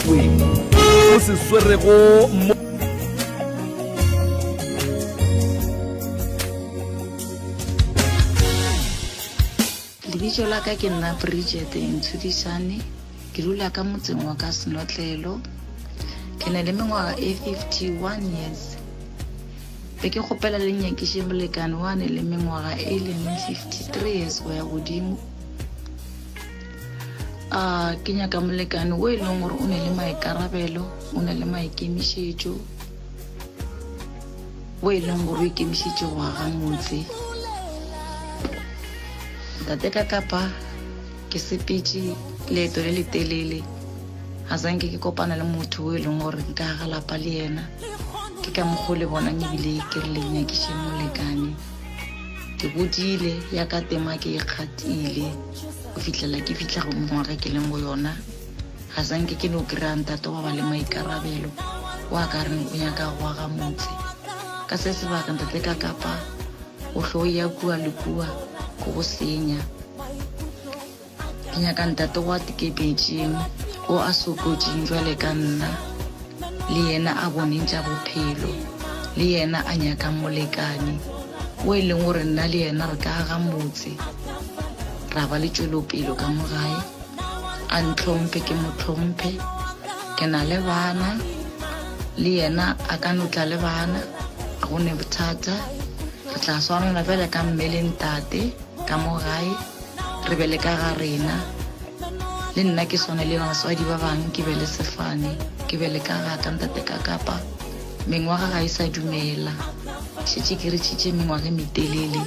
ntweng o se swerego mo. Lebitso la ka ke nna Bridget Ntshudisane, ke dula ka motseng wa ka Senotlelo. Ke na le mengwaga e 51 years. Be ke kgopela le nyakiše molekane wa ne le mengwaga e leng 53 years go ya godimo. A ke nyaka molekane o e leng gore o ne le maikarabelo, o ne le maikemišetšo, o e leng gore o ikemišetše go aga motse. Ntate ka kapa ke sepetše leeto le letelele ga sanke ke kopana le motho o e leng gore nka aga lapa le yena. Ke ka mokgwa o le bonang ebile ke re le nyakiše molekane. Ke godile ya ka tema ke e kgatile go fihlela ke fihla go mengwaga ke leng go yona. Ga sanke ke no kry-a ntate wa ba le maikarabelo wa ka reng o nyaka go aga motse. Ka se sebaka ntate ka kapa o hlo ya kua le kua ko go senya. Ke nyaka ntate wa tekepetšeng o a sokotšeng jwale ka nna, le yena a boneng tša bophelo, le yena a nyakang molekane o e leng gore nna le yena re ka aga motse ra ba le tšwelopelo ka mo gae. A ntlhomphe ke mo tlhomphe, ke na le bana le yena a ka no tla le bana, ga go ne bothata. Re tla swarana bjale ka mme le ntate ka mo gae, re be le ka ga rena. Le nna ke swane le batswadi ba bangwe, ke be le sefane, ke be le ka ga ka ntate ka kapa. Mengwaga ga e sa dumela, šetše ke retšhitše mengwaga e metelele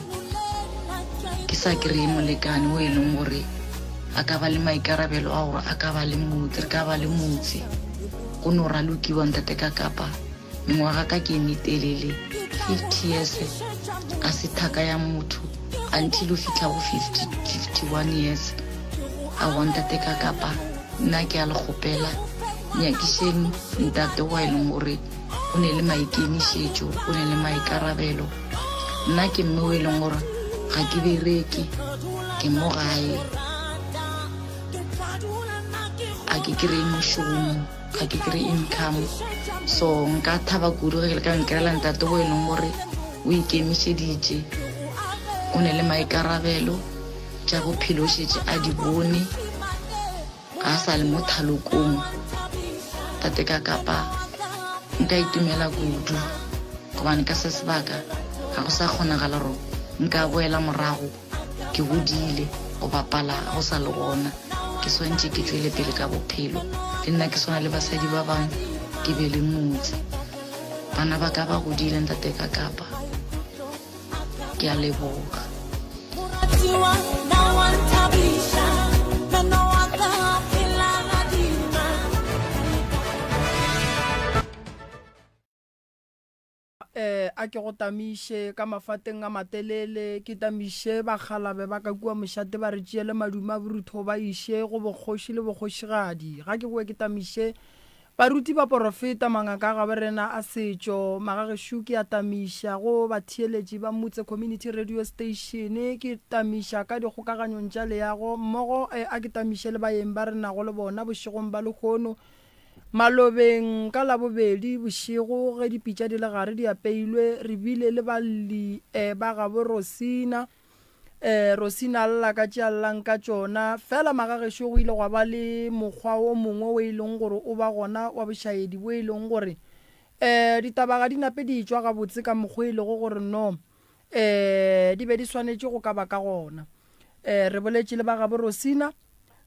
ke sa kry-e molekane o e leng gore a ka ba le maikarabelo a gore a ka ba le motse, re ka ba le motse. Go no ralokiwa ntate ka kapa. Mengwaga ka ke e metelele, 50 years a se thaka ya motho until o fitlha go 50, 51 years. Aowa ntate ka kapa nna ke a le kgopela, nyakišeng ntate wa e leng gore o ne le maikemišetšo, o ne le maikarabelo. Nna ke mme o e leng gore ga ke bereke, ke mo gae, a ke kry-e mošomo, ga ke kry-e income. So nka thaba kudu ge ke le ka nkry-ela ntate o e leng gore o ikemišeditše, o ne le maikarabelo, tša bophelo o šetše a di bone, ga a sa le mo thalokong. Tate ka kapa nka itumela kudu gobane ka se sebaka ga go sa kgonagala gore nka boela morago. Ke godile, go bapala ga go sa le gona. Ke swantše ke tšwele pele ka bophelo. Le nna ke swana le basadi ba bangwe, ke be le motse. Bana ba ka ba godile ntate ka kapa. Ke a leboga. Eh, a ke go tamiše ka mafateng a matelele, ke tamiše bakgalabe ba ka kua mošate ba re tšeele madume a borutho ba iše go bokgoši le bokgošigadi. Ga ke boe ke tamiše baruti baporofeta, mangaka a gabo rena a setšo, magagešo ke a tamiša go batheeletši ba Motse Community Radio Station, ke tamiša ka dikgokaganyong tša leago mmogo, eh, a ke tamiše le baeng ba re nago le bona bošegong ba lehono. Malobeng ka Labobedi bošego ge dipitša di le gare di apeilwe, re bile le balli ba gabo Rosina. Rosina a lla ka tše a llang ka tšona. Fela magagešo go ile gwa ba le mokgwa o mongwe o e leng gore o ba gona wa bošaedi bo e leng gore ditaba ga di nape di etšwa gabotse ka mokgwa e lego gore no di be di swanetše go ka ba ka gona. Re boletše le ba gabo Rosina.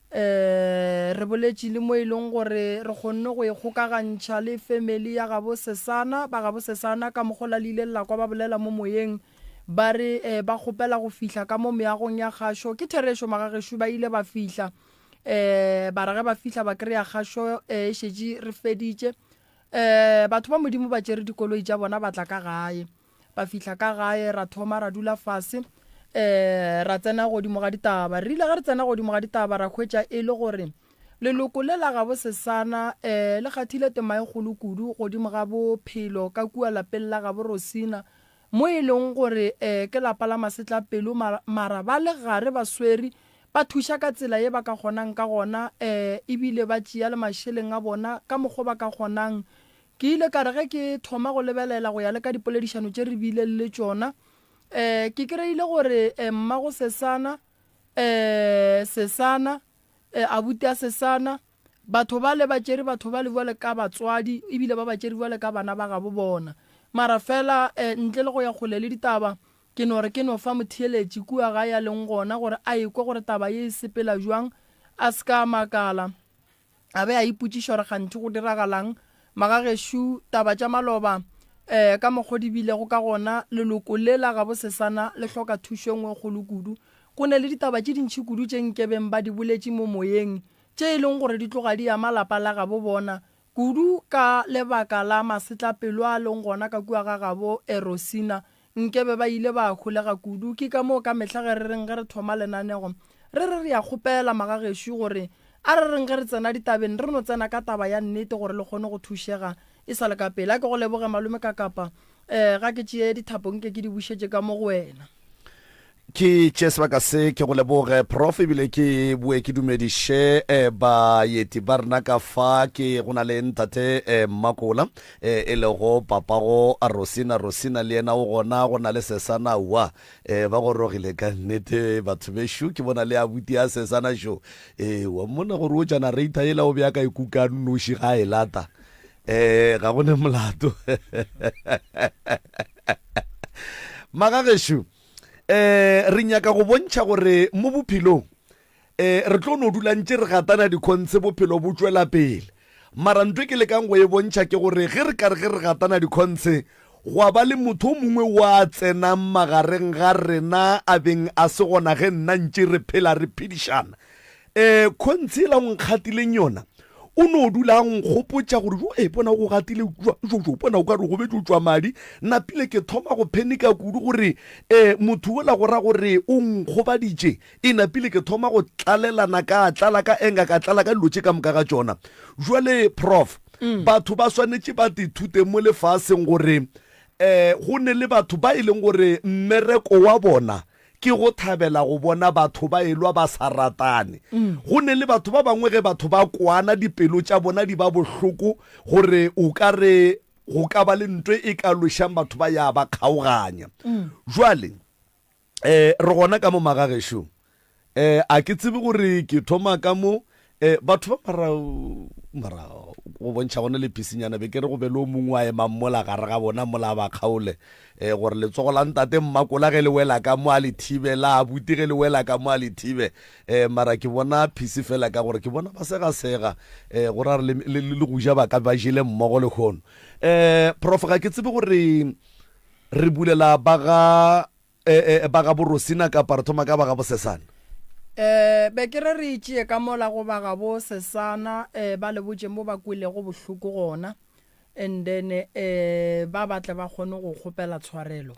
Um re boletše le mo e leng gore re kgonne go ikgokagantšha le family ya gabo Sesana, ba gabo Sesana ka mokgwa le ile la kwa ba bolela mo moyeng ba re um ba kgopela go fihla ka mo meagong ya kgašo. Ke therešo magagešo ba ile ba fihla um ba re ge ba fihla ba kry-a kgašo e šetše re feditše. Um batho ba Modimo ba tšere dikoloi tša bona ba tla ka gae. Ba fihla ka gae, ra thoma ra dula fase, um ra tsena godimo ga ditaba. Re ile ge re tsena godimo ga ditaba ra hwetša e le gore leloko le la gabo Sesana um le kgathile tema e kgolo kudu godimo ga bophelo ka kua lapeng la gabo Rosina, mo e leng gore um ke lapa la masetlapelo mara ba le gare ba swere. Ba thuša ka tsela ye ba ka kgonang ka gona um ebile ba tšea le mašeleng a bona ka mokgo ba ka kgonang. Ke ile ka re ge ke thoma go lebelela go ya le ka dipoledišano tše re bileng le tšona um ke kry-ile gore um mmago Sesana um Sesana um abuti a Sesana Batho bale ba tšere batho bale bjale ka batswadi ebile ba ba tšere bjale ka bana ba gabo bona. Mara fela ntle le go ya kgole le ditaba, ke no re ke no fa motheeletši kua gae a leng gona gore a ekwe gore taba ye e sepela bjang, a se ka a makala a be a ipotšiša gore kganthe go diragalang. Magagešo, taba tša maloba um ka mokgo di bilego ka gona, leloko le la gabo Sesana le hloka thušo e nngwe e kgolo kudu. Go ne le ditaba tše dintši kudu tše nkebeng ba di boletše mo moyeng, tše e leng gore di tloga di ama lapa la gabo bona, kudu ka lebaka la masetlapelo a leng gona ka kua ga gabo Erosina, nkebe ba ile ba holega kudu. Ke ka moo ka mehla ge re reng ge re thoma lenanego, re re re a kgopela magagešo gore a re reng ge re tsena ditabeng re no tsena ka taba ya nnete gore le kgone go thušega e sa le ka pele. A ke go leboge malome Kakapa, um ga ke tšee dithapo nke ke di bušetše ka mo go wena. Ke tše sebaka se ke go leboge Prof ebile ke boe ke dumediše eh, baeti ba rena ka fa ke go na le ntate eh, Mmakola eh, e lego papago Rosina Rosina le yena o gona go na le Sesana wa eh, ba gorogile ka nnete batho bešo ke bona le abuti ya Sesana šo eh, wa mmona gore o generator yela o be a ka e kuka nnoši ga e lata eh, ga go ne molato Magagešo eh re nyaka go bontšha gore mo bophelong eh re tlo no dula ntše re gatana dikhontshe bophelo bo tšwela pele mara ntho e ke lekang go e bontšha ke gore ge re ka re ge re gatana dikhontshe gwa ba le motho o mongwe wa tsenang magareng ga rena a beng a se gona ge nna ntše re phela re phedišana um khontshi ela o nkgatileng yona o no dula a nkgopotša gore jo e bona go gatile jo jo bona o ka re go betse o tšwa madi napile ke thoma go phenika kudu gore um motho ola go ra gore o nkgobaditše e napile ke thoma go tlalelana ka tlala ka enga ka tlala ka dilo tše ka moka ga tšona jwale prof mm. batho ba swanetše ba tithute mo lefaseng gore um go ne le batho ba e leng gore mmereko wa bona Ke go thabela go bona batho ba elwa ba sa ratane. Go ne le batho ba bangwe ge batho ba kwana dipelo tša bona di ba bohloko gore o ka re go ka ba le ntwe e ka lwešang batho ba ya ba kgaoganya. Jwale um re gona ka mo magagešong. Eh, a ke tsebe gore ke thoma ka mo eh, batho ba mara mara go bontšha gone le phisinyana be ke re go be le o mongwe wa emang mola gare ga bona mola ba kgaole eh, gore letsogo la ntate mmakola ge le wela ka mo a le thibe la abuti ge le wela ka mo a le thibe eh, mara ke bona phisi fela ka gore ke bona ba segasega eh, go ra re le, le, le go ja ba ka ba jele mmogo lehono eh, prof ga ke tsebe gore re bulela ba ga E, e, ba ga borosina kapa re thoma ka ba ga bosesana? E, be ke re re itšee ka mola go ba ga bosesana, e, ba le botše mo ba kwelego bohloko gona, and then e, ba ba tle ba kgone go kgopela tshwarelo.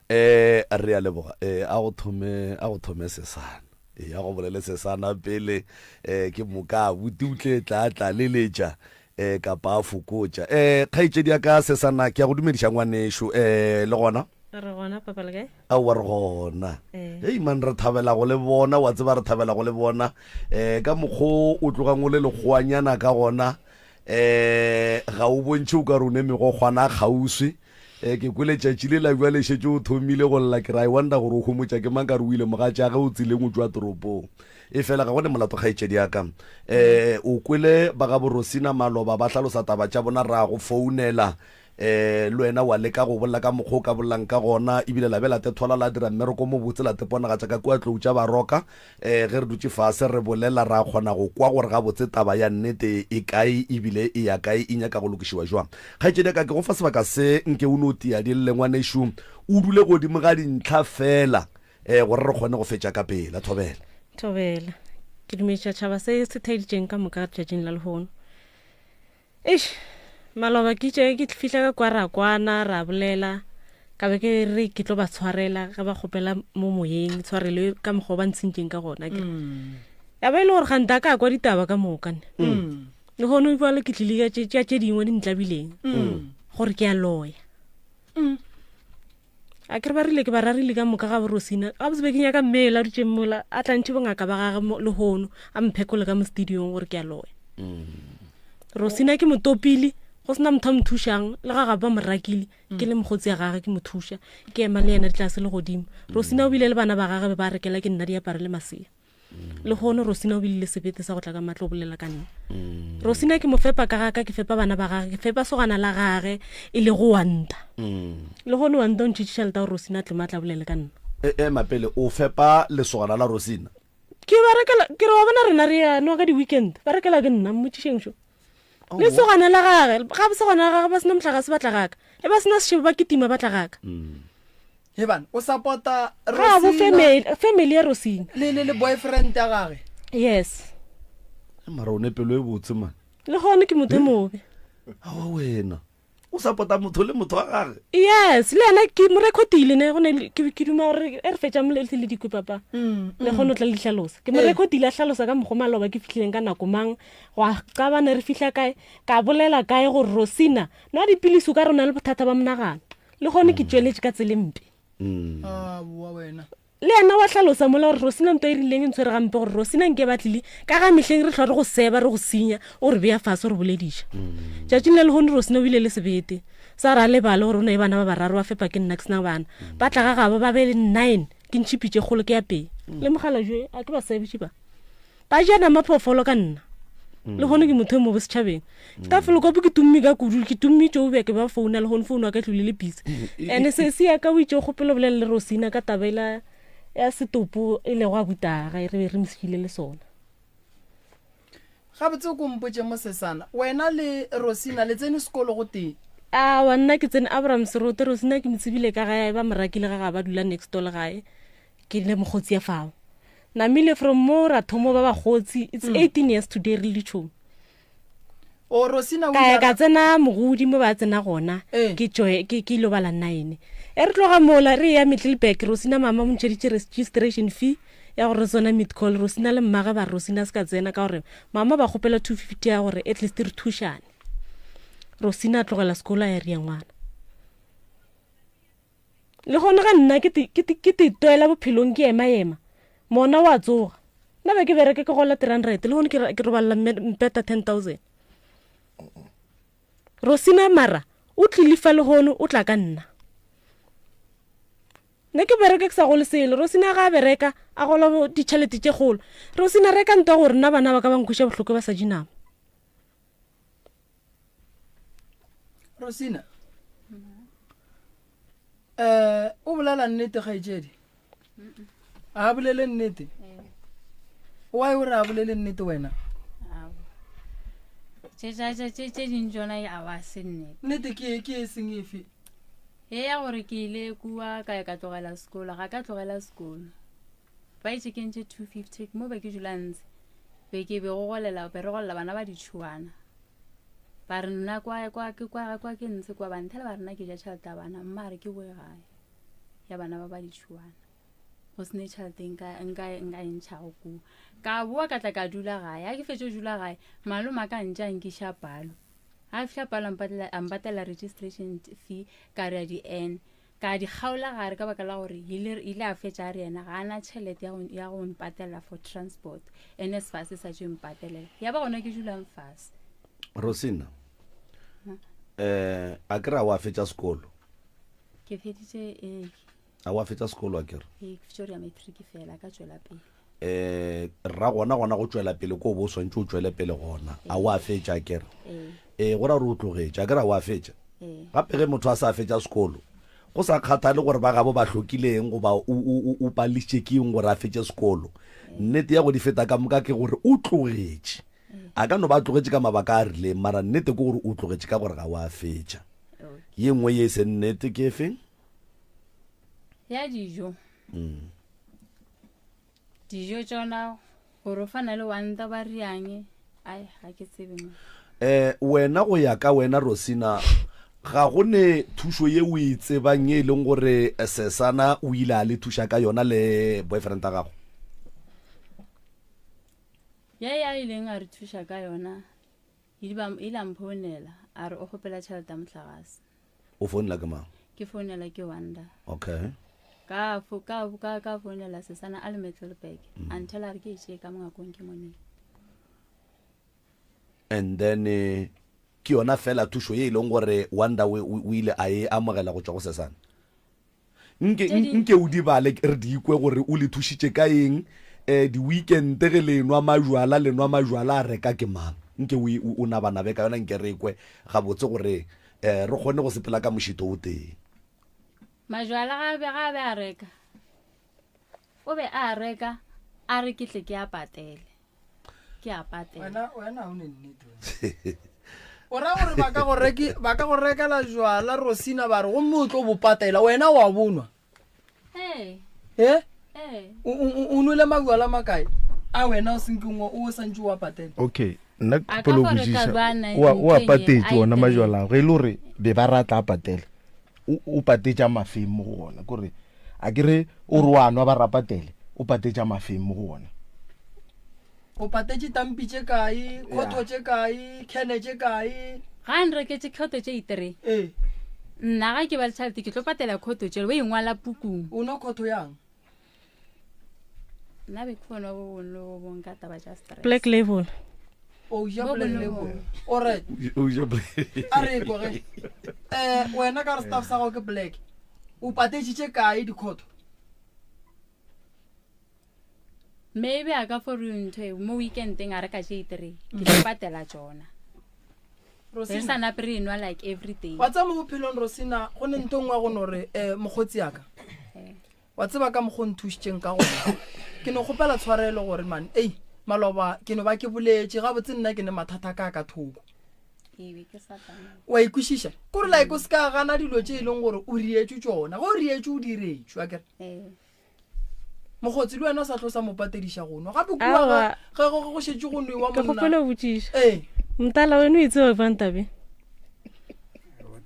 E, re a leboga. E, a go thome, a go thome sesana. E, a go bolele sesana pele, e, ke moka abuti o tle tla tlaleletša, e, kapa a fokotša. E, kgaetšedi ya ka sesana, ke a go dumediša ngwanešo, e, le gona? Re gona papa le kae? Aowa re gona. Eh. Hei man re thabela go le bona wa tseba re thabela go le bona. Eh ka mokgo o tlogang o le lekgoanyana ka gona eh ga o bontšhe o ka re o ne megokgwana kgauswi. Eh ke kwele tšatši le la bjale šetše o thomile go lla ke re I wonder gore o homotša ke mang ka re o ile mogatša ge o tseleng o tšwa toropong. E fela ga go ne molato kgaetšedi ya ka. Eh o kwele ba ga Borosina maloba ba hlalosa taba tša bona ra go founela Um le wena wa leka go bolela ka mokgwa o ka bolelang ka gona, ebile la be la te thola la dira mmereko o mobotse, la te ponagatša ka kua tlou tša Baroka. Um ge re dutše fase re bolela, ra kgona go kwa gore gabotse taba ya nnete e kae ebile e ya kae, e nyaka go lokišiwa jwang. Kgaetšedi ya ka, ke go fa sebaka se, nke o no tia di lle, ngwanešu, o dule godimo ga dintlha feela, um gore re kgone go fetša ka pela. Thobela. Thobela. Ke dumediša tšhaba se se theeditšeng ka moka letšatšing la lehono. Eish, maloba ke itše ke fihla ka kwa ra kwana ra bolela ka be ke re ke tlo ba tshwarela ge ba kgopela mo moyeng tshwarelo e ka mokgwa o ba ntshentšeng ka gona ke mm. ya ba e le gore ganta ka kwa ditaba ka moka ne mm. le gone jalo ke tlile ka tše dingwe di ntlabileng mm. gore ke a loya. A ke re ba rile ke ba rarile ka moka ga borosina gabotse be ke nyaka mme ela dutšeng mola a tla ntšhe bongaka ba gage lehono a mphekole ka mo studiong gore ke a loya. Mm. Rosina ke motopile go sena motho a mo thušang le ga gape ba mo rakile ke le mokgotsi ya gage ke mo thuša ke ema le yena ditlase le godimo. Rosina o bile le bana ba gage be ba rekela ke nna diaparo le masea. Le kgono Rosina o bile le sebete sa go tla ka matlo o bolela ka nna. Mm. Rosina ke mo fepa ka gaka, ke fepa bana ba gage, ke fepa sogana la gage e le go Wanda. Mm. Le kgono Wanda o ntšhitše tšhelete gore Rosina a tle matla bolele ka nna. E ema pele o fepa lesogana la Rosina. Ke ba rekela ke re wa bona rena re ya nwa ka di-weekend ba rekela ke nna mmotšišeng šo. Le sogana la gage ga sogana la gage ba sena motlakase ba tla gaka e ba sena sešebo ba kitima ba tla gaka. Mm. Heban, o support-a Ga bo family, family ya Rosina. Le le le boyfriend ya gage. Yes. Mara o ne pelo e botse man. Le gone ke motho e mobe. Awa wena. O support-a motho le motho wa gage. Yes, le yena ke mo recordile ne go ne ke ke duma gore e re fetša mo le le dikwe papa. Mm, le gone o tla le hlalosa. Ke mo eh. recordile a hlalosa ka mokgwa maloba ke fihlileng ka nako mang go a qabana re fihla kae ka bolela kae gore Rosina nwa dipilisi o ka rona le bothata ba monagano. Le gone ke tšweletše ka tsele mpe. Mm. Aowa wena. Le yena wa hlalosa mola gore Rosina nto e rileng e ntshwere gampe gore Rosina nke ba tlile ka ga mehleng re hlwa re go seba re go senya o re beya fase o re bolediša. Mm. Tšatšing la lehono Rosina o bile le sebete sa re a lebale gore o na e bana ba bararo ba fepa ke nna ke sena bana. Mm. Ba tla ga gabo ba be le nine ke ntšhipi tše kgolo ke ya pee. Mm. Le mogala jo a ke ba sebiše ba. Ba ja nama phoofolo ka nna. Mm. Le gone ke motho e mo bosetšhabeng. Mm. Ka folokopo ke tumme ka kudu, ke tumme tšo be ke ba founa le gone founu wa ka tlole le busy. Mm. Ene se se ya ka o itše o kgopelo bolele le Rosina ka taba ela ya setopo e lego a butaga e re be re mosekile le sona. Gabotse o ko mpotše mosesana, wena le Rosina le tsene sekolo go tee? Awa nna ke tsene Abraham Serote, Rosina ke mo tsebile ka gae ba mo rakile ga ga ba dula next door le gae. Ke le mokgotsi ya fao. Namile from mo ra thomo ba bakgotsi. It's 18 mm. years today re le ditšhomi. O Rosina o ka ka tsena mogodi mo ba tsena gona eh. ke joy ke ke ile bala 9 e re tloga mola re ya Middelburg Rosina mama mo ntšheditše registration fee ya gore tsona mid call Rosina le mmage ba Rosina se ka tsena ka gore mama ba kgopela 250 ya gore at least re thušane Rosina a tlogela sekolo a ya ria ngwana Le gona ga nna ke te, ke te, ke te twela bophelong ke ema-ema, mona wa tsoga. Nna be ke bereke ke gola 300, le gone ke, ke robalela mpeta 10,000. Rosina mara o tlile fa le gone o tla ka nna. Nna ke bereke ke sa gole selo, Rosina ga a bereka a gola ditšhelete tše kgolo. Rosina reka ntwa gore nna bana ba ka ba nkweša bohloko ba sa je nama. Rosina eh o bolela nnete kgaetšedi a bolele nnete why o re a bolele nnete wena tše tše ding tsona a ba se nnete nnete ke ke e seng efe e ya gore ke ile kua ka ya ka tlogela sekolo ga ka tlogela sekolo Ba itše ke ntše 250 mo be ke dula ntse be ke be go golela be re golela bana ba ditšhuana ba re nna kwa kwa ke kwa kwa ke ntse kwa ba nthela ba rena ke ja tšhelete ya bana mma re ke boe gae ya bana ba ba ditšhuana go sene tšhelete nka nka nka e ntšhago kua ka boa ka tla ka dula gae a ke fetše go dula gae malome a ka ntša a nkiša palo a fihla palo a mpatela registration fee ka re ya di-n Ka di kgaola gare ka baka la gore ile ile a fetša a re yena ga a na tšhelete ya go ya go mpatelela for transport. NSFAS e sa tšo mpatelela. Ya ba gona ke dulang fase. Rosina, eh a ke re a wa fetša sekolo? Ke feditše ee. A wa fetša sekolo a ke re? Ee, ke fetša go dira matric fela ka tšwela pele. Eh rra gona gona go tšwela pele ko bo swantše o tšwele pele gona. A wa fetša a ke re? Ee, go ra gore o tlogetše a ke re a wa fetša? Gape ge motho a sa fetša sekolo go sa kgathale gore ba gabo ba hlokile eng goba o, o, o, o pališitše ke eng gore a fetše sekolo. Nnete ya go di feta ka moka ke gore o tlogetše. A ka no ba a tlogetše ka mabaka a rileng, mara nnete ke gore o tlogetše ka gore ga wa fetša. Ye nngwe ye e seng nnete ke efe? Ya dijo. Dijo tšona gore o fana le wanta ba riang ai ga ke tsebe mo. Eh wena go ya ka wena Rosina ga go ne thušo ye o e tsebang ye e leng gore Sesana o ile a le thuša ka yona le boyfriend ya gago? Ye ya ileng a re thuša ka yona ile a mphounela a re o kgopela tšhelete ya mohlagase. O founela ke mang? Ke founela ke Wanda. Okay. Ka fo ka ka ka founela Sesana a le Middelburg. Mm. A nthela re ke e tšee ka mongakong ke moneng. And then eh, ke yona fela thušo ye e leng gore Wanda o o ile a e amogela go tšwa go Sesana. Nke nke o di bale re di kwe gore o le thušitše ka eng um di-weekend ge le nwa majwala le nwa majwala a reka ke mang nke o nabanabe ka yona nke re kwe gabotse gore um re kgone go sepela ka mošito o tee. Majwala ga be ga be a reka o be a reka a re ke tle ke a patele ke a patela. Wena wena o ne nnete wena. O ra gore ba ka go reki ba ka go rekela jwala Rosina ba re gomme o tlo bo patela wena wa bonwa. Ee. Eh? Ee. O o o nwele majwala makae? A wena o senkeng o santse o a patela. Okay, nna A ka kgopelo fo reka botšiša bana o a o a ntheng ye, patetše a ona itirele. majwala ao ge e le gore be ba ratla a patele o o patetša mafeng mo go ona kore a ke re o re wa nwa ba rapatele o patetša mafeng mo go ona O patetše tampi tše kae, khotho tše kae, khene tše kae? Ga a nreketše khotho tše itere. Ee. Nna ga ke ba le tšhelete ke tlo patela khotho tšele, o e ngwala pukung. O nwa khotho yang? Nna be ke fo nwa bo bong le bo bong ka taba tša stress. Black label. O ja Bo black bong le label. bong. Alright. O ja black. A re kwa ge. Eh wena ka re staff sa gago ke black. O patetše tše kae dikhotho? Maybe a ka fo re ntho e mo weekendeng a reka tše itere ke tlo patela tšona. Re Rosina. sa nape re enwa like every day. Wa tseba mo bophelong Rosina go ne ntho e nngwe ya go no re eh mokgotsi ya ka. Eh. Wa tseba ka mokgo o nthušitšeng ka gona. Ke no kgopela tshwarelo gore man ei maloba ke no ba ke boletše gabotse nna ke ne mathata ka ka thoko. Ee, be ke sa tsamaya. Wa ikwešiša? Kore like o se ka gana dilo tše e leng gore o rietšwe tšona. Ge o rietšwe o diretšwe akere. Ee. Mokgotsi le wena o sa tlo sa mo patediša go nwa. Gape kua Aowa. ge ge go šetše go nwewa Ke monna. kgopela go botšiša. Ee. Mtala wena o itse bjang tabe?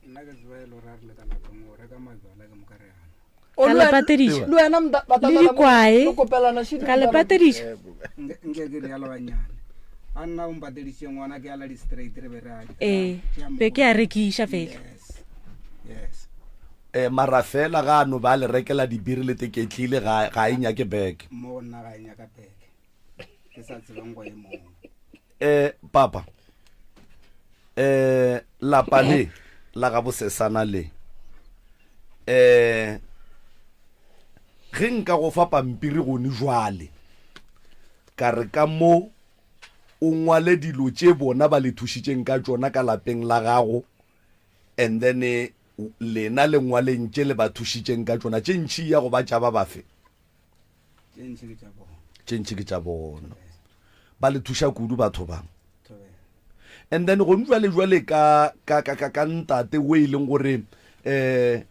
Nna ke tseba e le gore a re le ka lapeng o reka majwala ke moka re a nwa. O Ka le le wena- patediša. Le wena mta- Le batatala mo- dikwae. le kopelana šidi Ka le motala. patediša. Nke nke ke realo gannyane. A nna o mpateditše ngwana ke ala di-straight re be re a Ee, tšea be ke a rekiša fela. Yes. Yes. Eh, mara fela ga a no ba a le rekela dibiri le teketlile ga ga e nyake beke. Mo go nna ga e nyaka beke. Ke sa tsebeng go e mong. Eh, papa. Eh, lapa le la ga bosesana le. Eh, ge nka go fa pampiri gone jwale ka re ka mo o ngwale dilo tše bona ba le thušitšeng ka tšona ka lapeng la gago and then eh, lena le ngwaleng tše le ba thušitšeng ka tšona tše ntši ya go ba tša ba bafe Tše ntši ke tša bona. tše ntši ke tša bona ba le thuša kudu batho ba Thobela. and then gone jwale jwale ka ka ka ka, ka ntate o e leng gore eh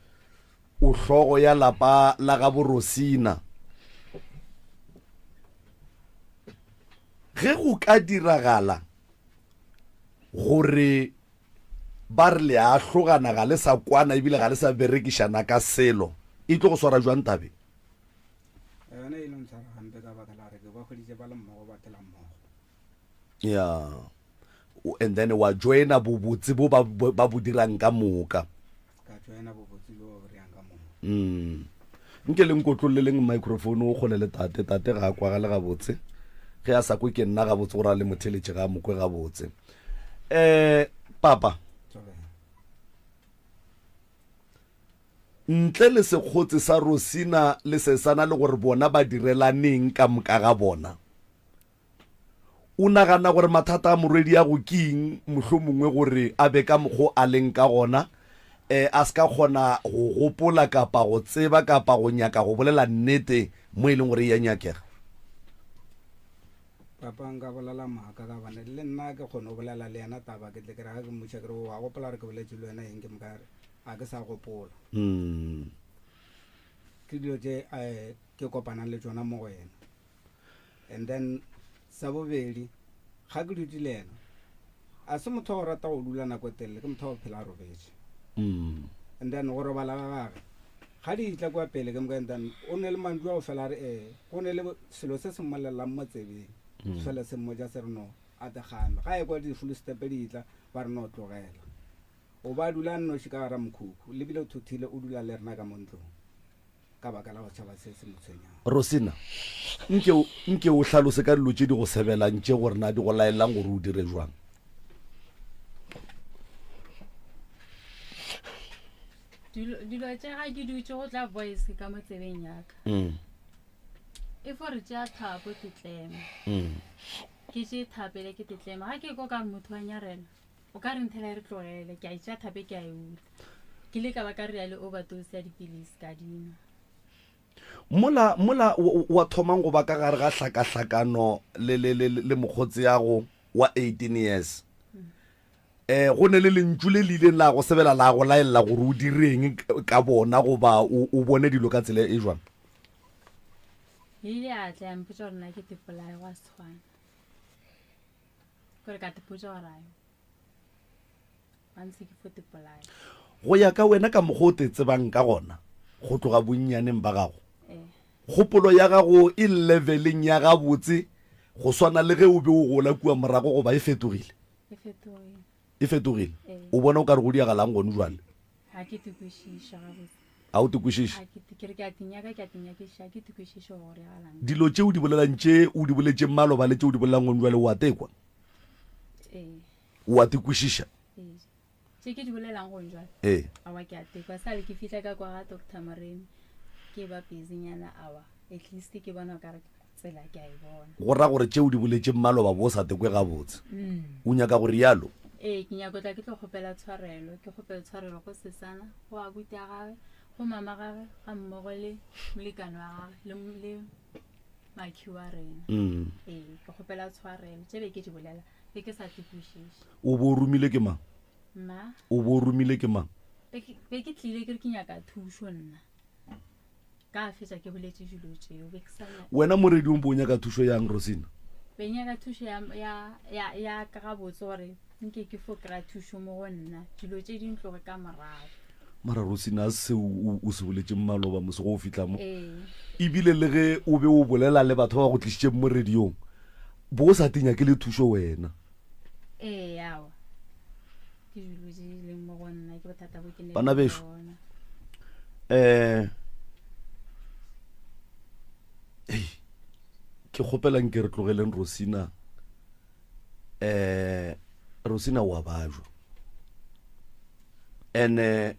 o hlogo ya lapa la ga borosina ge go ka diragala gore ba re le a hlogana ga le sa kwana ebile ga le sa berekišana ka selo e tlo go swara jwang tabe Yona e ile ntshwara gampe ka baka la gore ke ba hweditše ba le mmogo ba phela mmogo. ya and then wa joina bobotse bo ba ba bo dirang ka moka Ka joina bobotse bjo ba bo dirang ka moka. Mm. Nke le nkotlolleleng microphone o kgole le tate tate ga a kwagale gabotse ge a sa kwe ke nna gabotse gore a le motheletše ga a mokwe gabotse um papa ntle le sekgotse sa rosina le sesana le gore bona ba direlaneng ka moka ga bona O nagana gore mathata a morwediago ke eng, mohlomongwe gore a be ka mokgo a leng ka gona, e, a se ka kgona go gopola kapa go tseba kapa go nyaka go bolela nnete mo e leng gore e a nyakega? Papa nka bolela maaka ka gobane le nna ke kgone go bolela le yena taba ke tle ke re ga ke mmotša ke re wa gopola gore ke boletše le wena eng ke moka re ga ke sa gopola. Mm. Ke dilo tše um ke kopanang le tšona mo go yena. And then sa bobedi ga ke dutše le yena a se motho wa go rata go dula nako e telele ke motho wa go phela a robetše Mm. and then go robala ga gage ga di tla kwa pele ke moka and then o ne le mantšu a go fela a re ee go ne le selo se se mmolelelang mo tsebeng Mm. fela se mmotša se re no a te game ga e kwa di-full step di tla ba re no tlogela. O ba dula a nnoši ka gara mokhukhu, le bile o thothile o dula le rena ka mo ntlong ka baka la go tšhaba se se mo tshwenyago. Rosina, nke o, nke o hlalose ka dilo tše di go sebelang tše gore na di go laelelang gore o dire jwang. Dilo, dilo tše ga ke dutše go tla voice ka mo tsebeng ya ka. Mm. E fo re tšea thapo ke tleme. Mm. Ke tšee thapo ele ke te tleme. Ga ke kwa ka re motho wa nyarela. O ka re nthela e re tlogele, ke a e tšea thape ke a e uta. Ke ile ka ba ka rea le overdose ya dipilisi ka dinwa. Mola, mola wa thomang go ba ka gare ga hlakahlakano le, le, le, le mokgotseago wa 18 years, eh, go ne le lentšu le le ileng la go sebela la go laelela gore o direng ka bona goba o, o bone dilo ka tsela e jwang? E ile ya tla ya mpotša gore nna ke tepolae gwa se tshwana. Gore ka tepotša gore ayo. Ba ntse ke fo tepolae. Go ya ka wena ka mokgwa o te tsebang ka gona go tloga bonnyaneng ba gago, Ee. kgopolo ya gago e leveleng ya gabotse go swana le ge o be o gola kua morago goba e fetogile? E fetogile. E fetogile? Ee. O bona o ka re go diagalang gone jwale? Ga ke te kwešiše gabotse. A o te kwešiše? A ke te, ke re ke a te nyaka, ke a te nyakišiša, ga ke te kwešiše gore go diagalang. Dilo tše o di bolelang tše o di boletšeng maloba le tše o di bolelang gone jwale o a tekwa? Ee. O a te kwešiša? Ee. Tše ke di bolelang gone jwale? Ee. Aowa ke a tekwa. Sale ke fihla ka kwa ga Doctor Moremi, ke ba busy nyana aowa, at least ke bona o ka re tsela ke a e bona. Go ra gore tše o di boletšeng maloba bo sa tekwe gabotse. O nyaka go rialo? Ee, ke nyaka go tla ke tlo kgopela tshwarelo. Ke kgopele tshwarelo go Sesana, go abuti ya gagwe, go mama gagwe, ga mmogo le molekane wa gagwe, le, le makhi wa rena. Ee, ke kgopela tshwarelo. Tše be ke di bolela, be ke sa di kwešiše. O bo o romile ke mang? Mma? O bo o romile ke mang? Be ke, be ke tlile ke re ke nyaka thušo nna. Ka fetša ke boletše dilo tšeo, be ke sa nyaka. Wena mo radiong bo o nyaka thušo yang, Rosina? Be nyaka thušo ya, ya, ya, ya ka gabotse gore nke ke fo kry-a thušo mo go nna, dilo tše di ntloge ka morago. Mara Rosina, seo o, o se boletšeng maloba mose go o fihla mo, Ee. ebile le ge o be o bolela le batho ba ba go tlišitšeng mo radiong, bo o sa te nyakele thušo wena. Ee, aowa. Ke dilo tše di leng mo go nna, ke bothata bo ke neng Bana le bešo, bona. eh, hei, ke kgopela nke re tlogeleng Rosina. Eh, Rosina o a bajwa. Ene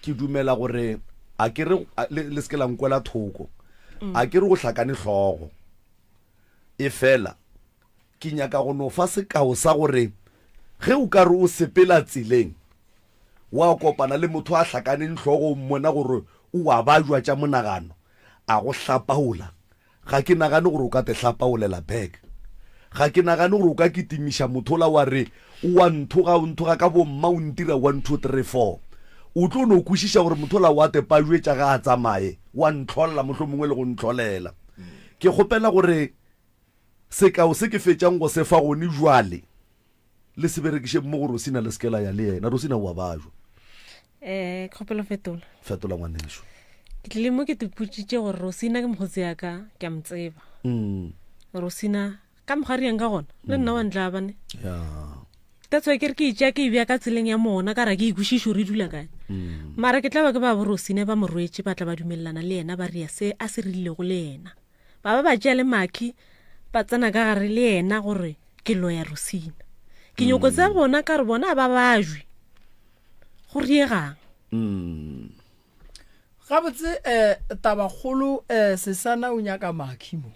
ke dumela gore a ke re a- le, le se ke la nkwela thoko. A ke re o hlakane hlogo. Efela ke nyaka go no fa sekao sa gore ge o ka re o sepela tseleng wa kopana le motho a hlakaneng hlogo o mmona gore o a bajwa tša monagano a go hlapaola, ga ke nagane gore o ka te hlapaolela back. Ga ke nagane gore o ka kitimiša motho ola wa re o a nthoga, o nthoga ka bomma, o ntira one, two, three, four. O tlo no kwešiša gore motho ola wa te pajwetša ga a tsamaye, wa ntlholela mohlomongwe le go ntlholela. Ke kgopela gore Sekao se ke fetšang go se fa gone bjale, le se berekišeng mo go Rosina, le se ke la ya le yena. Rosina o a bajwa. Eh, ke kgopela fetola. Fetola ngwanešu. Ke tlile mo ke te potšitše gore Rosina ke mokgotsi ya ka, ke a mo tseba. Mm. Rosina, ka mokgwa re yang ka gona, le nna wa ntla bane. Ya. That's why ke re ke itšea ke e bea ka tseleng ya mona, ka ra ke ikwešiše gore e dula kae. Mara ke tla ba ke ba bo Rosina ba mo rwetše, ba tla ba dumelelana le yena, ba rea se a se rilego le yena. Ba ba ba tšea le Maki ba tsena ka gare le yena gore ke loya Rosina. Ke nyoko tsea bona ka re bona ba bajwe. Go riegang. Mm. Gabotse eh tabakgolo eh Sesana o nyaka Maki mo.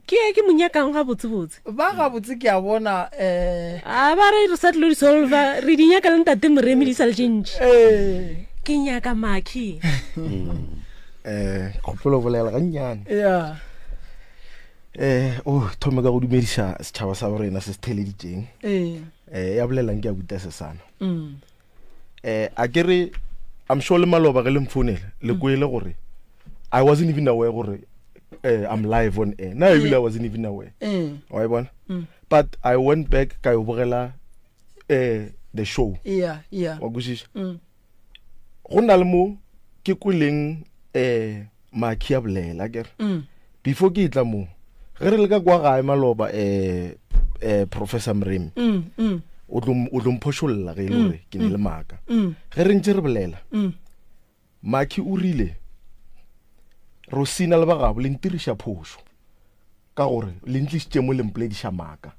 Ke ye ke mo nyakang gabotsebotse. Ba gabotse ke a bona eh. A ba re re sa tlilo di solva re di nyaka le ntate Moremi di sa le tše ntši. Eh. Ke nyaka Maki. Eh, kgopolo bolela gannyane. Yeah. Eh, o thome ka go dumediša setšhaba sa borena se se theleditšeng. Eh. Eh, ya bolelang ke a buta sesana. Mm. Eh, a ke re I'm sure le maloba ge le mfounela le kwele gore I wasn't even aware gore eh, I'm live on air. Na ebile I wasn't even aware. Eh. Wa e bona? Mm. But I went back ka yo bogela eh the show. Yeah, yeah. Wa kwešiša? Mm. Go na le mo ke kweleng eh Makhi a bolela kere. Mm. Before ke tla mo ge re le ka kwa gae maloba eh eh Professor Mremi. Mm, mm. O tlo o tlo mphošolla ge e le gore ke ne le maaka. Ge re ntše re bolela, Maki o rile, Rosina le ba gabo le ntiriša phošo ka gore le ntlišitše mo le mpolediša maaka.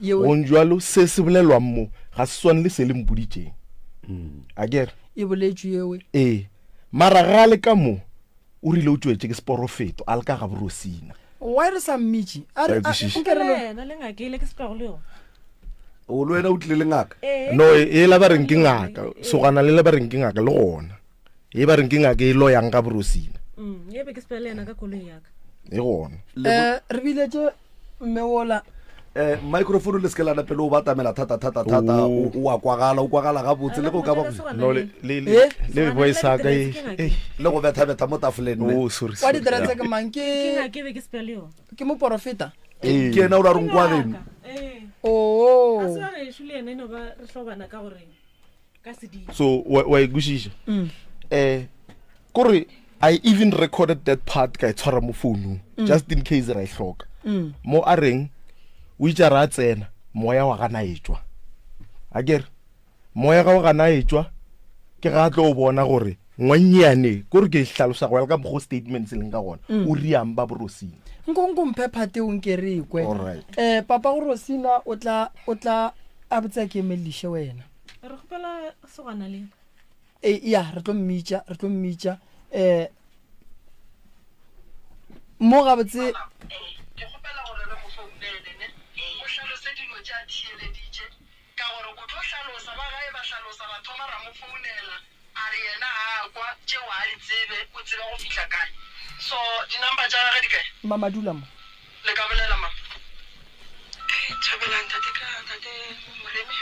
Gong jwalo se se bolelwang mo ga se swane le se le mpoditšeng. A kere? E boletšwe yewe. Ee. Mara ga le ka mo o rile o tšwetše ke seporofeto a le ka ga borosina. Why re sa mmitše? A re, nke re no. Le ngaka ile ke sepela le yona. O le wena o tlile le ngaka? No, e la ba reng ke ngaka. Sogana le la ba reng ke ngaka le gona. E ba reng ke ngaka e loyang ga borosina. Ye be ke sepela le yena ka koloi ya ka. E gona. Eh, re biletše mme wola. Eh, microphone le seke la napele o batamela thata thata thata o o a kwagala o kwagala gabotse le go ka ba No le le le le voice ya ka e eh. le go betha betha mo tafoleng ne. Oh sorry. Wa diteretse ke mang Ke ke ngaka e be ke sepela le yona. ke moporofeta? Ke yena o la reng kwa geno. Ee. Oo. A se wa gešo le yena e no ba re hlobana ka gore ka sedimo. So wa wa e kwešiša? Eh kore I even recorded that part ka e tshwara mo founung just in case ra e hloka. Mo a reng o itše ra tsena moya wa gana etšwa. A kere moya ga o gana etšwa ke ga tlo o bona gore ngwannyane kore ke hlalosa go ya ka mokgwa statement se leng ka gona o riang ba borosina. Nko nko mphe phate o nke re kwe. Alright. Eh papa go Rosina o tla o tla a botsa ke emelliše wena. Re kgopela sogana le. E, ya re tlo mmitša re tlo mmitša um mo gabotse Ke kgopela gore re mo founele ne o hlalose dilo tše a theeleditše ka gore o tlo hlalosa ba gae ba hlalosa ra thoma ra mo founela a re yena ga a kwa tšeo ga a di tsebe o tseba go fihla kae so di number tša gage di kae mama dula mo Le ka bolela mama. Thobela ntate ka ntate Moremi.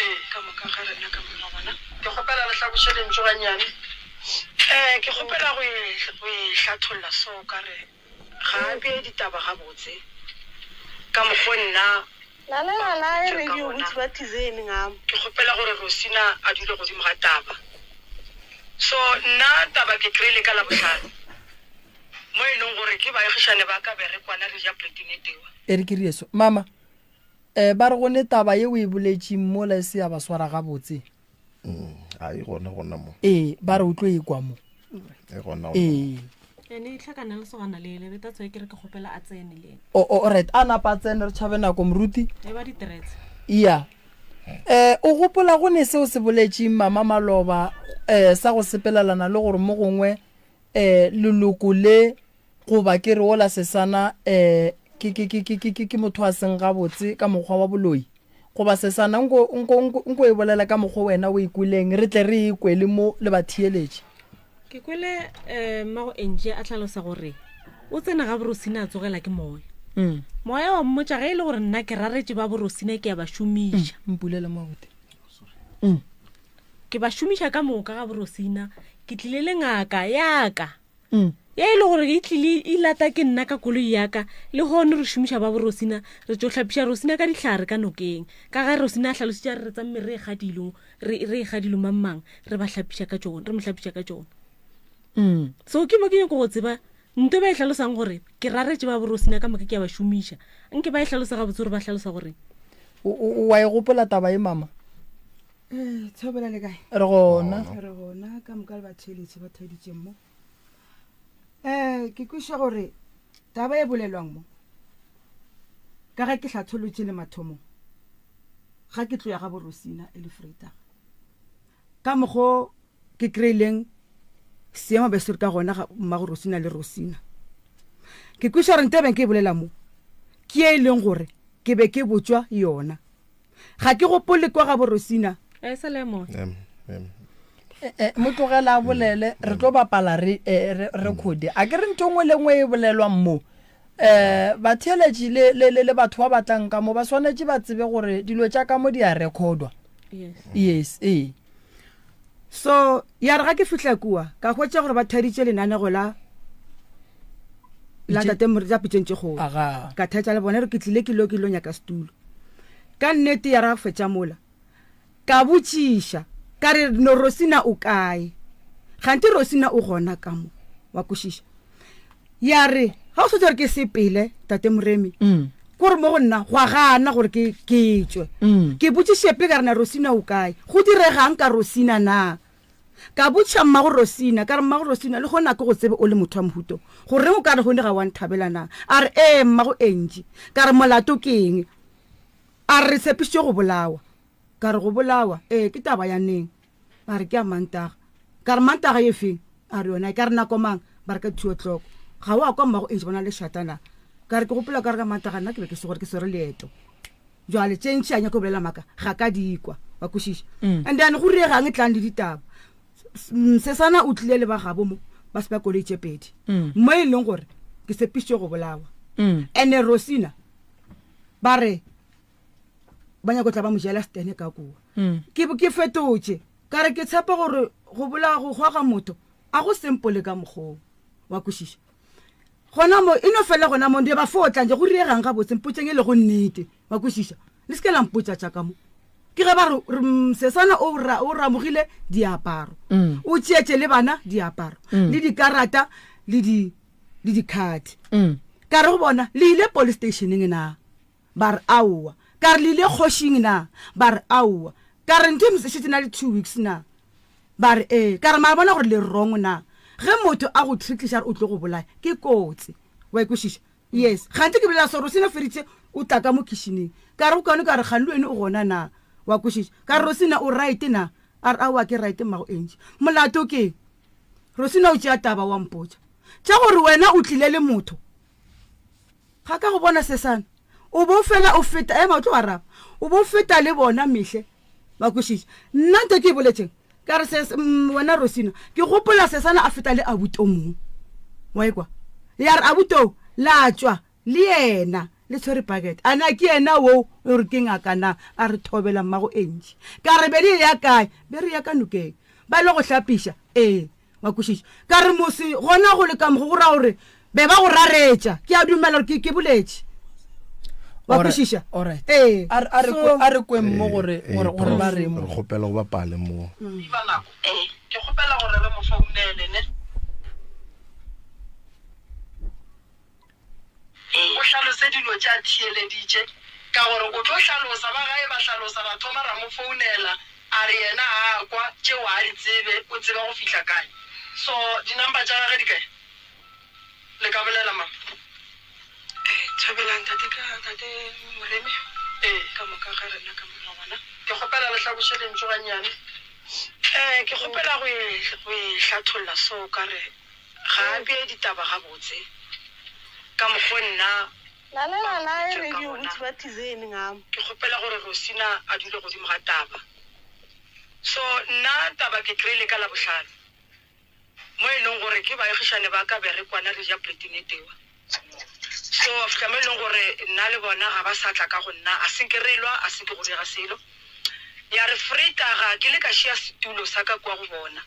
Ee. Ka moka ga rena ka moka gona. Ke kgopela le hlaboše lentšu gannyane. Eh, ke kgopela go e go e hlatholla so ka re ga a bee ditaba gabotse ka mokgo nna Lalela ba la mpoditšeng ka radio gona. botse ba thizeni ngam. Ke kgopela gore Rosina a dule godimo ga taba. So nna taba ke kry-ile ka Labohlano. Mo e leng gore ke baagišane ba ka be re kwana re ja poleteng e tewa. E re ke re eso. Mama, eh, ba re go ne taba ye o e boletšeng mola e se ya ba swara gabotse. A e gona gona mo. Ee, ba re o tlo e kwa mo. E gona. Ee. Ene e tlhakana le sogana lele, be that's why ke re ke kgopela a tsene le ena. O, o, alright, a napa a tsene re tšhabe nako moruti. E ba di-threats. Iya. Eh, o gopola go ne seo se boletšeng mama maloba eh, sa go sepelelana le gore mo gongwe eh, leloko le goba ke re wola sesana eh, ke, ke, ke, ke, ke, ke, ke motho a seng gabotse ka mokgwa wa boloi goba sesana nko, nko, nko, nko e bolela ka mokgwa wena o e kweleng re tle re e kwe le mo le batheeletše. Ke kwele um mmago Angie a hlalosa gore o tsena ga borosina a tsogela ke moya. Mm. Moya wa mmotša ge e le gore nna ke raretše ba borosina ke a ba šomiša. Mpulele mo abuti. Ke ba šomiša ka moka ga borosina, ke tlile le ngaka ya ka. Ya e le gore e tlile e lata ke nna ka koloi ya ka, le gone re šomiša ba borosina, re tšo hlapiša Rosina ka dihlare ka nokeng. Ka ge Rosina a hlalositše a re re tsamme re ga dilo, re re ga dilo mang mang, re ba hlapiša ka tšona, re mo hlapiša ka tšona. So ke mo ke nyako go tseba nto ba e hlalosang gore ke raretše ba borosina ka moka ke a ba šomiša. Nke ba e hlalosa gabotse gore ba hlalosa goreng. O, o, wa e gopola taba e mama? Eh, thobela le kae? Re gona. Re gona ka moka le batheeletši ba theeditšeng mo. Eh, ke kweša gore taba e bolelwang mo ka ge ke hlatholotše le mathomong ga ke tlo ya ga borosina e le freitaga ka mokgo ke kry-ileng seemo be se re ka gona ga mmago rosina le rosina ke kweša gore nte beng ke e bolela mo ke e leng gore ke be ke botšwa yona Ga ke gopole kwa ga borosina. E sa le mo. Eh, eh, mo tlogela a bolele re tlo bapala re eh, re recorde a ke re ntho nngwe le nngwe e bolelwang mo um batheeletši le, le, le, le batho ba batlang ka mo ba swanetše ba tsebe gore dilo tša ka mo di a recordwa Yes. yes ee So ya re ga ke fihla kua ka hwetša gore ba thaditše lenanego la la tate More la pitšeng tše kgolo. Aga. Ka thetša le bona re ke tlile ke lo ke lo nyaka setulo. Ka nnete ya ra fetša mola. Ka botšiša ka re no Rosina o kae? Kganthe Rosina o gona ka mo. Wa kwešiša? Ya re ga o swetša gore ke sepele tate Moremi. Kore mo go nna gwa gana gore ke ke tšwe. Ke botšiše pele ka re na Rosina o kae? Go diregang ka Rosina na? Ka botšiša mmago Rosina ka re mmago Rosina le gona ke go tsebe o le motho wa mohuto goreng o ka re gone ga wa nthabela na? A re ee mmago Angie. Ka re molato ke eng? A re re tshepišitšwe go bolawa. Ka re go bolawa? Ee ke taba ya neng? A re ke ya Mantaga. Ka re Mantaga ye feng? A re yona. Ka re nako mang? Ba re ka 2 o'clock. Ga wa kwa mmago Angie bona lešata na? Ka re ke gopola ka re ka Mantaga nna ke be ke se gore ke swere leeto. Jwale tše ntši a nyaka go bolela maaka ga ka di kwa. Wa kwešiša? And then go riegang e tlang le ditaba. Sesana o tlile le ba gabo mo ba se ba koloi tše pedi. Mo e leng gore ke tshepišitšwe go bolawa. Ene Rosina ba re ba nyako tla ba mo jela stene ka kua. Ke ke fetotše ka re ke tshepa gore go bolaya go hwa ga motho a go simple ka mokgoo. Wa kwešiša? Gona mo e no fela gona mo ndi ba fotla nje go riegang gabotse mpotseng e lego nnete. Wa kwešiša? Le se ke la mpotša tša ka mo. Ke ge ba re, re, Sesana o ra, o ramogile diaparo. O tšeetše le bana diaparo, le dikarata le di, le di-card. Ka re go bona, le ile police stationeng na? Ba re, Aowa. Ka re, Le ile kgošing na? Ba re, Aowa. Ka re, Ntho e šetše na le 2 weeks na? Ba re, Ee. Ka re, Ma bona gore le wrong na? Ge motho a go thritliša a re o tlo go bolaya, ke kotsi. Wa e kwešiša? Yes. Kganthe ke bolela so, Rosina Feritše o tla ka mo kitcheneng. Ka re go kane, ka re, Kgane le wene o gona na? Wa kwešiša? Ka re, Rosina o right na? A re, Aowa, ke right mmago Angie. Molato ke eng? Rosina o tšea taba wa mpotša. Tša gore wena o tlile le motho. Ga ka go bona sesana. O bo fela o feta, ema o tlo araba. O bo feta le bona mehle. Ba kwešiša. Nna ntho ke e boletšeng, ka re ses, wena Rosina, ke gopola sesana a feta le abuti o mongwe. Wa ekwa? Ya re abuti oo, la tšwa le yena le tshwere bucket. A na ke yena wo o re ke ngaka na? A re thobela mmago Angie. Ka re be le ya kae? Be re ya ka nokeng. Ba ile go hlapiša. Ee. Wa kwešiša? Ka re mose gona go le ka mogo go ra gore be ba go raretša. Ke a dumela gore ke, ke boletše. Wa kwešiša? Alright. Ee. A re, a re, So, a re kweng mo gore, Ee, gore, gore ba prof, reng mo. re kgopela go bapale mo. Diba nako. Ke kgopela gore re mo founele ne. O hlalose dilo tše a theeleditše, ka gore o tlo hlalosa, ba gae ba hlalosa, ra thoma ra mo founela, a re yena ga a kwa, tšeo ga a di tsebe, o tseba go fihla kae? So, di number tša gage di kae? Le ka bolela mama? Ee, thobela ntate ka ntate Moremi. Ee. Ka moka ga rena ka moka gona. Ke kgopela le hlaboše lentšu gannyane. Ee, ke kgopela go e, go e hlatholla so ka re Ga a bee ditaba gabotse ka mokgo nna ba mpoditšeng ka gona. Ke kgopela gore Rosina a dule godimo ga taba. So nna taba ke kry-ile ka Labohlano mo e leng gore ke baagišane ba ka be re kwana re ja poleteng e tewa. So wa fihla mo e leng gore nna le bona ga ba sa tla ka go nna, a senke re lwa, a senke go direga selo. Ya re Vrydag ke le ka šia setulo sa ka kua go bona.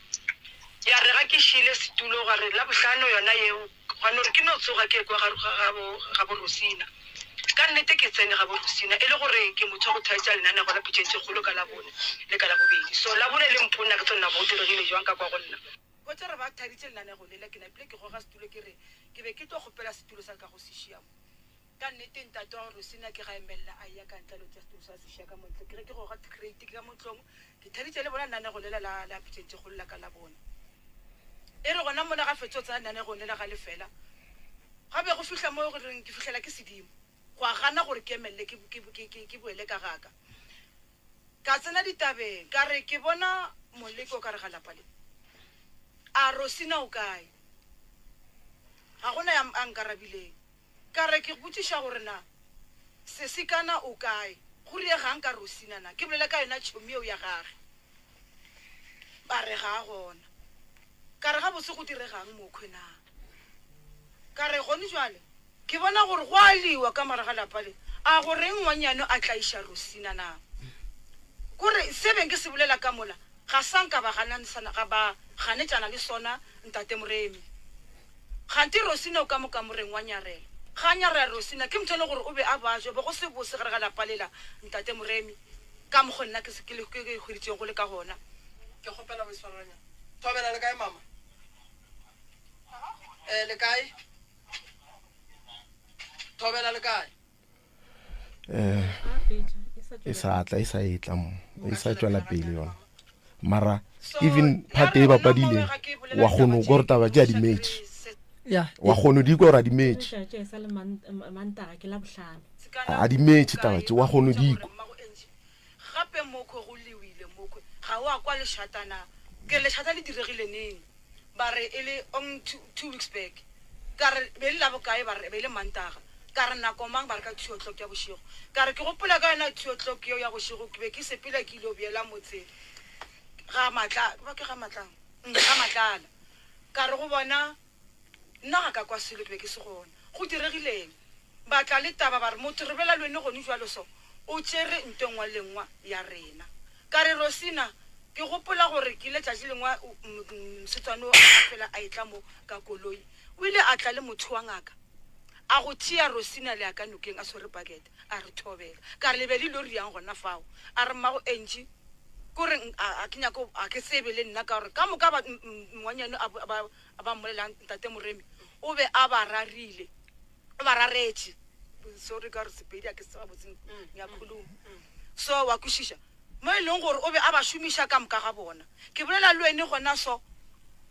Ya re ga ke šiile setulo gwa re Labohlano yona yeo gwa no re ke no tsoga ke ekwa ga, ga bo, ga bo Rosina. Ka nnete ke tsene ga bo Rosina e le gore ke motho wa go thaetša lenanego la Pitšeng tše Kgolo ka Labone le ka Labobedi. So Labone le mponna ke tlo nna bo diregile jwang ka kwa go nna. Botša re ba thaditše lenanego lela, ke napile ke goga setulo ke re ke be ke tlo kgopela setulo sa ka go se šia mo. Ka nnete ntate wa Rosina ke ga emelela a eya ka ntle a lo tšea setulo sa se šia ka mo ntle. Ke ge ke goga crate ke ka mo ntlong ke thaditše le bona lenanego lela la la Pitšeng tše Kgolo la ka Labone. E re gona mola ga fetše go tsena lenanegong lela ga lefela, ga be go fihla mo go reng ke fihlela ke sedimo, gwa gana gore ke emelele ke, ke, ke, ke, ke boele ka ga ka. Ka tsena ditabeng, ka re ke bona moleko ka re ga lapa le. A Rosina o kae? Ga go na ya a nkarabileng. Ka re ke botšiša gore na Sesikana o kae, go riegang ka Rosina na? Ke bolela ka yona tšhomi yeo ya gage. Ba re ga a gona. Ka re gabotse go diregang mokhwe na? Ka re gone jwale ke bona gore go a liwa ka morago ga lapa le. A go reng ngwanyano a tlaiša Rosina na? Kore se beng ke se bolela ka mola ga sa nka ba gananisana, ga ba ganetšana le sona Ntate Moremi. Kganthe Rosina o ka mo kamoreng wa nyarela. Ga a nyarela Rosina ke motho e le gore o be a bajwa, be go se bose gare ga lapa lela Ntate Moremi. Ka mokgo nna ke, ke, ke, ke hweditšeng go le ka gona. Ke kgopela go iswaranya. Thobela, le kae mama? Eh, le kae? Thobela, le kae? Eh, e sa tla e sa etla mo e sa tšwela pele yona mara even part e bapadileng wa kgona go gore taba tše a di match wa kgona di kwa gore a di match a di match taba tše wa kgona di kwa gape mokho go lewile mokho ga o a kwa lešatana ke re lešata le diregile neng ba re e le on two weeks back ka re be le la bokae ba re be le mantaga ka re nako mang ba re ka two o'clock ya bošego ka re ke gopola ka yona two o'clock yeo ya bošego ke be ke sepela ke ile go bjela motse ga matla ba ke ga matlang mm, ga matlala ka re go bona nna ga ka kwa selo ke be ke se gona go diregileng ba tla le taba ba re motho re bela le wene gone jalo so o tšere nto engwa le engwa ya rena Ka re, Rosina, ke gopola gore ke letšatši lengwe mosetsana o a fela a etla mo ka koloi. O ile a tla le motho wa ngaka. A go tšea Rosina le ya ka nokeng a swere pakete, a re thobela. Ka re, Le be le ilo riang gona fao? A re, Mmago Angie, ko re a ke nyake, a ke tsebe le nna ka gore ka moka ba ngwanyana a ba ba mmolelang Ntate Moremi o be a ba rarile, o ba raretše. Sorry ka gore Sepedi a ke se gabotse, ngiyakhuluma. So wa kwešiša? Mo e leng gore o be a ba šomiša ka moka ga bona. Ke bolela le wene gona so,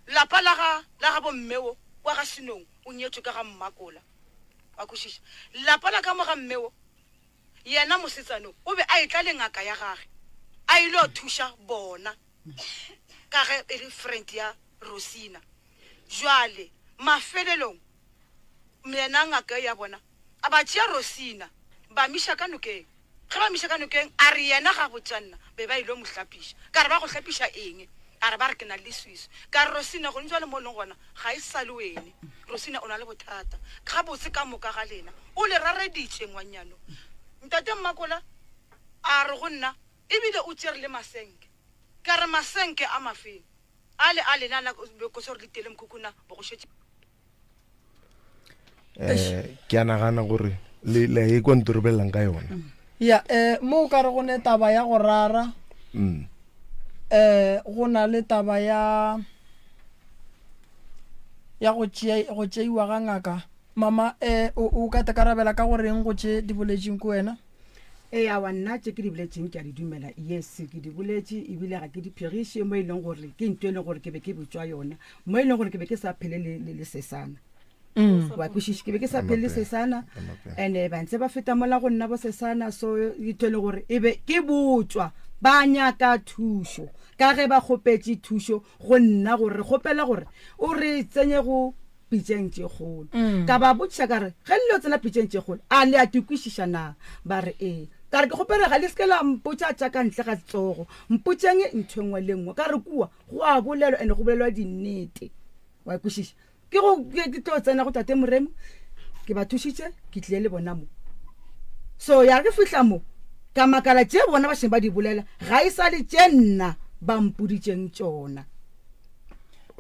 lapa la ga, la ga bomme wo, kwa ga Senong, o nyetšwe ka ga Mmakola. Wa kwešiša? Lapa la ka mo ga mme wo, yena mosetsana wo, o be a etla le ngaka ya gage, a ile thuša bona, ka ge e le friend ya Rosina. Jwale, mafelelong, yena ngaka ya bona, a ba tšea Rosina, ba miša ka nokeng. Ge ba mo iša ka nokeng, a re yena ga botša nna, be ba ilo mo hlapiša. Ka re ba go hlapiša eng? A re ba re ke na le leswiswi. Ka re Rosina, gone jwale mo o leng gona ga e sa le wene. Rosina o na le bothata. Gabotse ka moka ga lena o le rareditše ngwannyano. Ntate Mmakola a re go nna, Ebile o tšere le masenke. Ka re masenke a mafeng? Ale a lena na be ko se gore le tiele mokhukhu na bo go šetše. Eh, ke a nagana gore le le e kwa nto re bolelelang ka yona ya eh mo o ka re go ne taba ya go rara mm. eh go na le taba ya ya go tšea go tšeiwa ga ngaka mama eh o o ka tekarabela ka go reng go tše di boletšeng ko wena Ee, aowa, nna tše ke di boletšeng ke a di dumela. Yes, ke di boletše ebile ga ke di phegiše mo e leng gore ke nto e leng gore ke be ke botšwa yona, mo e leng gore ke be ke sa phele le, le, le sesana. Mm. Wa kwešiša, ke be ke sa phele le sesana and-e ba ntse ba feta mola go nna bo sesana, so ke ntho e leng gore e be ke botšwa ba nyaka thušo ka ge ba kgopetše thušo go nna gore re kgopela gore o re tsenye go pitšeng tše kgolo. Mm. Ka ba botšiša ka re, Ge le lo tsena pitšeng tše kgolo, a le a di kwešiša na? Ba re, Ee. Ka re, Ke kgopela ga le se ke la mpotša tša ka ntle ga letsogo. Mpotšeng ntho e nngwe le nngwe. Ka re, Kua go a bolelwa and go bolelwa dinnete. Wa e kwešiša? Ke go ke ke tlo tsena go Tate Moremi, ke ba thušitše, ke tlile le bona mo. So ya re ke fihla mo, ka makala tše bona ba šeng ba di bolela, ga e sa le tše nna ba mpoditšeng tšona.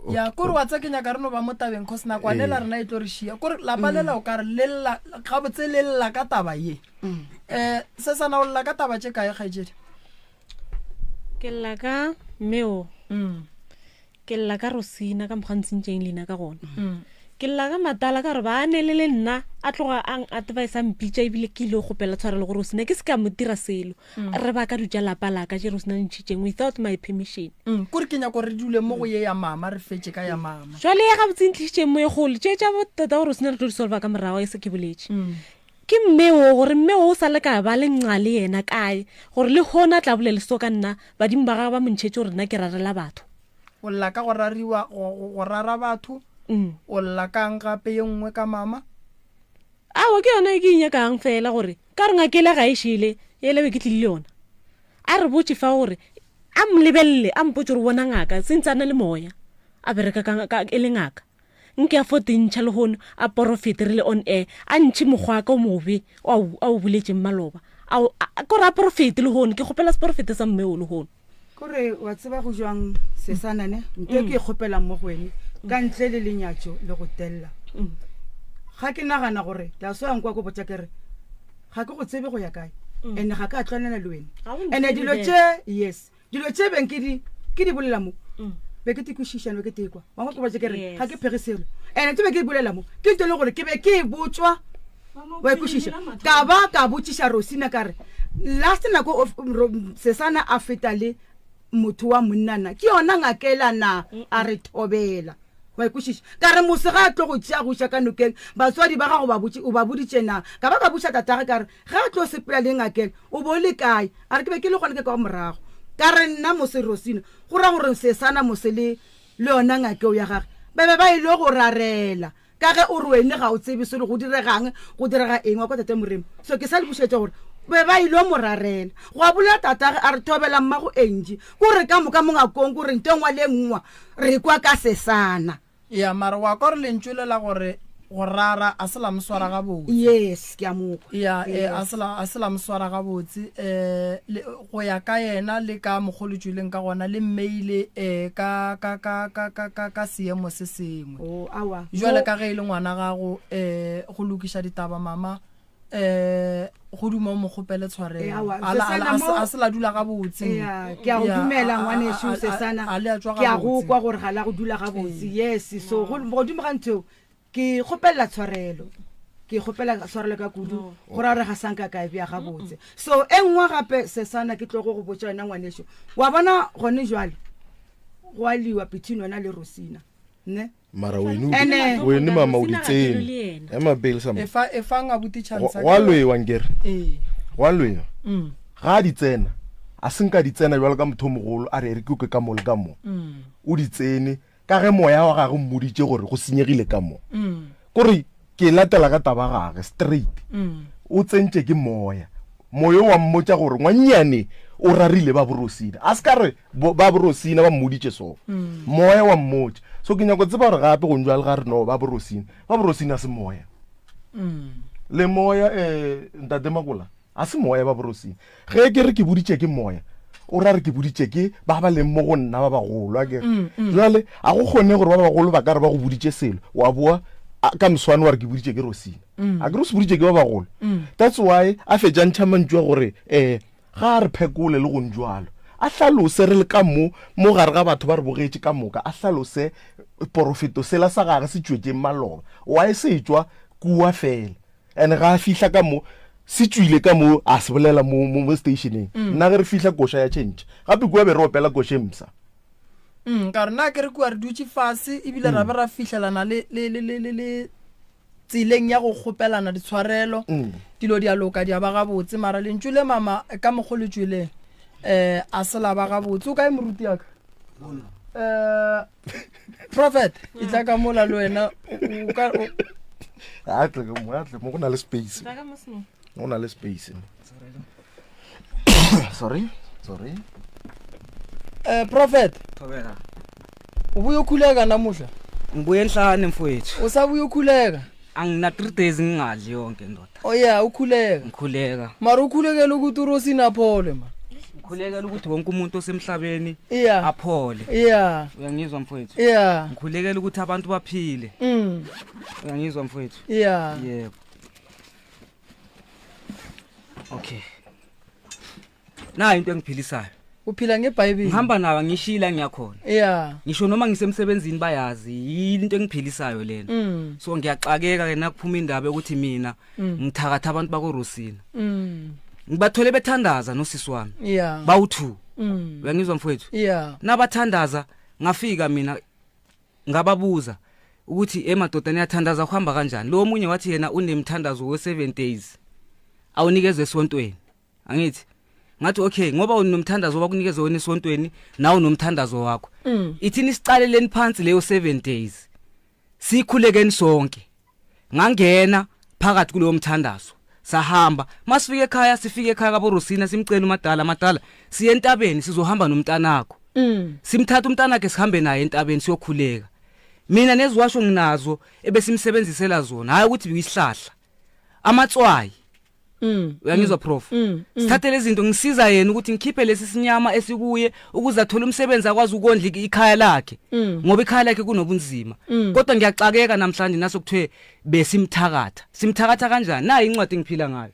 Ya kore wa tsa ke nyaka re no ba mo tabeng cause nakwane la rena e tlo re šia kore lapa lela o ka re le lla gabotse le lla ka taba ye um se sana o lla ka taba tše kae kgaetšedi ke lla ka mmeo ke lla ka rosina ka mokgwa ntshentšeng leina ka gona ke lla ka matala ka gore ba nele le nna a tloga a advice a mpitša ebile ke ile go kgopela tshwarelo gore rosina ke se ka mo dira selo mm. re ba ka dutša lapa la ka tše rosina ntšhitšeng without my permission mm. kore ke nyako re dule mo go ye ya mama re fetše ka ya mama jwale ya gabotse ntlišitšeng mo e golo tše tša botata gore rosina re tlo di solva ka morago e se ke boletše mm. ke mme o gore mme o sa le ka ba le nqa le yena kae gore le gona tla bolele so ka nna badimo ba gagwe ba mo ntšhetše gore nna ke rarela batho O lla ka go rariwa, go, go, go rara batho. Mm. O lla kang gape ye nngwe ka mama? Aowa, ke yona e ke e nyakang fela gore ka re ngakele ga e šele, yela be ke tlile le yona. A re botše fa gore a mo lebelele, a mpotše gore o bona ngaka sentse a na le moya, a bereka ka, ka, e le ngaka. Nke a fo tentšha lehono, a porofete re le on air, a ntšhe mokgwa ka o mobe o a o, a o boletšeng maloba. A o, a, kore a porofete lehono, ke kgopela seporofete sa mme o lehono. Kore wa tseba go jwang sesana ne nto e ke e kgopelang mo go wene ka ntle le lenyatšo le go tella ga ke nagana gore that's why nkwa ko botša ke re ga ke go tsebe go ya kae and ga ka tlwanela le wene and dilo tše yes dilo tše beng ke di ke di bolela mo be ke te kwešišane be ke tekwa wa nkwa ko botša ke re ga ke phege selo and tse be ke di bolela mo ke nto e leng gore ke be ke e botswa. Wa e kwešiša? Ka ba ka botšiša Rosina ka re, last nako Sesana a feta le motho wa monna na ke yona ngakela na? A re thobela. Wa e kwešiša? Ka re mose ga a tlo go tšea go iša ka nokeng, batswadi ba gago ba botše, o ba boditše na? Ka ba ka botšiša tatagwe ka re, ge a tlo sepela le ngakela o bo o le kae? A re ke be ke le gona ke kwa morago. Ka re nna mose Rosina, go ra gore Sesana mose le le yona ngakeo ya gage ba be ba ile go rarela. Ka ge o re wene ga o tsebe selo go diregang, go direga eng, wa kwa Tate Moremi? So ke sa le bušetša gore be ba ilo mo rarela. Gwa bolela tatage a re thobela mmago Angie. Ko re ka moka mo ngakong ko re nto engwa le engwa re kwa ka sesana. Ya mara wa kwa gore lentšu le la gore go rara a se la mo swara gabotse. Yes, ke a mo kwa. Ya, eh, a se la, a se la mo swara gabotse. Eh, le, go ya ka yena le ka mokgo le tšweleng ka gona le mmeile eh, ka, ka, ka, ka, ka, ka, ka seemo se sengwe. Oh, aowa. Jwale ka ge e le ngwana gago eh, go lokiša ditaba mama eh, go duma o mo kgopele tshwarelo. Eh, aowa. A la- a la- Sesana a se- mo- a se la dula gabotse. Ea, ke a go Ya, dumela a- a- ngwanešu a- a- Sesana. a le a tšwa Ke a go gabotse. kwa gore ga la go dula gabotse. Yes, so go, godimo ga ntho eo, Ke kgopelela tshwarelo. Ke kgopela tshwarelo ka kudu, go ra gore ga sa nka ka e bea gabotse. So e nngwe gape sesana ke tlogo go botša yona ngwaneso, wa bona gone jwale go a liwa between wena le Rosina, ne? Mara wene Ene- wene mama o di Rosina ga ke lwe le tsene. yena. Ema pele sa Efa efa ngabuti chance. Go a lwewa nkere. Ee. Go a lwewa. Mm. Ga a di tsena, a se nka di tsena jwalo ka motho o mogolo a re e re ke kwe ka mo le ka mo. O di tsene Ka ge moya wa gagwe o mmoditše gore go senyegile ka mo. Kore ke latela ka taba gage straight. O tsentše ke moya. Moya wa mmotša gore ngwannyane o rarile ba borosina. A se ka re ba borosina ba mmoditše so. Moya wa mmotša. So ke nyako tseba gore gape go njwale ga re no ba borosina. Ba borosina se moya. Le moya eh ntate Makola. A se moya ba borosing. Ge ke re ke boditše ke moya, o ra re ke boditše ke ba ba leng mo go nna ba bagolo, a ke re. Mm, mm. Jwale a go kgone gore ba bagolo ba ka re ba go boditše selo, wa boa ka moswane wa re ke boditše ke Rosina. Mm. A ke re o se boditše ke ba bagolo. Mm. That's why a fetša ntšha mantšu a gore um ga a re phekole le gong jwalo. A hlalose re le ka mo, mo gare ga batho ba re bogetše ka moka, a hlalose porofeto sela sa gage se tšwetšeng maloba. Why se tšwa kua fela? And ga a fihla ka mo, se tšwile ka mo, a se bolela mo, mo, mo stationeng. Mm. Nna ge re fihla koša ya change. Gape kua be re opela koša e mpsha. Mm, ka re na ke re kua re dutše fase ebile ra Mm. be ra fihlelana le, le, le, le, le, le tseleng ya go kgopelana ditshwarelo. Mm. Dilo di a loka, di a ba gabotse, mara lentšu le mama ka mokgo le tšweleng, eh, a se la ba gabotse. O kae moruti ya ka? Eh, prophet, e tla ka mola le wena, o ka, o, A tle ka mo, a tle mo, go na le space. Tla ka mo seno. Go na le space. Sorry, sorry. Eh, prophet. Thobela. O buye ukhuleka namuhla? Ngibuye enhlane mfowethu. O sa buye ukhuleka? Angina 3 days ngingadli yonke ndoda. Oh yeah, ukhuleka. Ngikhuleka. Mara ukhulekela ukuthi uRosina aphole man. Ngikhulekela ukuthi wonke umuntu osemhlabeni Yeah. aphole. Yeah. Uyangizwa mfowethu? Yeah. Ngikhulekela ukuthi abantu baphile. Uyangizwa mfowethu? Yeah. Yebo. Okay. Nayi into engiphilisayo. Uphila ngeBhayibheli. Ngihamba nayo ngishila ngiyakhona. Yeah. Ngisho noma ngisemsebenzini bayazi yini into engiphilisayo lena. So ngiyaxakeka ke nakuphuma indaba ukuthi mina ngithakatha abantu bakoRosina. Ngibathole bethandaza nosisi wami. Yeah. Bawu2. Uyangizwa mfowethu? Yeah. Nabathandaza ngafika mina ngababuza ukuthi emadoda niyathandaza kuhamba kanjani. Lo omunye wathi yena unemthandazo we 7 days. Awunikezwe esontweni. Angithi ngathi okay ngoba unomthandazo wakunikeza wena esontweni nawe unomthandazo wakho. Ithini sicaleleni phansi leyo 7 days. Sikhulekeni sonke. Ngangena phakathi kulowo mthandazo. Sahamba masifike ekhaya sifike ekhaya kaboRosina simcela umadala madala siye entabeni sizohamba nomntanakho. Simthatha umntanakhe sihambe naye entabeni siyokhuleka. Mina neziwasho nginazo ebesimsebenzisela zona hayi ukuthi biyisihlahla. Amatswayi. Uyangizwa prof? Sithathe lezi zinto ngisiza yena ukuthi ngikhiphe lesi sinyama esikuye ukuze athole umsebenzi akwazi ukondla ikhaya lakhe. Ngoba ikhaya lakhe kunobunzima. Kodwa ngiyaxakeka namhlanje naso kuthiwe besimthakatha. Simthakatha kanjani? Nayi incwadi engiphila ngayo.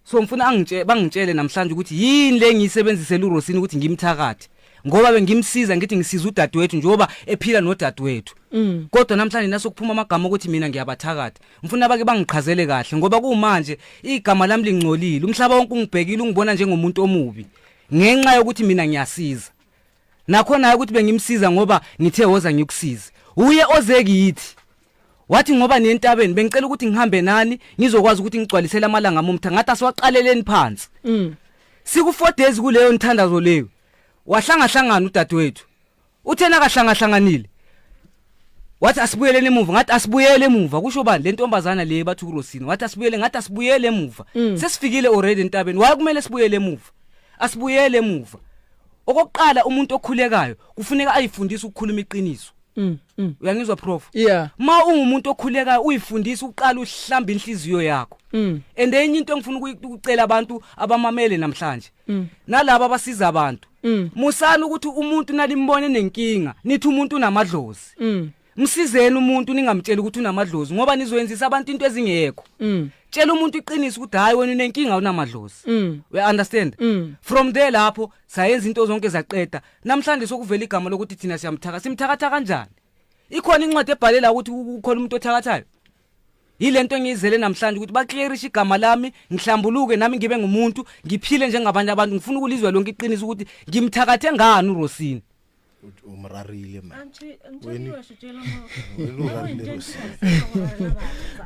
So ngifuna angitshele bangitshele namhlanje ukuthi yini le ngiyisebenzisela uRosini ukuthi ngimthakathe. Ngoba bengimsiza ngithi ngisiza udadewethu njengoba ephila nodadewethu. Mm. Kodwa namhlanje nasokuphuma amagama ukuthi mina ngiyabathakatha. Ngifuna bake bangichazele kahle ngoba kumanje igama lami lingcolile. Umhlaba wonke ungibhekile ungibona njengomuntu omubi ngenxa yokuthi mina ngiyasiza. Nakhona ukuthi bengimsiza ngoba ngithe woza ngikusize. Uye oze kithi. Wathi ngoba niyentabeni bengicela ukuthi ngihambe nani ngizokwazi ukuthi ngigcwalisele amalanga amumtha ngathi asiwaqaleleni phansi. Mm. Siku 4 days kuleyo nthandazo leyo. Wahlangahlangana udadewethu. Uthe nakahlangahlanganile. Wathi asibuyeleni emuva ngathi asibuyele emuva kusho bani le ntombazana le bathi uRosini wathi asibuyele ngathi asibuyele emuva. Mm. Sesifikile already entabeni waye kumele sibuyele emuva. Asibuyele emuva. Okokuqala umuntu okhulekayo kufuneka ayifundise ukukhuluma iqiniso. Mm. Mm. Uyangizwa prof? Yeah. Ma ungumuntu okhulekayo uyifundisa uqala uhlamba inhliziyo yakho. Mm. And enye into engifuna ukucela abantu abamamele namhlanje. Mm. Nalabo abasiza abantu. Mm. Musani ukuthi umuntu nalimbone nenkinga nithi umuntu unamadlozi. Mm. Msizeni umuntu ningamtsheli ukuthi unamadlozi ngoba nizoyenzisa abantu into ezingekho. Mm. Tshela umuntu iqiniso ukuthi hayi wena unenkinga unamadlozi. Mm. We understand? Mm. From there lapho sayenza into zonke zaqeda. Namhlanje sokuvela igama lokuthi thina siyamthaka. Simthakatha kanjani? Ikhona incwadi ebhalela ukuthi kukhona umuntu othakathayo. Yilento engiyizele namhlanje ukuthi baclearishe igama lami, ngihlambuluke nami ngibe ngumuntu, ngiphile njengabanye abantu. Ngifuna ukulizwa lonke iqiniso ukuthi ngimthakathe ngani uRosini. Umrarile man. Wena Wena urarile Rosini.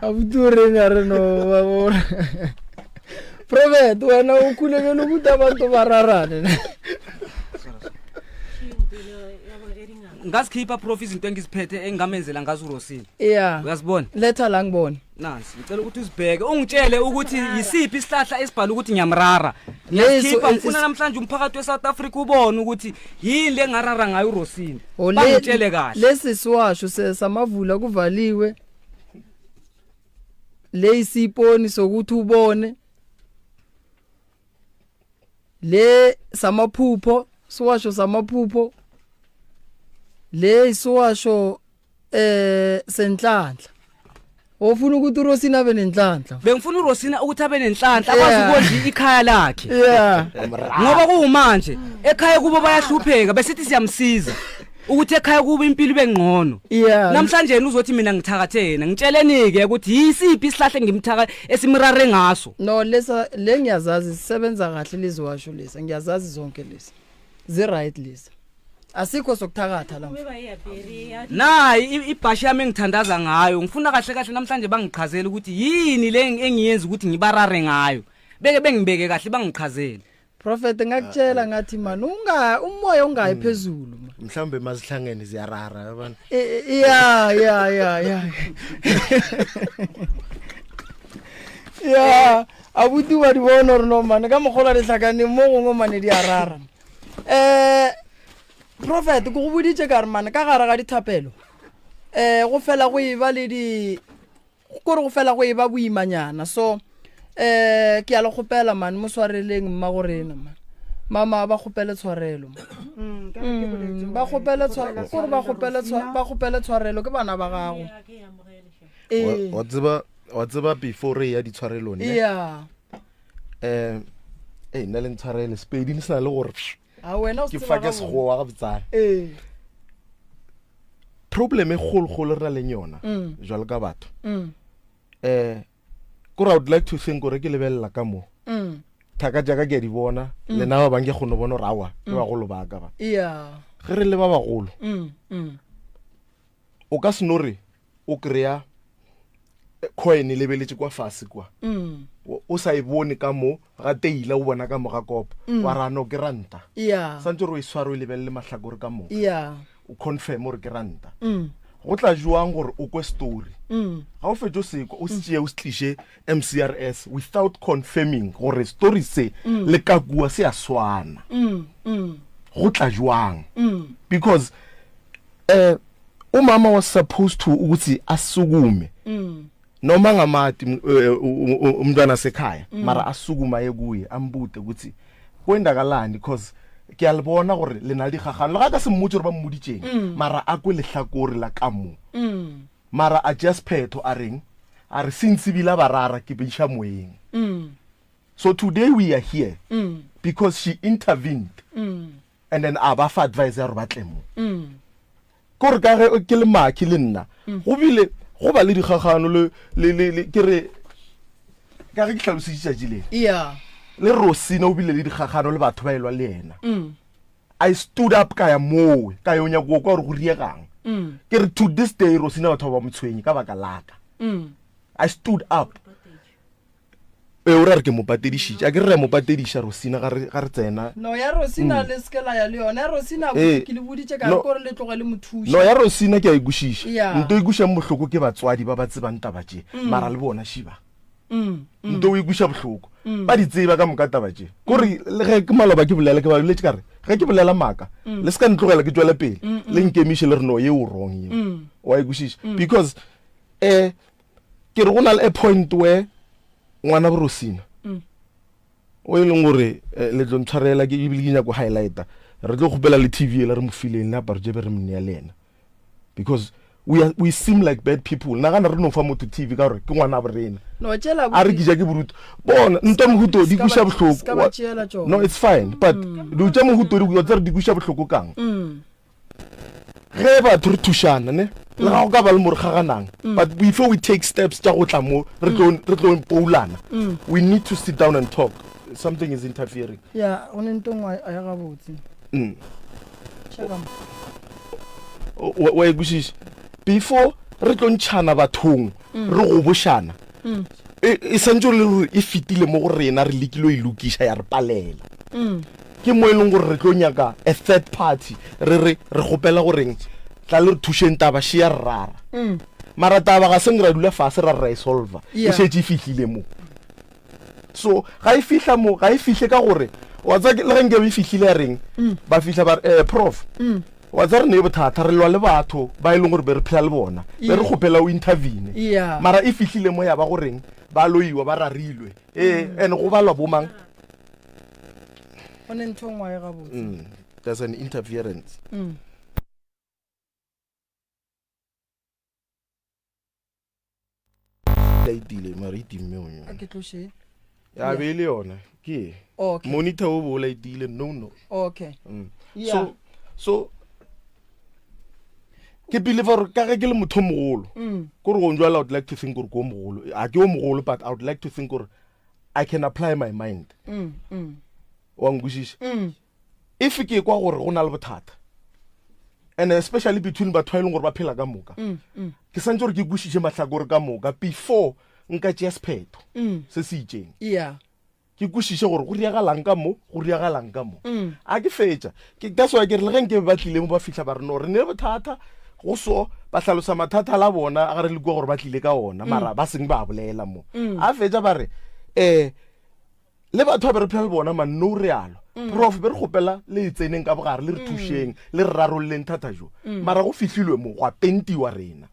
Abuti o reng a re no ba bona. Prophet wena o khulekele ukuthi abantu ba rarane. Ngazikhipha prof izinto engiziphethe engamenzela ngazo uRosini. Yeah. Uyazibona? Letha la ngibone. Nansi, ngicela ukuthi uzibheke ungitshele ukuthi yisiphi isihlahla esibhala ukuthi ngiyamrara. Leso- Ngiyakhipha ngifuna is- namhlanje umphakathi weSouth Africa ubone ukuthi yini le ngarara ngayo uRosini. O, le- Bangitshele kahle. Lesi siwasho se- samavula kuvaliwe. Leyisiponi sokuthi ubone. Le samaphupho, siwasho samaphupho. Le isiwasho eh senhlanhla. Ofuna ukuthi uRosina abe nenhlanhla. Bengifuna uRosina ukuthi abe nenhlanhla akwazi Yeah. ukondla ikhaya lakhe. Yeah. Ngoba kuwumanje ekhaya kubo bayahlupheka besithi siyamsiza ukuthi ekhaya kubo impilo ibe ngcono. Yeah. Namhlanje yena uzothi mina ngithakathe yena. Ngitsheleni ke ukuthi yisiphi isihlahla engimthaka esimrare ngaso. No lesa le ngiyazazi sisebenza kahle leziwasho lesa ngiyazazi zonke lezi. Zi right lezi. Asikho sokuthakatha la. Nayi ibhashi yami engithandaza ngayo ngifuna kahle kahle namhlanje bangichazele ukuthi yini le engiyenza ukuthi ngibarare ngayo. Beke bengibeke kahle bangichazele. Prophet ngakutshela ngathi man unga umoya ungayi phezulu man. Mhlambe mazihlangene ziyarara abantu. Yeah yeah yeah yeah. Yeah, abuti wa di bona gore no man ka mogola le tlhakane mo gongwe mane di a rara. Eh Prophet ke go boditse ka re man ka gare ga dithapelo. Eh go fela go e ba le di kore go fela go e ba boimanyana so eh ke a le kgopela man mo swareleng mma go rena man. Mama ba kgopele tshwarelo man. Ba kgopele tshwarelo kore ba kgopele tshwa- ba kgopele tshwarelo ke bana ba gago. Ee. Wa tseba wa tseba before re ya ditshwarelong ne? Yeah. Eh eh nna le ntshwarele Sepedi se na le gore A wena o se ke tseba fa ke gabotse. sekgowa ga botsana. Ee. Problem e kgologolo re na leng yona Mm. jwalo ka batho. Mm. Eh kore I would like to think gore ke lebelela ka mo. Mm. Thaka jaaka ke a di bona Mm. le nna ba bang ke kgone go bona gore aowa ke Mm. bagolo ba ka ba. Yeah. Ge re le ba bagolo Mm. Mm. o ka se no re o kry-a coin e lebeletše kwa fase kwa Mm. o o sa e bone ka mo ga teila o bona ka mo ga kopa Mm. wa ra no ke ranta Yeah. santse gore o e sware o e lebelele mahlakore ka moka Yeah. o confirm gore ke ranta Mm. go tla jwang gore o kwe story Mm. ga o fetse o sekwa o se tšee o se tliše mcrs without confirming gore story se Mm. le ka kua se a swana Mm. Mm. go tla jwang Mm. because eh umama was supposed to ukuthi asukume Mm. noma ngamati umntwana sekhaya Mm. mara asukuma aye kuye ambute ukuthi kwendakalani because ke a le bona gore le na le dikgagano le ga ka se mmotse gore ba mmoditseng Mm. mara a kwe lehlakore la ka mo Mm. mara a just phetho a reng a re since ebile a barara ke beisha moyeng Mm. so today we are here Mm. because she intervened Mm. and then a ba fa advice ya gore ba tle mo Mm. Kore ka ge ke le maki le nna mm. go bile go ba le dikgagano le le le ke re ka ge ke hlalositše tšatši le yeah le Rosina o bile le dikgagano le batho ba elwa le yena mm. I stood up ka ya mowe ka yo nyako kwa gore go riegang mm. ke re to this day Rosina batho ba mo tshwenye ka baka laka mm. I stood up ee o ra re ke mo patedišitše a ke re re mo patediša rosina ga re ga re tsena no ya rosina mm. le se la ya le yona ya rosina ee. ke le boditše ka gore le tloge le mo thuša no ya rosina ke a e kwešiša nto e kwešišang bohloko ke batswadi ba ba tsebang taba tše mm. mara le bona šiba mm, nto o e kweša bohloko ba di tseba ka moka taba tše kore le ge ke maloba ke bolela ke ba boletse ka re ge ke bolela maaka le se ka ntlogela ke tswele pele le nkemiše le re no ye o wrong ye wa e kwešiša because um ke re go na le a point where ngwana borosina mm. o e leng gore eh, le tlo ntshwarela ke ebile ke nyako highlighta re tlo kgopela le tv ela re mo fileng le aparo jebe re mo nea le ena because we, are, we seem like bad people nagana re no fa motho tv ka gore ke ngwana a borena a re kija ke boruto bona nto mohuto di kwiša bohloko no it's fine but mm. dilo tša mohuto di tsa re di kwiša bohloko kang mm. ge batho re thušana ne le ga go ka ba le mo re kgaganang mm. but before we take steps tša go tla mo re tlo mm. re tlo poulana mm. we need to sit down and talk something is interfering ya go ne nto nngwe ya gabotse mm. wa e kwešiša before re tlo ntšhana bathong re gobošana e, e santse le gore e fetile mo go rena re lekile e lokiša ya re palela Ke mo e leng gore re tlo nyaka a third party, re re re kgopela goreng tla le re thušeng taba še ya re rara. Mm. Mara taba ga seng ra dula fase ra re ra e solva, e šetše e fihlile mo. So ga e fihla mo, ga e fihle ka gore wa tseba le ge nke e fihlile ya reng, mm. ba fihla ba re eh prof, mm. wa tseba re ne bothata re lwa le batho ba e leng gore be re phela le bona, be re kgopela o intervene. Mara e fihlile mo ya ba goreng ba loiwa ba rarilwe. Eh, and go balwa bomang? go ne ntho nngwe e gabotse mm, there's an interference mm. laitile mara e timme o a ke tloše ya be e le yona ke e. okay monitor o bo o laitile no no okay mm. yeah. so so ke believe gore ka ge ke le motho o mogolo mm. kore go njwala i would like to think gore ke o mogolo a ke o mogolo but i would like to think gore i can apply my mind mm, mm. wa nkwešiša mm. if ke kwa gore go na le bothata and especially between batho ba e leng gore ba phela ka moka mm, mm. ke santse gore ke kwešiše mahlakore ka moka before nka tšea sephetho mm. se se itšeng yeah. ke kwešiše gore go riagalang ka mo go riagalang ka mo mm. a ke fetša that's why ke re le ge nke ba tlile mo ba fihla ba re no re ne bothata go so ba hlalosa mathata la bona a ga re le kua gore ba tlile ka ona mara ba seng ba bolela mo a fetša ba re um le batho ba be re phela le bona man no realo prof be re kgopela le e tseneng ka bogare le re thušeng le re rarolleng thata jo mara go fihlilwe mo gwa pentiwa rena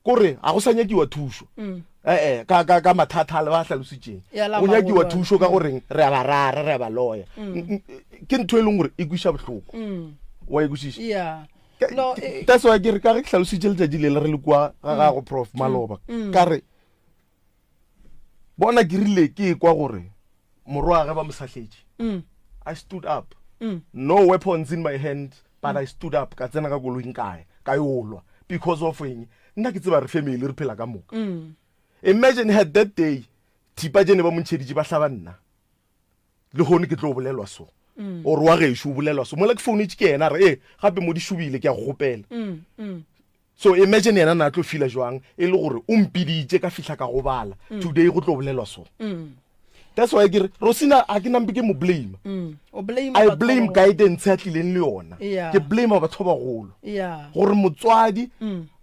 kore ga go sa nyakiwa thušo ee ka, ka, ka mathata a le ba hlalositšeng Ya la go nyakiwa magolwane. thušo ka goreng re a ba rara re a ba loya N- n- ke ntho e leng gore e kweša bohloko wa e kwešiša yeah Ka- no ke- e- that's why ke re ka ge ke hlalositše letšatši le le re le kua ga gago prof maloba ka re bona ke rile ke kwa gore morwage ba mo sahletše i stood up no weapons in my hand but i stood up ka tsena ka koloing ka ya ka yo lwa because of eng nna ke tseba re family re phela ka moka imagine had that day thipa tše ne ba mo ntšheditše ba hlaba nna lehono ke tlo bolelwa so or wa gešo o bolelwa so mola ke founetše ke yena a re ee gape mo di šobile ke a go gopela so imagine yena na tlo fila jwang e le gore o mpiditše ka fihla ka gobala mm. today go tlo bolelwa so mm. that's why ke re rosina a ke nampe ke mo blame mm. i blame guidance ya tlileng le yona ke blame batho ba bagolo gore motswadi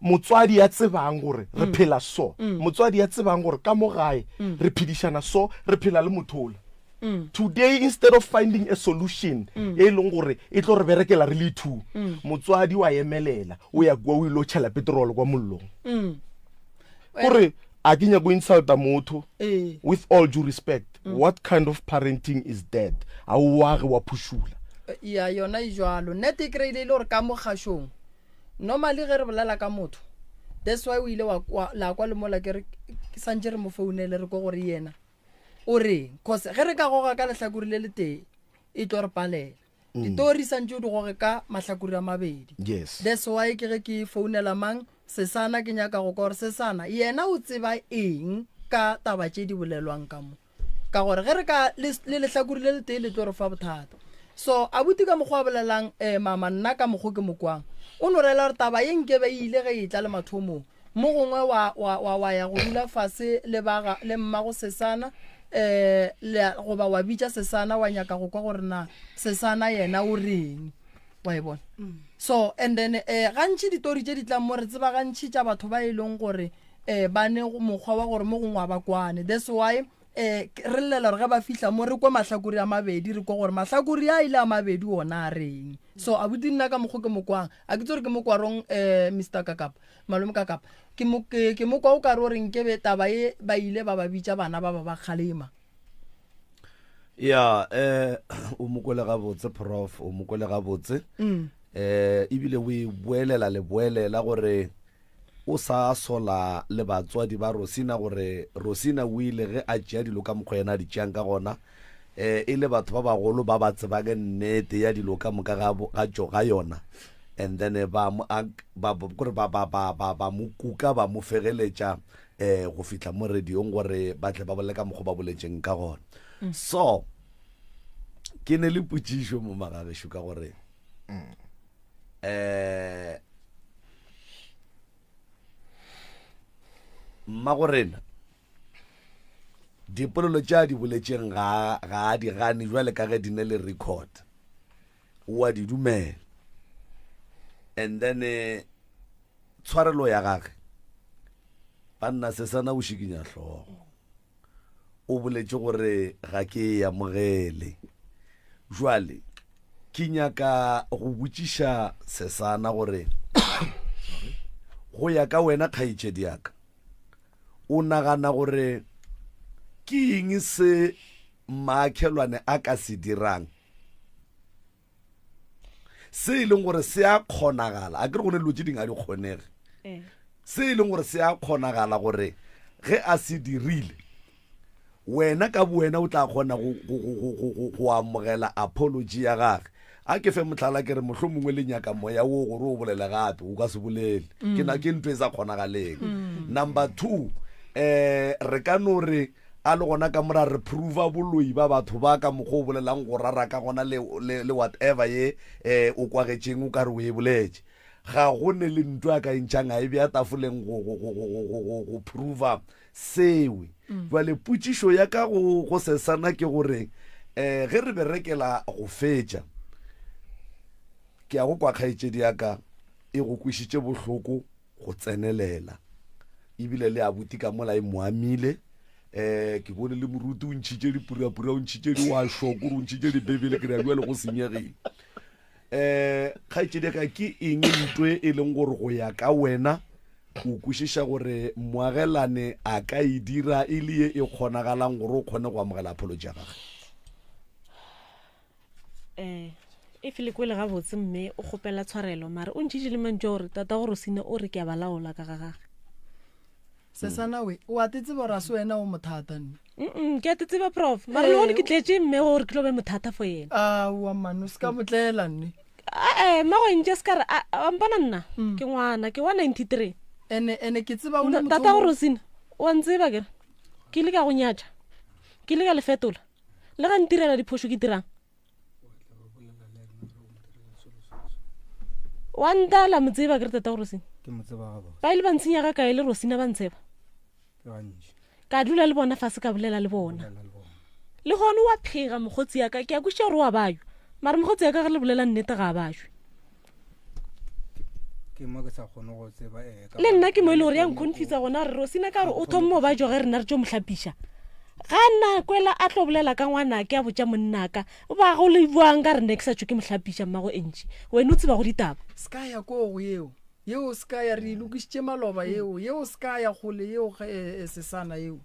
motswadi ya tsebang gore re phela so motswadi ya tsebang gore ka mo gae re phedišana so re phela le mothola Mm. Today instead of finding a solution mm. e leng gore e tlo re berekela re le two mm. motswadi wa emelela o ya kua o ile o tšhela petrol kwa mollong mm. kore a ke nyako insulta motho eh. with all due respect mm. what kind of parenting is that a o wage wa phušula ya yona e jalo nnete e kry-ile e le gore ka mo kgašong normally ge re bolela ka motho that's why o ile la kwa le mola ke re santse re mo founele re ko gore yena O reng? Cause ge re ka goga ka lehlakore le letee e tlo re palela. Ditori santše o di goge ka mahlakore a mabedi. Yes. That's why ke ge ke founela mang Sesana ke nyaka go kwa gore Sesana yena o tseba eng ka taba tše di bolelwang ka mo. Ka gore ge re ka le, le lehlakore le letee le tlo re fa bothata. So abuti ka mokgwa a bolelang eh, mama nna ka mokgo ke mo kwang o no rela gore taba ye nkebe e ile ge e tla le mathomong. Mo gongwe wa, wa, wa, wa ya go dula fase le ba ga, le mmago Sesana eh, le, goba wa bitša Sesana wa nyaka go kwa gore na Sesana yena o reng. Wa e bona? So, and then eh, gantši ditori tše di tlang mo re tseba gantši tša batho ba e leng gore eh, ba ne mokgwa wa gore mo gongwe ga ba kwane. That's why eh, re llela gore ge ba fihla mo re kwe mahlakore a mabedi, re kwe gore mahlakore a ile a mabedi ona a reng. So abuti nna ka mokgo ke mo kwang, a ke tsore ke mo kwarong eh, Mister Kakapa, malome Kakapa, ke mo, ke, ke mo kwa o ka re o re nkebe taba ye ba ile ba ba bitša bana ba ba ba kgalema. Ya, eh, o mo kwele gabotse prof, o mo kwele gabotse. Eh, ebile o e boelela le boelela gore o sa sola le batswadi ba Rosina gore Rosina o ile ge a tšea dilo ka mokgwa yena a di tšeang ka gona, eh, e le batho ba bagolo ba ba tsebang nnete ya dilo ka moka ga, ga tšo, ga yona. And then ba mo, a, ba, ba, kore ba, ba, ba, ba, ba mo kuka, ba mo fegeletša, eh, go fihla mo radiong gore ba tle ba bolele ka mokgwa ba boletšeng ka gona. So, ke ne le potšišo mo magagešo ka gore, eh, mmagorena dipolelo tše a di boletšeng ga ga a di gane jwale ka ge di ne le record, o a di dumela. And then, eh, tshwarelo ya gage, banna Sesana o šikinya hlogo, o boletše gore ga ke e amogele. Jwale ke nyaka go botšiša Sesana gore go ya ka wena kgaetšedi ya ka, o nagana gore ke eng se maakhelwane a ka se dirang se e leng gore se a kgonagala? A ke re go ne dilo tše dingwe a di kgonege. Se e leng gore se a kgonagala gore ge a se dirile, wena ka bowena o tla kgona go amogela apology ya gage. A ke fe mohlala, ke re mohlomongwe le nyaka moya wo gore o bolele gape, o ka se bolele. Ke na ke ntho e sa kgonagaleng. Number 2, eh, re ka no re a le gona ka mora re prova boloi ba batho ba ka mokgwa o bolelang go rara ka gona le, le, le whatever ye, eh, o kwagetšeng o ka re o e boletše. Ga go ne le ntho a ka e ntšhang a e bea tafoleng go, go, go, go, go, go, go, go prova sewe. Jwale potšišo ya ka go, go Sesana ke gore, eh, ge re berekela go fetša, ke ya go kwa kgaetšedi ya ka e go kwešitše bohloko go tsenelela, ebile le abuti ka mola e mo amile. Eh, ke bone le moruti o ntšhitše dipurapura, o ntšhitše diwašo, kore o ntšhitše dibebele, ke re bjale go senyegile. Eh, kgaetšedi ya ka, ke eng ntwe e leng gore go ya ka wena o kwešiša gore moagelane a ka e dira e le ye e kgonagalang gore o kgone go amogela apology ya gagwe? Eh, e fele kwele gabotse mme o kgopela tshwarelo, mare o ntšhitše le mantšu a gore tata go Rosina o re ke a ba laola ka ga gage. Sesana we, o a te tseba gore a se wena o mothata nne. Mm, ke a te tseba prof, mare le gone ke tletše mme gore ke tlo be mothata for yena. Aowa man, o se ka motlela nne. Ee, mmago ntše se ka re, a mpona nna, ke ngwana, ke wa 93. Ene, ene ke tseba o le motho. Tata go Rosina, o a ntseba kere, ke ile ka go nyatša, ke ile ka le fetola, le ga ntirela diphošo ke dirang? Wa ntala mo tseba ke re tata go Rosina. Ke mo tseba gabotse. Ba ile ba ntshenya ga kae le Rosina ba ntsheba? Ke gantši. Ka dula le bona fase ka bolela le bona. Le gone wa phega mokgotsi ya ka, ke a kwešiša gore wa bajwa. Mara mokgotsi ya ka ge le bolela nnete ga a bajwe. Ke mo ke sa kgone go tseba, eh, ka Le nna ke mo e le gore ya gore nconfuse gona gore Rosina ka gore o thommo ba jwa ge rena re tšo mo hlapiša. Ga nna kwela a tlo bolela ka ngwana ke a botša monnaka, ba go le bjang ka re nna ke sa tšo ke mo hlapiša mmago e ntši. Wena o tseba go ditaba. Se ka ya koo go yeo. Yeo se ka ya, re e lokišitše maloba yeo. Yeo se ka ya kgole yeo ge, eh, eh, sesana yeo.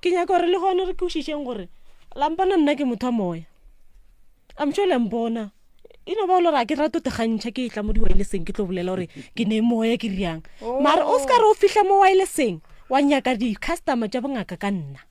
Ke nyaka gore le gone re kwešišeng gore la mpona nna ke motho wa moya. I'm sure le mpona. E no ba o le gore a ke rate go tegantšha ke etla mo di-wirelesseng ke tlo bolela gore ke ne moya ke riang. Mara o se ka re o fihla mo wirelesseng wa nyaka di-customer tša bongaka ka nna.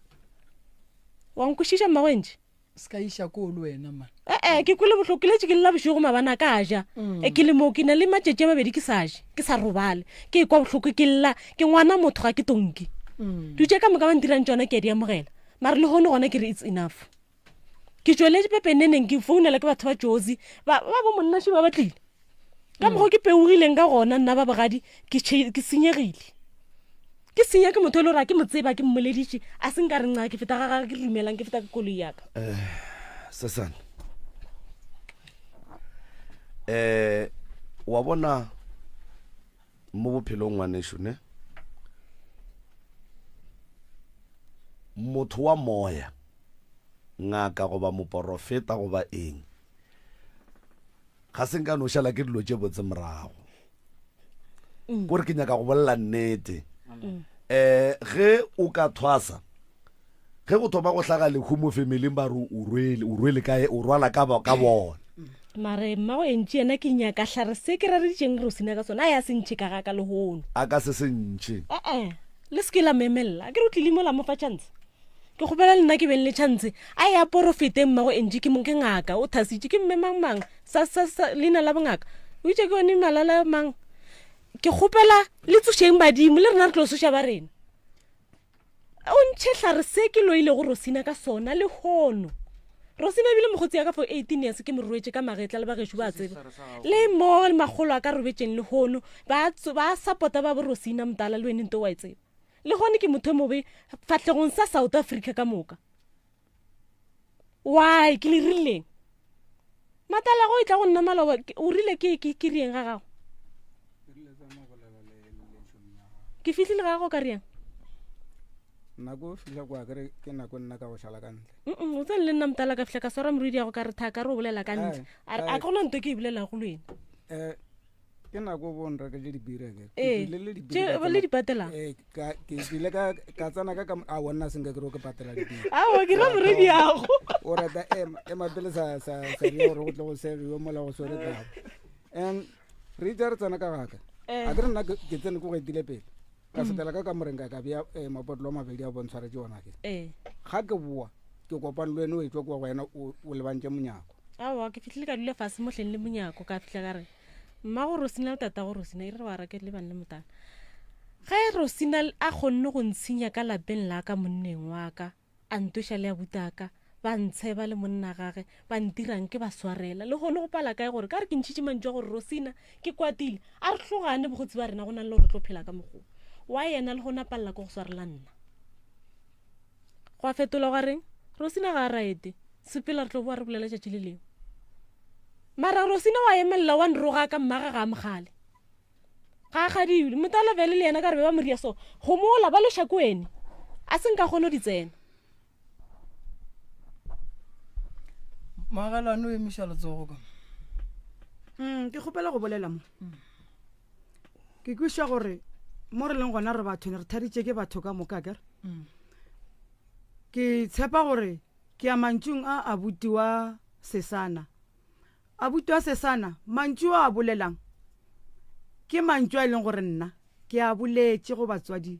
Wa nkwešiša mmagwentši? Se ka iša koo le wena man. Ee, ke kwele bohloko, ke letše ke lla bošego mabana ka ja. Mm. E, ke le mo ke na le matšatši a mabedi ke sa je, ke sa robale. Ke kwa bohloko ke lla, ke ngwana motho ga ke tonki. Mm. Dilo tše ka moka ba ntirang tšona ke a di amogela. Mara le hono gona ke re it's enough. Ke tšweletše pepeneneng ke founela ke batho ba Jozi, ba ba bo monna ba ba tlile. Ka mokgwa ke peogileng ka gona nna ba bogadi ke ke senyegile. Ke senya ke motho e le gore a ke mo tseba ke mmoleditše a se nka re nca ke feta ga gage ke dumelang ke feta ka koloi ya ka. Eh, Sesane. Eh, wa bona mo bophelong ngwanešu ne motho wa moya ngaka goba moporofeta goba eng ga se nka no šala ke dilo tše botse morago mm. kore ke nyaka go bolela nnete um ge o ka thwasa ge go thoma go hlaga lehu mo familing ba re o rwele o rwele ka o rwala ka ka bona mare mmago entši yena ke nyaka hlare se ke rereditšeng rosina ka sona a ya se ntšhe ka ga ka lehono a ka se se ntšhe ee le se ke la memelela ke re o tlile mo la mo fa chance ke kgopela le nna ke beng le chance a ya porofete mmago entši ke ke ngaka o thasitše ke mme mang mang sa sa sa leina la bongaka o itše ke yone malala mang ke kgopela le tsošeng badimo le rena re tlo soša ba rena o ntšhe hlare se ke loilego rosina ka sona le hono rosina ebile mokgotsi ya ka for 18 years ke mo rwetše ka magetla le bagešo ba tseba le mo le makgolo a ka robetšeng le hono ba ba support-a ba bo rosina motala le wene nto wa e tseba le gone ke motho e mobe fahlegong sa south africa ka moka why ke le rileng matala go e tla go nna maloba o rile ke ke ke rieng ga gago ke fihlile ga gago ka riang nako o fihla kwa kere ke nako nna ka go šala ka ntle o tsene le nna motala ka fihla ka swara moridi ya go ka re thaka re o bolela ka ntle a ke gona nto ke e bolelago le wena um ke nako bo nreketse dibira ke Ee. ke le Tše- le di patelang? ee ka ke ile ka ka tsena ka ka a wonna senka ke re o ke patela dibira Aowa, ke ra moredi yago. o rata ema ema pele sa sa sa ria gore go tle go segiwe mola go swere taba and re itse re tsena ka gaka Eh. a ke re nna ke ke tsene ko go etile pele ka Mm. fetela ka kamoreng ka ka bea eh, mapotlelo a mabedi a bontshwaretse ona ke Ee. ga ke boa ke kopane le wene o etswa kua go wena o o lebantše monyako aowa ke fihlile ka dula fase mohleng le monyako ka fihla ka re Mmago Rosina le tatago Rosina e re ba rake le bane le motala. Ge Rosina a kgonne go ntshenya ka lapeng la ka monneng wa ka, a ntoša le abutaka, ba ntsheba le monna gage, ba ntirang ke ba swarela. Le gone go pala kae gore ka re ke ntšhitše mantšu a gore Rosina ke kwatile, a re hlogane bogotsi ba rena go na le gore re tlo phela ka mokgwa wa yena le gona palela ke go swarela nna. Gwa fetola gwa reng? Rosina ga a raete. Sepela re tlo boa re bolela tšatši le lengwe. Mara Rosina wa emelela wa nroga ka mmaga ga a mogale. Ga a gadiwe. Motala bjale le yena ka re be ba mo ria so. Gomola ba loša ko wene. A se nka kgone go di tsena. Moagelwane o emiša letsogo ka. Mm, ke kgopela go bolela mo. Ke kwešiša gore mo re leng gona re batho re thaditše ke batho ka moka akere. Ke tshepa gore ke ya mantšung a abuti wa Sesana. Abuti wa Sesana, mantšu a a bolelang ke mantšu a e leng gore nna ke a boletše go batswadi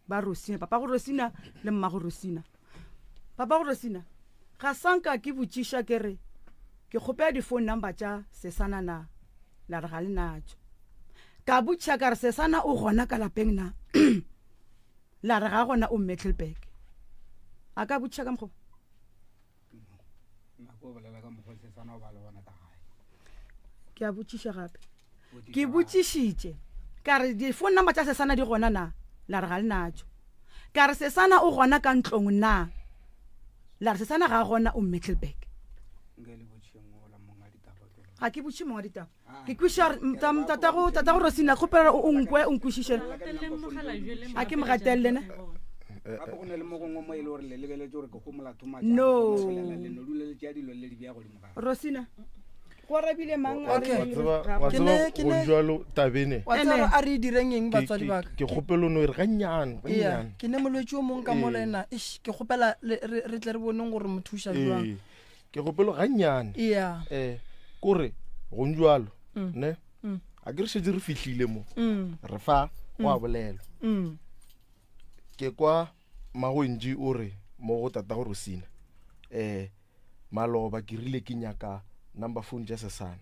ba Rosina, papago Rosina le mmago Rosina. Papago Rosina, ga sa nka ke botšiša ke re ke kgopela di-phone number tša Sesana na, la re ga le natšo. Ka botšiša ka re Sesana o gona ka lapeng na, la re ga gona o Mecklenburg. A ka botšiša ka mokgwa? Ke a botšiša gape. Ke botšišitše ka re di-phone number tša Sesana di gona na, la re ga le natšo. Ka re Sesana o gona ka ntlong na, la re Sesana ga a gona o Mecklenburg. Ga ke botšiše mongwa ditaba. Ke kwešiša gore tatago tatago Rosina kgopela o nkwe o nkwešiše. A ke mo gatelele ne. Gape go na le mo gongwe mo e le gore le lebeletse gore ke go molato matša No. le no dula le tšea dilo le di bea godimo ga Rosina go arabile mang a re Wa tseba ga wa go- tseba go jalo tabene. Wa tseba a re e direng eng Ke- batswadi ke- ba ka? Ke kgopelo no e re gannyane, Ea, gannyane. ke ne molwetši o mongwe ka mo Ee. le ena. Eish, ke kgopela le- re re tle re boneng gore mo thuša jwang. Ee. Ke kgopelo gannyane. Ea. Eh, kore go njwalo, ne? A ke re šetše re fihlile mo. Re fa go a bolelwa. Ke kwa Magontši o re mo go tatago Rosina, eh, Maloba ke rile ke nyaka number phone tša Sesana.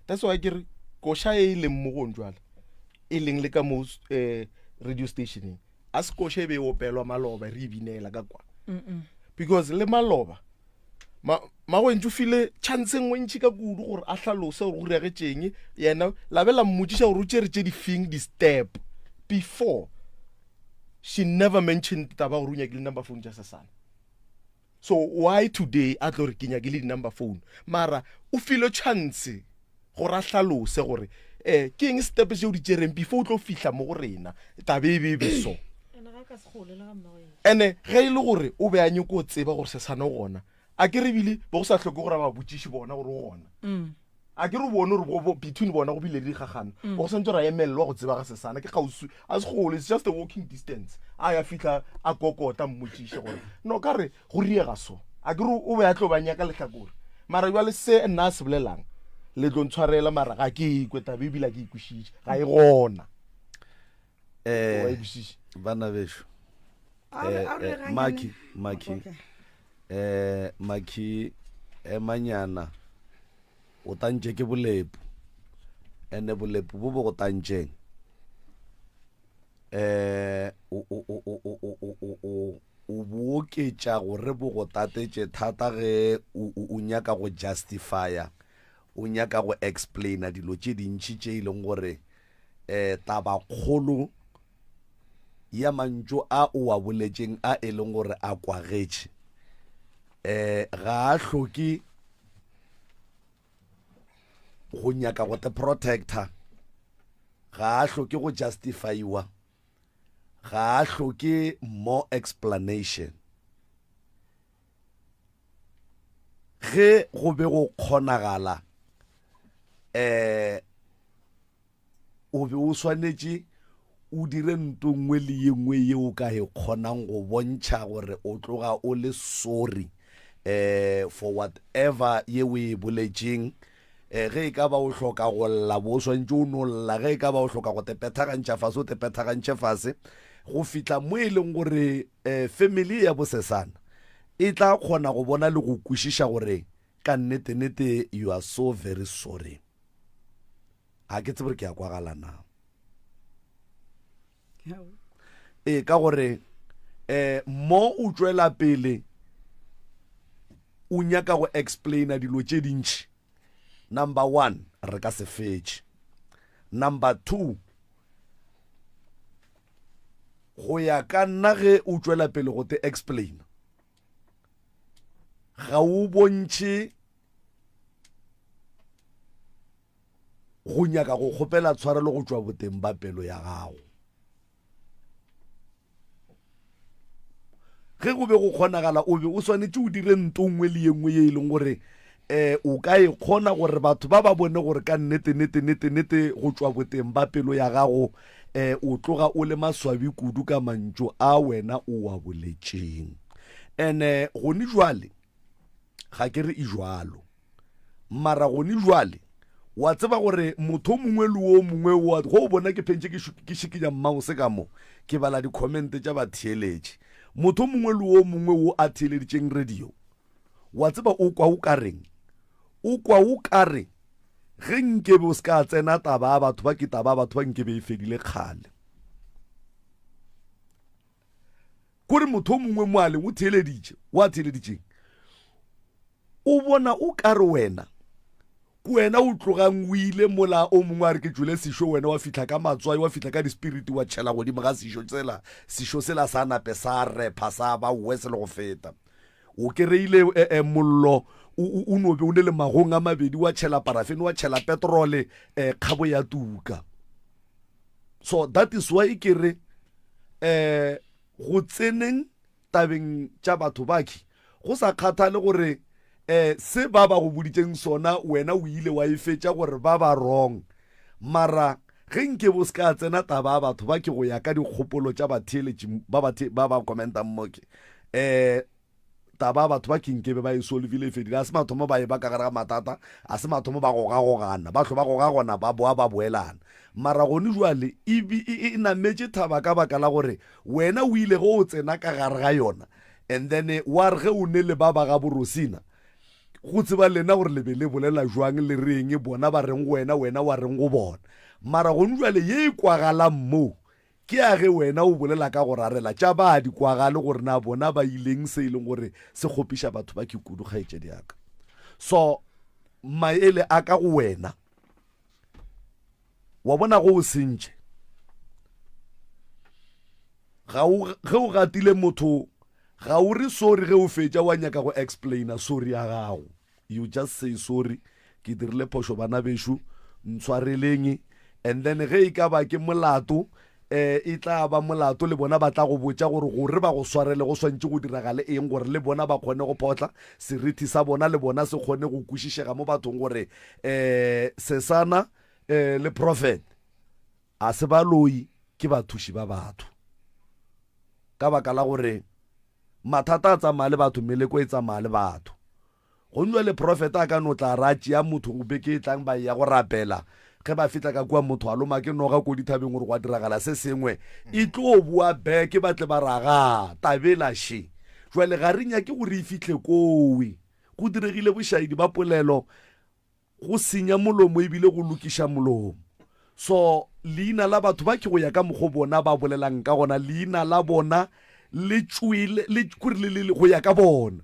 That's why ke re koša e e leng mo gong jwale e leng le ka mo eh, radio stationeng a se koša e be e opelwa maloba re e binela ka kwa because le maloba ma magwentši o file chance nngwe ntši ka kudu gore a hlalose gore go reagetšeng yena labe la mmotšiša gore o tšere tše di feng di-step before she never mentioned taba gore o nyakile number phone tša sesana so why today a tlo re ke nyakile di-number phone mara o file chance gore a hlalose gore um ke eng step seo di tšereng before o tlo fihla mo go rena tabe e be e be so ene ge e le gore o be a nyako tseba gore sesane gona a ke re bile bo go sa hloke gore a ba botšiše bona gore o gona mm. A ke re o bone gore between bona go bile le dikgagano. Mm. Go santse ra emelelwa go tseba ga sesana ke kgauswi a se gole it's just a walking distance. A ya fihla a kokota mmotšiše gore no ka re go riega so. A ke re o be a tlo ba nyaka lehlakore. Mara jwale se nna a se bolelang le tlo ntshwarela mara ga ke ikwe taba ebile ga ke ikwešiše ga e gona. Eh, bana bešo. Eh, eh, Maki, Maki. Eh, Maki emanyana. O tantše ke bolepu. Ene bolepu bo bo go tantšeng. Eh, o o o o o o o o o bo oketša gore bo go tatetše thata ge o o nyaka go justifya o nyaka go explaina dilo tše dintši tše e leng gore um tabakgolo ya mantšu a o a boletšeng a e leng gore a kwagetše um ga a hloke go nyaka go te protector ga a hloke go justifyiwa ga a hloke more explanation ge go be go kgonagala um o be o swanetše o dire nto nngwe le ye nngwe ye o ka e kgonang go bontšha gore o tloga o le sorry um for whatever ye o e boletšeng um ge e ka ba o hloka go lla bo o swantše o no lla ge e ka ba o hloka go tepethagantšha fase o tepethagantšhe fase go fihla mo e leng gore um family ya bosesana e tla kgona go bona le go kwešiša gore ka nnete-nete you are so very sorry ga ke tsebe gore ke a kwagala na ee ka gore um mo o tšwela pele o nyaka go explaina dilo tše dintši number one re ka se fetše number two go ya ka nna ge o tšwela pele go te explain ga o bontšhe go nyaka go kgopela tshwarelo go tšwa boteng ba pelo ya gago ge go be go kgonagala o be o swanetše o dire nto nngwe le ye nngwe ye e leng gore eh o ka e kgona gore batho ba ba bone gore ka nnete nete nete nete go tšwa boteng ba pelo ya gago eh o tloga o le maswabi kudu ka mantšu a wena o wa boletšeng ene gone jwale ga ke re e jwalo mara gone jwale wa tseba gore motho o mongwe le o mongwe wa go o bona ke phentše ke šikinya mouse ka mo ke bala di-comment tša batheeletši motho o mongwe le o mongwe wo a theeleditšeng radio wa tseba o kwa o ka reng o kwa o ka re ge nkebe o se ka tsena taba ya batho ba ke taba ya batho ba nkebe e fedile kgale kore motho o mongwe mo a leng o theeleditše o a theeleditšeng o bona o ka re wena ke wena o tlogang o ile mola o mongwe a re ke tšwele sešo wena wa fihla ka matswai wa fihla ka dispiriti wa tšhela godimo ga sešo sela sešo sela sa nape sa repha sa ba worse le go feta o kereile eh, eh, mollo o no be o ne le magong a mabedi wa tšhela parafene wa tšhela petrole um kgabo ya tuka so that is why ke re um go tseneng tabeng tša batho bakhi go sa kgathale gore um se ba ba go boditseng sona wena o ile wa e fetša gore ba ba wrong mara ge nke bo se ka tsena taba ya batho ba ke go ya ka dikgopolo tša batheeletši ba ba ba commentang moke um taba batho ba kinkebe ba e solvile e fedile a se mathomo ba e ba ka gare ga matata a se mathomo ba gogagogana ba hlo ba gogagona ba boa ba boelana mara gone jwale e, e, e nametše thaba ka baka la gore wena o ile ge o tsena ka gare ga yona and then wa re ge o ne le ba ba ga borosina Go tseba lena gore le be le bolela jwang le reng, bona ba reng go wena, wena wa reng go bona. Mara gone jwale ye e kwagalang mo ke ya ge wena o bolela ka go rarela tša ba di kwagale gore na bona ba ileng se e leng gore se kgopiša batho ba ke kudu kgaetšedi ya ka. So maele a ka go wena wa bona go o sentše ga o ge o gatile motho ga o re sorry ge o fetša wa nyaka go explaina sorry ya gago you just say sorry ke dirile phošo bana bešo ntshwareleng and then ge e ka ba ke molato eh e tla ba molato le bona ba tla go botša gore gore ba go swarele go swantše go diragale eng gore le bona ba kgone go photla serithi sa bona le bona se kgone go kwešišega mo bathong gore eh sesana eh le prophet a se baloi ke bathuši ba batho ka baka la gore mathata a tsamaya le batho meleko e tsamaya le batho Gomme le profeta a ka no tla ra tšea motho go beke e tlang ba ya go rapela ge ba fihla ka kua motho a loma ke noga ko dithabeng gore gwa diragala se sengwe e tlo boa beke ba tle ba raga tabela še jwale ga re nyake gore e fihle kowe go diregile bošaedi ba polelo go senya molomo ebile go lokiša molomo so leina la batho ba ke go ya ka mokgo bona ba bolelang ka gona leina la bona le tšwele le kore le le go ya ka bona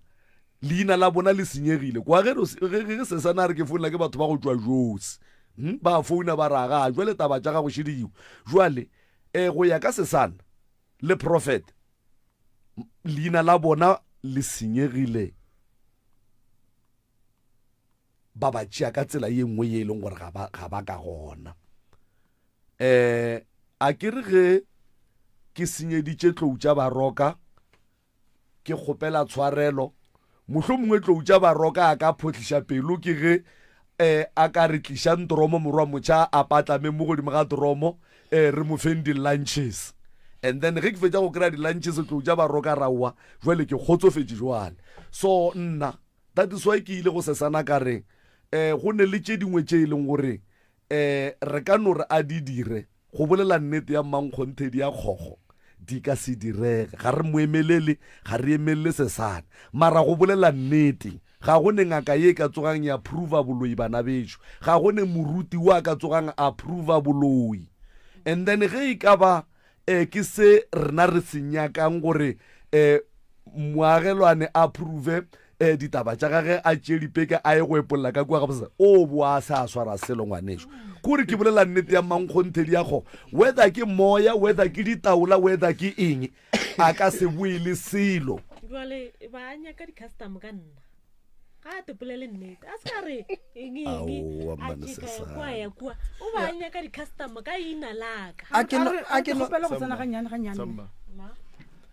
leina la bona le senyegile kwa ge ge sesana a re ke founela ke batho ba go tšwa josi hmm? ba founa ba raga jwale taba tša gago šediwa jwale um go ya ka sesana le prophet leina la bona le senyegile ba ba tšea ka tsela ye nngwe ye e leng gore ga ba ga ba ka gona um a ke re ge ke senyeditše tlou tša baroka ke kgopela tshwarelo mohlho mongwe tlou tša baroka a ka phohliša pelo ke ge um a ka re tlišang toromo morwa motšha a patlameng mo godimo ga toromo um re mo feng di-lunches and then ge ke fetša go kry-a di-lunches tlou tša baroka raowa jwale ke kgotsofetše jwale so nna That is why ke ile go sesana ka re um go ne le tše dingwe tše e leng gore um re ka no re a di dire go bolela nnete ya mmankgonthedi ya kgogo di ka se direge ga re mo emelele ga re emelele sesana mara go bolela nnete ga go ne ngaka ye e ka tsogang ya prova boloi bana bešo ga go ne moruti wa ka tsogang a prova boloi and then ge e ka ba um ke se rena re se nyakang gore um moagelwane a prove um ditaba tša gage a tšee dipeke a ye go epolla ka kua gabotse o boa a se a swara selo ngwaneso kore ke bolela nnete ya mankgonthedi ya kgo whether ke moya whether ke ditaola whether ke eng a ka se boe le selo jale ba nyaka di-custom ka nna ga a tepolele nnete a se ka re eng eng Aowa, a mmane tšeka ya Sesane. kua ya kua o ba nyaka di-customer ka ina laka A ke no- a ke no- kgopela go tsena gannyane gannyane Samba.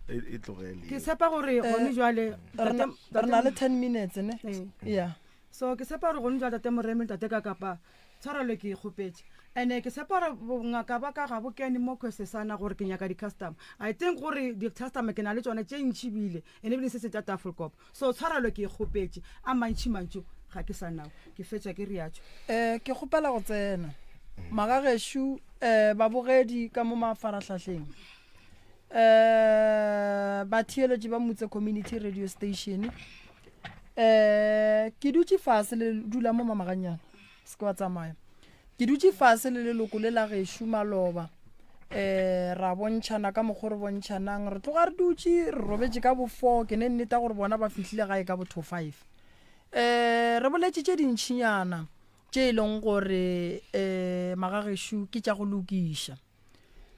E e tlogele. ke tshepa gore gone jwale Eh, re na- re na le 10 minutes ne Ee. ya so ke tshepa gore gone jwale tate moremi le tate ka kapa tshwarelo ke e kgopetše and-e ke tshepa gore bongaka ba ka ga bo kene mo khwesesana gore ke nyaka di-customer i think gore di-customer ke na le tsone tše ntšhi bile and ebile se se tša tafelkop so tshwarelo ke e kgopetše a mantšhi mantšu ga ke sa nao ke fetša ke riatšo um ke kgopela go tsena magagešo um babogedi ka mo mafarahlahleng um batheeletši ba motse community radio station um ke dutše fase le dula mo mamaganyana se ke wa tsamaya ke dutše fase le leloko le la gešo maloba um ra bontšhana ka mokgwa re bontšhanang re tloga re dutše re robetše ka bo four ke ne nneta gore bona ba fihlile gae ka bo two five um re boletše tše dintšhinyana tše e leng gore um magagešo ke tša go lokiša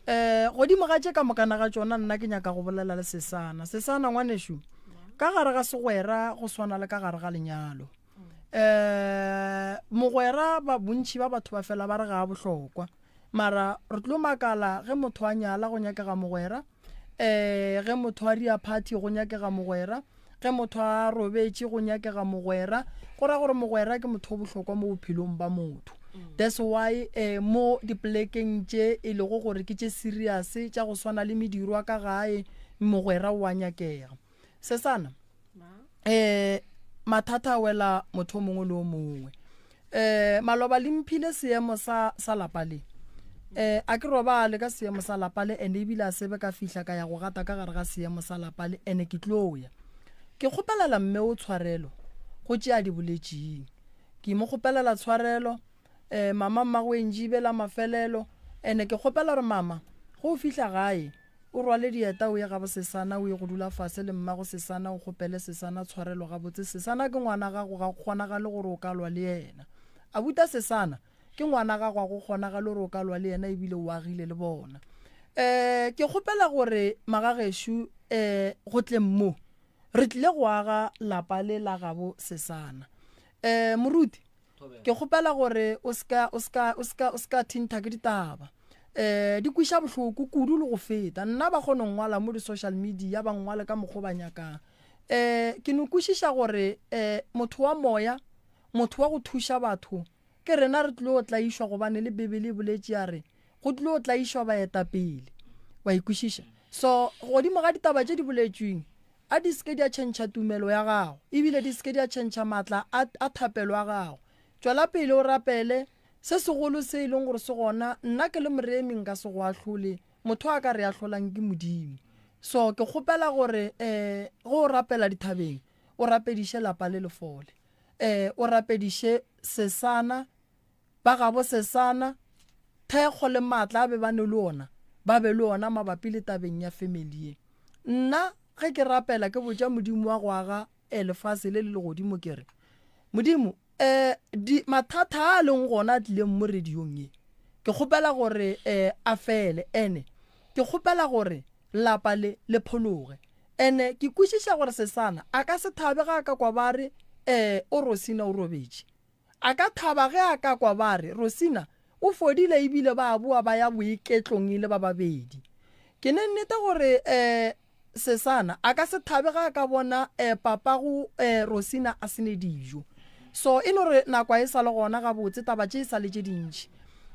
um godimo ga tše ka mokana ga tšona nna ke nyaka go bolela le sesana sesana ngwanešu ka gare ga segwera go swana le ka gare ga lenyalo um mogwera ba bontšhi ba batho ba fela ba re ga a bohlokwa mara re tlo makala ge motho a nyala go nyakega mogwera um ge motho a ria party go nyakega mogwera ge motho a robetše go nyakega mogwera go ra gore mogwera ke motho o bohlokwa mo bophelong ba motho that's why um mo dipolekeng tše e lego gore ke tše serious tša go swana le mediro wa ka gae mogwera o a nyakega sesana um mathata a wela motho o mongwe le o mongwe um maloba le mphile seemo sa sa lapa le um a ke robale ka seemo sa lapa le and ebile a sebe ka fihla ka ya go gata ka gare ga seemo sa lapa le and ke tlo ya ke kgopelela mme o tshwarelo go tše a di boletšeng. Ke mo kgopelela tshwarelo um mama mmagoentši la mafelelo ene ke kgopela gore mama ge o fihla gae o rwale dieta o ye ga bosesana o ye go dula fase le mmago sesana o kgopele sesana tshwarelo gabotse sesana ke ngwana gago ga go kgonagale gore o ka lwa le yena abuta sesana ke ngwana gago a go kgonagale gore o ka lwa le yena ebile o agile le bona um ke kgopela gore magagešo um go tleng mo re tlile go aga lapa le la gabo sesana um moruti ke kgopela gore o ska o ska o ska o ska thintha ke ditaba eh di kwiša bohloko kudu le go feta nna ba kgone go ngwala mo di-social media ba ngwale ka mokgwa ba nyakang eh ke no kwešiša gore eh motho wa moya motho wa go thuša batho ke rena re tlilo tlaišwa gobane le bibele e boletše ya re go tlilo tlaišwa baetapele wa ikwešiša so godimo ga ditaba tše di boletšweng A di se ke di a tšhentšha tumelo ya gago, e bile di se ke di a tšhentšha matla a, a thapelo ya gago. Tšwela pele o rapele. Se segolo se e leng gore se gona, nna ke le moremi nka se go ahlole, motho a ka re ahlolang ke Modimo. So ke kgopela gore um ge o rapela dithabeng, o rapediše lapa le le fole. Um o rapediše sesana Ba gabo sesana, thekgo le maatla a be ba ne le ona, ba be le ona mabapi le tabeng ya family ye. Nna ge ke rapela ke botša Modimo wa go aga eh, lefase le le legodimo ke re, Modimo, eh, di, mathata a a leng gona a tlileng mo radiong ye, ke kgopela gore eh, a fele, ene ke kgopela gore lapa le le phologe. Ene ke kwešiša gore sesana a ka se thabe ga a ka kwa ba re eh, o Rosina o robetše. A ka thaba ge a ka kwa ba re Rosina o fodile ebile ba boa ba ya boiketlong e le ba babedi. Ke ne nnete gore um Sesana a ka se thabe ge a ka bona um papago um Rosina a se ne dijo. So e no re nako a e sa le gona gabotse taba tše e sa le tše dintši.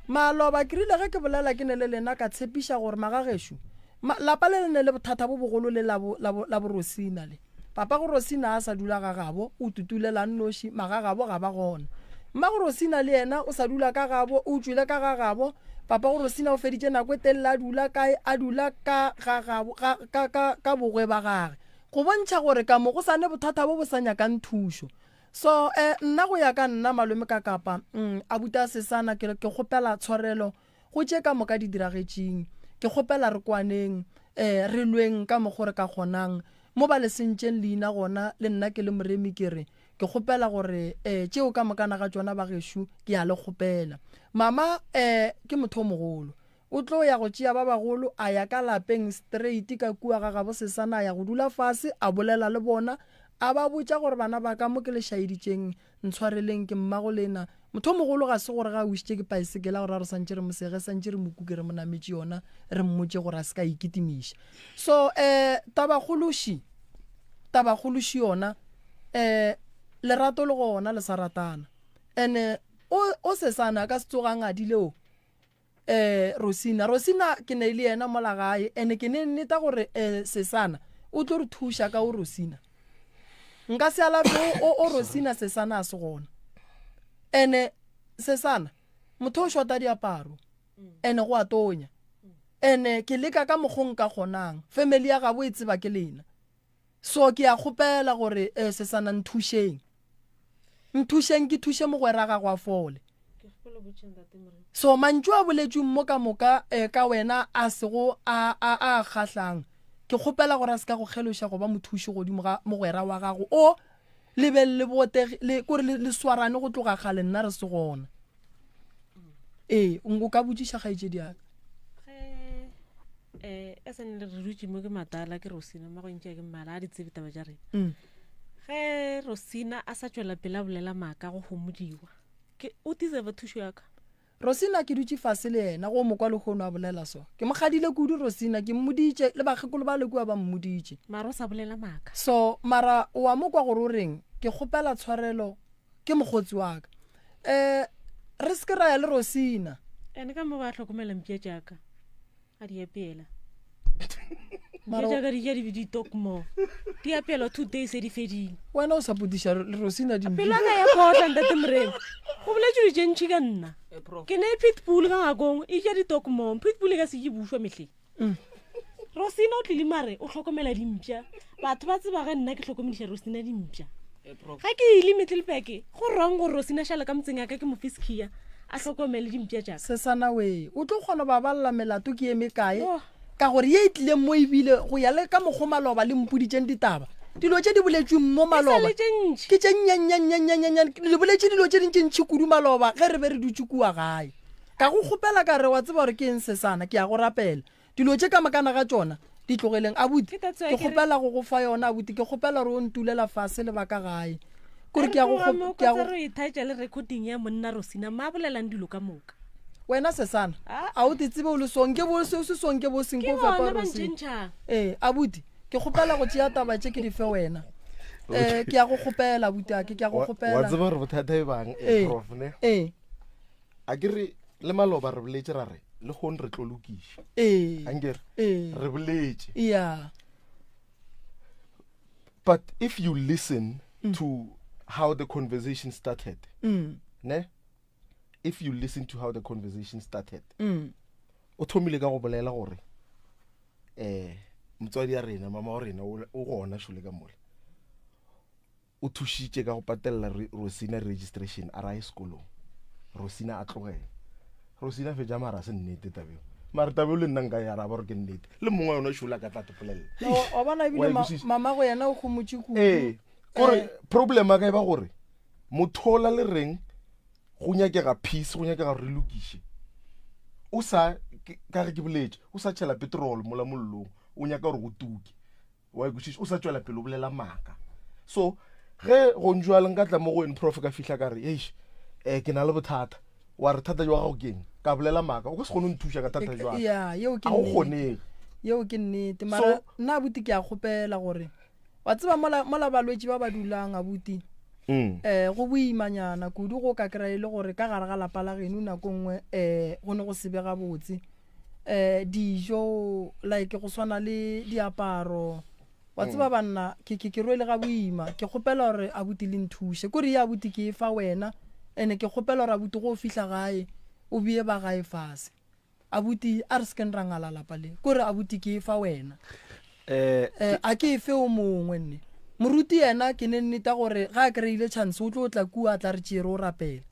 Maloba ke rile ge ke bolela ke ne le lena ka tshepiša gore magagešo ma, lapa le le ne le bothata bo bogolo le la bo, la bo, la bo Rosina le. Papago Rosina a sa dula ga gabo, o tutulela a nnoši, magagabo ga ba gona. Mmago Rosina le yena o sa dula ka gabo, o tšwile ka ga gabo. Papago Rosina o feditše nako e telele a dula kae? A dula ka ga gabo, ga, ka, ka, ka bogwe ba gage. Go bontšha gore ka mo go sa ne bothata bo bo sa nyakang thušo. So, eh, nna go ya ka nna, malome Kakapa, mm, abuti a Sesana, ke, ke kgopela tshwarelo Go tše ka moka di diragetšeng, ke kgopela re kwaneng, ee, re lweng ka mokgo re ka kgonang. Mo ba le sentšeng leina gona, le nna ke le moremi ke re, ke kgopela gore, ee, tšeo ka mokana ga tšona bagešo, ke a le kgopela. Mama, ee, ke motho o mogolo. O tlo ya go tšea ba bagolo, a ya ka lapeng straight ka kua ga gabo Sesana, a ya go dula fase, a bolela le bona, a ba botša gore bana ba ka mo ke le šaeditšeng, Ntshwareleng, ke mmago lena. Motho o mogolo ga se gore ga a wišitše ke paesekela gore a re santše re mo sege, santše re mo kuke re mo nametše yona, re mmotše gore a se ka ikitimiša. So, eh, tabakgološi, tabakgološi yona, eh, lerato le gona le sa ratana. Ene o, o sesana a ka se tsoga a ngadile o. eh Rosina Rosina ke ne le yena mola gae ene ke ne nneta gore eh Sesana o tlo re thuša ka o Rosina nka se alafe o o Rosina Sesana a se gona ene Sesana motho o shota diaparo ene go a tonya ene ke leka ka mokgo nka kgonang family ya gabo e tseba ke lena So ke a kgopela gore eh, Sesana nthušeng. Nthušeng ke thuše mogwera gago a fole. So mantšu a boletšweng mo ka moka eh, ka wena a sego a a a kgahlang. Ke kgopela gore a se ka go kgeloša go ba mothuši godimo ga mogwera wa gago o le be le botege le kore le, le swarane go tloga kgale nna re se gona. Ee, o ka botšiša kgaetšedi ya ka. Eh, e sene re dutše mo ke matala ke rosina mma go ntšea ke mmala a di tsebe taba tša rena mm. ge rosina a sa tšwela pele a bolela maaka go homodiwa ke o deserve thušo ya ka rosina ke dutše fase le yena go mokwa lehono a bolela so ke mo kgadile kudu rosina ke mmoditše le bakgekolo ba le kua ba mmoditše mara o sa bolela maaka so mara o a mo kwa gore o reng ke kgopela tshwarelo ke mokgotsi wa ka um re se ke ra ya le rosina ene ka mo ba tlhokomela mpša jaaka a di apeela jaaka di ja ditokmo di apeelwa two days e di fedile wena o sa podiša le rosina pelo ka ya photla ntate morena go boletse dilo tše ntšhi ka nna eh, ke ne pitbull ka ngakong e ja ditokmo pitbull e ka se ke bušwa mehleng mm. rosina o tlile mare o tlhokomela dimpša batho ba tseba ge nna ke tlhokomediša rosina dimpša Ga ke ile Middleburg, go wrong gore Rosina šale ka motseng ya ka ke mo fe sekhiya a hlokomele dimpša tša ka. Sesana wee, o tlo kgona go ba balela melato ke ye mekae? Ka gore ye e tlileng mo ebile go ya le ka mokgo maloba le mpoditšeng ditaba. Dilo tše di boletšweng mo maloba ke tše nnyannyannyannyannyane. Le boletše dilo tše dintšintši kudu maloba ge re be re dutše kua gae. Ka go kgopela ka re, wa tseba gore ke eng Sesana, ke a go rapela. Dilo tše ka mokana ga tšona di tlogeleng. Abuti, ke kgopela go go fa yona, abuti. Ke kgopela gore o ntulela fase le ba ka gae. Kore ke ya go, ke ya go. Re ithaetša le recording ya monna Rosina ma bolelang dilo ka moka. Wena Sesana, a o te tsebe o le so, nke bo se o se so nke bo seng ko fepa Rosina. Ee, abuti, ke kgopela go tšea taba tše ke di fe wena. Eh, ke ya go kgopela abuti ake, ke ya go kgopela. Wa tseba gore bothata e bang, eh, prof, ne? Ee. A ke re le maloba re boletše ra re le gong re tlo lokiša. Ee. Ankere? Ee. Re boletše. Yeah. But if you listen mm. to how the conversation started, mm. ne? If you listen to how the conversation started, mm. o thomile ka go bolela gore eh motswadi ya rena mama wa rena o gona šole ka mola o thušitše ka go patelela Rosina registration a raye sekolong Rosina a tlogela Rosina fetša mara se nnete tabeo mara tabeo le nna nka e araba gore ke nnete le mongwe wa yona šola ka tla tepolelela wa bona ebile mama go yena o gomotše kudu ee kore eh. problem a ka e ba gore motho ola le reng go nyakega peace go nyakega gore re lokiše o sa ka ge ke boletše o sa tšhela petrol mola mollong o nyaka gore go tuke wa kwešiša o sa tšwela pele o bolela maaka so ge go njwale nka tla mo go wene prof ka fihla ka re eish um ke na le bothata wa re thata jwa gago keng ka bolela maaka o ka se kgone go nthuša ka thata jwa ya yeo ke ga go kgonege yeo ke nnete mara nna abuti ke a kgopela gore wa tseba mola mola balwetši ba ba dulang abuti um go boimanyana kudu go ka kry-a e le gore ka gare ga lapa la geno nako nngwe um go ne go sebe gabotse um dijo like go swana le diaparo wa tseba mm. banna ke ke ke rwele ga boima ke kgopela gore abuti le nthuše kore ye abuti ke e fa wena ene ke kgopela gore abuti go o fihla gae o bie ba gae fase abuti a re sekeng ra ngala lapa le kore abuti ke e fa wena um a ke e fe o mongwe nne moruti yena ke ne nneta gore ga a kry-ile chance o tlo tla kua a tla re tšere o rapela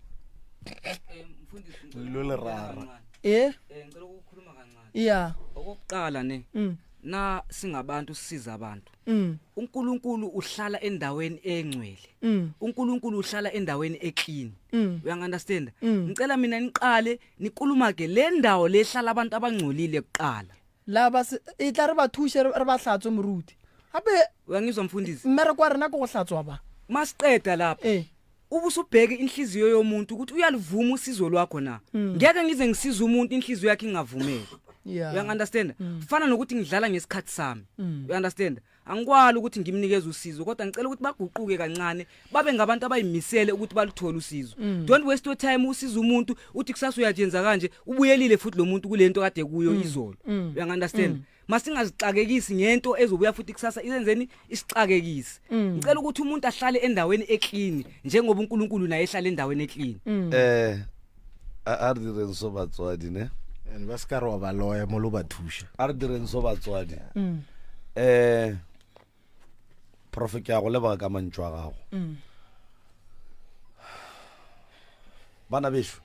lo le rara Eh? Eh ngicela ukukhuluma kancane. Yeah. Okokuqala ne. Mm. Na singabantu sisiza abantu. Mm. uNkulunkulu uhlala endaweni engcwele. Mm. uNkulunkulu uhlala endaweni eclean. Mm. Uyangi understand? Mm. Ngicela mina niqale nikuluma ke le ndawo lehlala abantu abangcolile kuqala. La ba e tla re ba thushe re ba hlatswe moruti. Gape uyangizwa mfundisi? Mmereko wa rena ke go hlatswa ba. Masiqeda lapha. Eh. Ubusubheke inhliziyo yomuntu ukuthi uyalivuma usizo lwakho na. Mm. Ngeke ngize ngisize umuntu inhliziyo yakhe ingavumeli. Yeah. Uyangi understand? Mm. Fana nokuthi ngidlala ngesikhathi sami. Mm. You understand? Angikwali ukuthi ngimnikeze usizo kodwa ngicela ukuthi baguquke kancane babe ngabantu abayimisele ukuthi baluthole usizo. Mm. Don't waste your time usiza umuntu uthi kusasa uyajenza kanje ubuyelile futhi lo muntu kulento kade kuyo Mm. izolo. Mm. Uyangi understand? Mm. Masingazixakekisi ngento ezobuya futhi kusasa isenzeni isixakekisi. Mm. Ngicela ukuthi umuntu ahlale endaweni eclean njengoba uNkulunkulu naye ehlala endaweni eclean. Mm. Eh a re direng so batswadi ne and ba se ka re wa ba loya mo lo ba thuša a re direng so batswadi Mm. eh prof ke a go leboga ka mantšu a gago Mm. bana bešo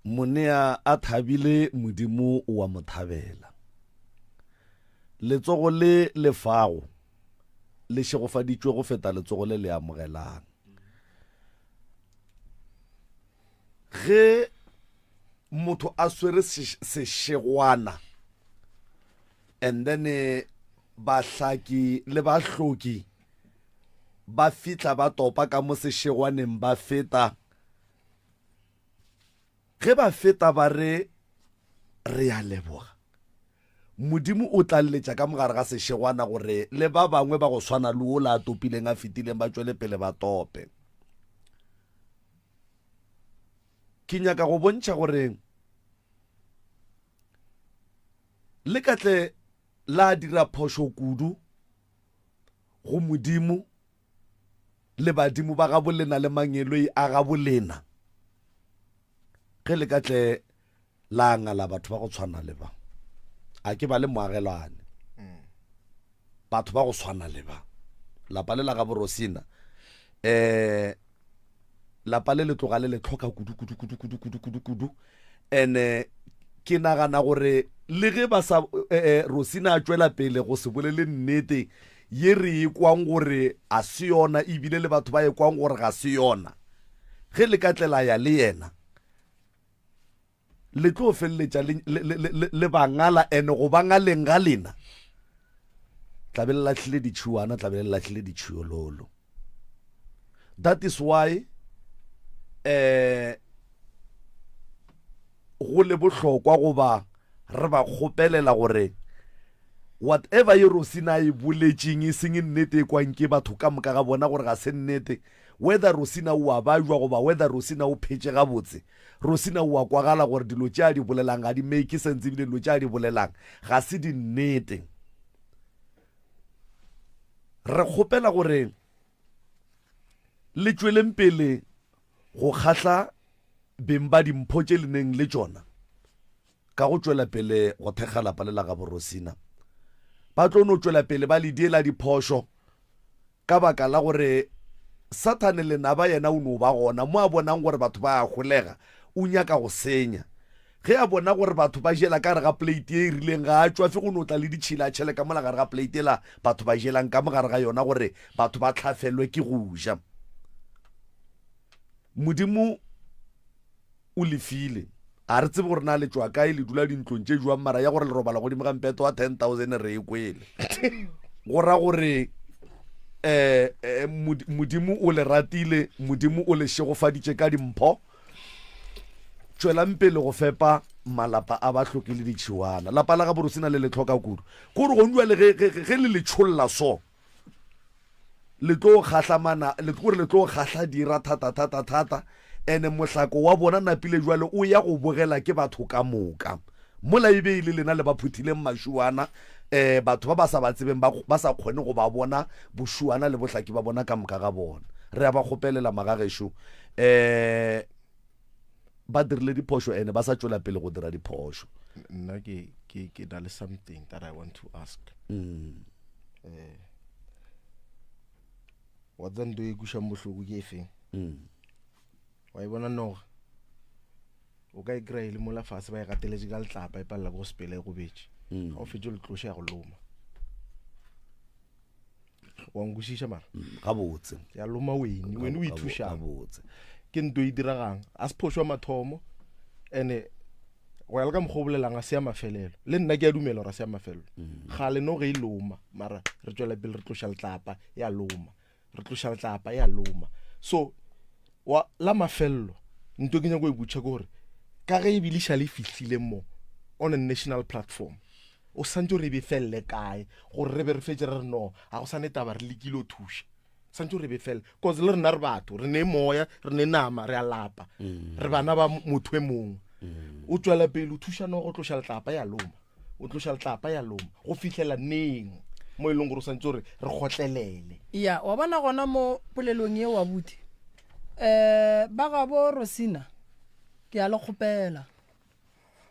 monea a thabile modimo o wa mo thabela letsogo le lefago le šegofaditšwe go feta letsogo le le amogelang ge motho a swere sešegwana and then eh, bahlaki le bahloki ba fihla ba topa ka mo sešegwaneng ba feta ge ba feta ba re re a leboga modimo o tla letša ka mogare ga sešegwana gore le ba bangwe ba go swana le ola a topileng a fetileng ba tšwele pele ba tope ke nyaka go bontšha gore le ka tle la dira phošo kudu go modimo le badimo ba gabo lena le mangeloi a gabo lena ge le ka tle la ngala batho ba go tshwana le ba a ke ba le moagelwane batho ba go tshwana le ba. Lapa le la ga Borosina eh lapa le le tloga le le tlhoka kudu kudu kudu kudu kudu kudu kudu ene ke nagana gore le ge ba sa eh, eh, Rosina a tšwela pele go se bolele nnete ye re e kwang gore a se yona ebile le batho ba e kwang gore ga se yona ge le ka tlela ya le yena le tlo feleletša le ba ngala ene go ba ngaleng ga lena tlabe le lahlile ditšhuana tlabe le lahlile ditšhiololo that is why eh go le bohlokwa goba re ba kgopelela gore whatever ye Rosina a e boletšeng e seng nnete e kwang ke batho ka moka ga bona gore ga se nnete whether Rosina o a bajwa goba whether Rosina o phetše gabotse Rosina o a kwagala gore dilo tše a di bolelang ga di make sense ebile dilo tše a di bolelang ga se dinnete. Re kgopela gore le tšweleng pele go kgahla beng ba dimpho tše le neng le tšona ka go tšwela pele go thekga lapa le la gabo Rosina. Ba tlo no tšwela pele ba le diela diphošo Ka baka la gore Sathane lenaba yena o no ba gona mo a bonang gore batho ba a holega, o nyaka go senya. Ge a bona gore batho ba jela ka gare ga plate ye e rileng, ga a tšwafe go no tla le ditšhila a tšhele ka mola gare ga plate yela batho ba jelang ka mo gare ga yona gore batho ba hlafelwe ke go ja. Modimo o lefile. A re tsebe gore na le tšwa kae, le dula dintlong tše jwang, mara ya gore le robala godimo ga mpeto wa 10,000 re e kwele. Go ra gore eh, eh Modimo o le ratile, Modimo o le šegofaditše ka dimpho. Tšwelang pele go fepa malapa a bahloki le ditšhiwana. Lapa la ga Borosina le le hloka kudu. Kore gong jwale ge, ge, ge le le tšholla so, le tlo kgahla mana le gore le tlo kgahla dira thata thata thata ene mohlako wa bona napile jwale o ya go bogela ke batho ka moka mola e be e le lena le ba phuthileng mašuana um batho ba ba sa ba tsebeng ba sa kgone go ba bona bošuana le bohlaki ba bona ka moka ga bona re a ba kgopelela magagešo um ba dirile diphošo ene ba sa tšwela pele go dira diphošo nna ke ke ke na le something that i want to ask mm. eh wa tsa nto e kušang bohloko ke e feng mm. wa e bona noga o ka e kry-a e le mola fase ba e gateletse ka letlapa e palela ko go sepela e gobetše mm. ga o fetse o le tloša ya go loma wa nkwešiša mara mm, gabotse ya loma wene wene o ithušang gabotse ke nto e diregang a se phošo ya mathomo ene go ya le ka mokgwa o bolelang a se ya mafelelo le nna ke a dumela gore a se ya mafelelo mm. ga le no ge e loma mara re tswela pele re tloša letlapa ya loma re tloša letlapa ya loma so wa la mafelelo nto ke nyako e butšha ke gore ka ge e bile šale e fihlile mo on a national platform o santse re befelele kae gore re be re fetse re re no ga go sane taba re lekile o thuša santse re befelele cause le rena re batho re ne moya re ne nama re a lapa mm. re bana ba motho e mongwe mm. o tswela pele o thuša no go tloša letlapa ya loma o tloša letlapa ya loma go fihlela neng mo e leng gore o santse gore re kgotlelele ya wa bona gona mo polelong ye wa buti um ba gabo rosina ke a le kgopela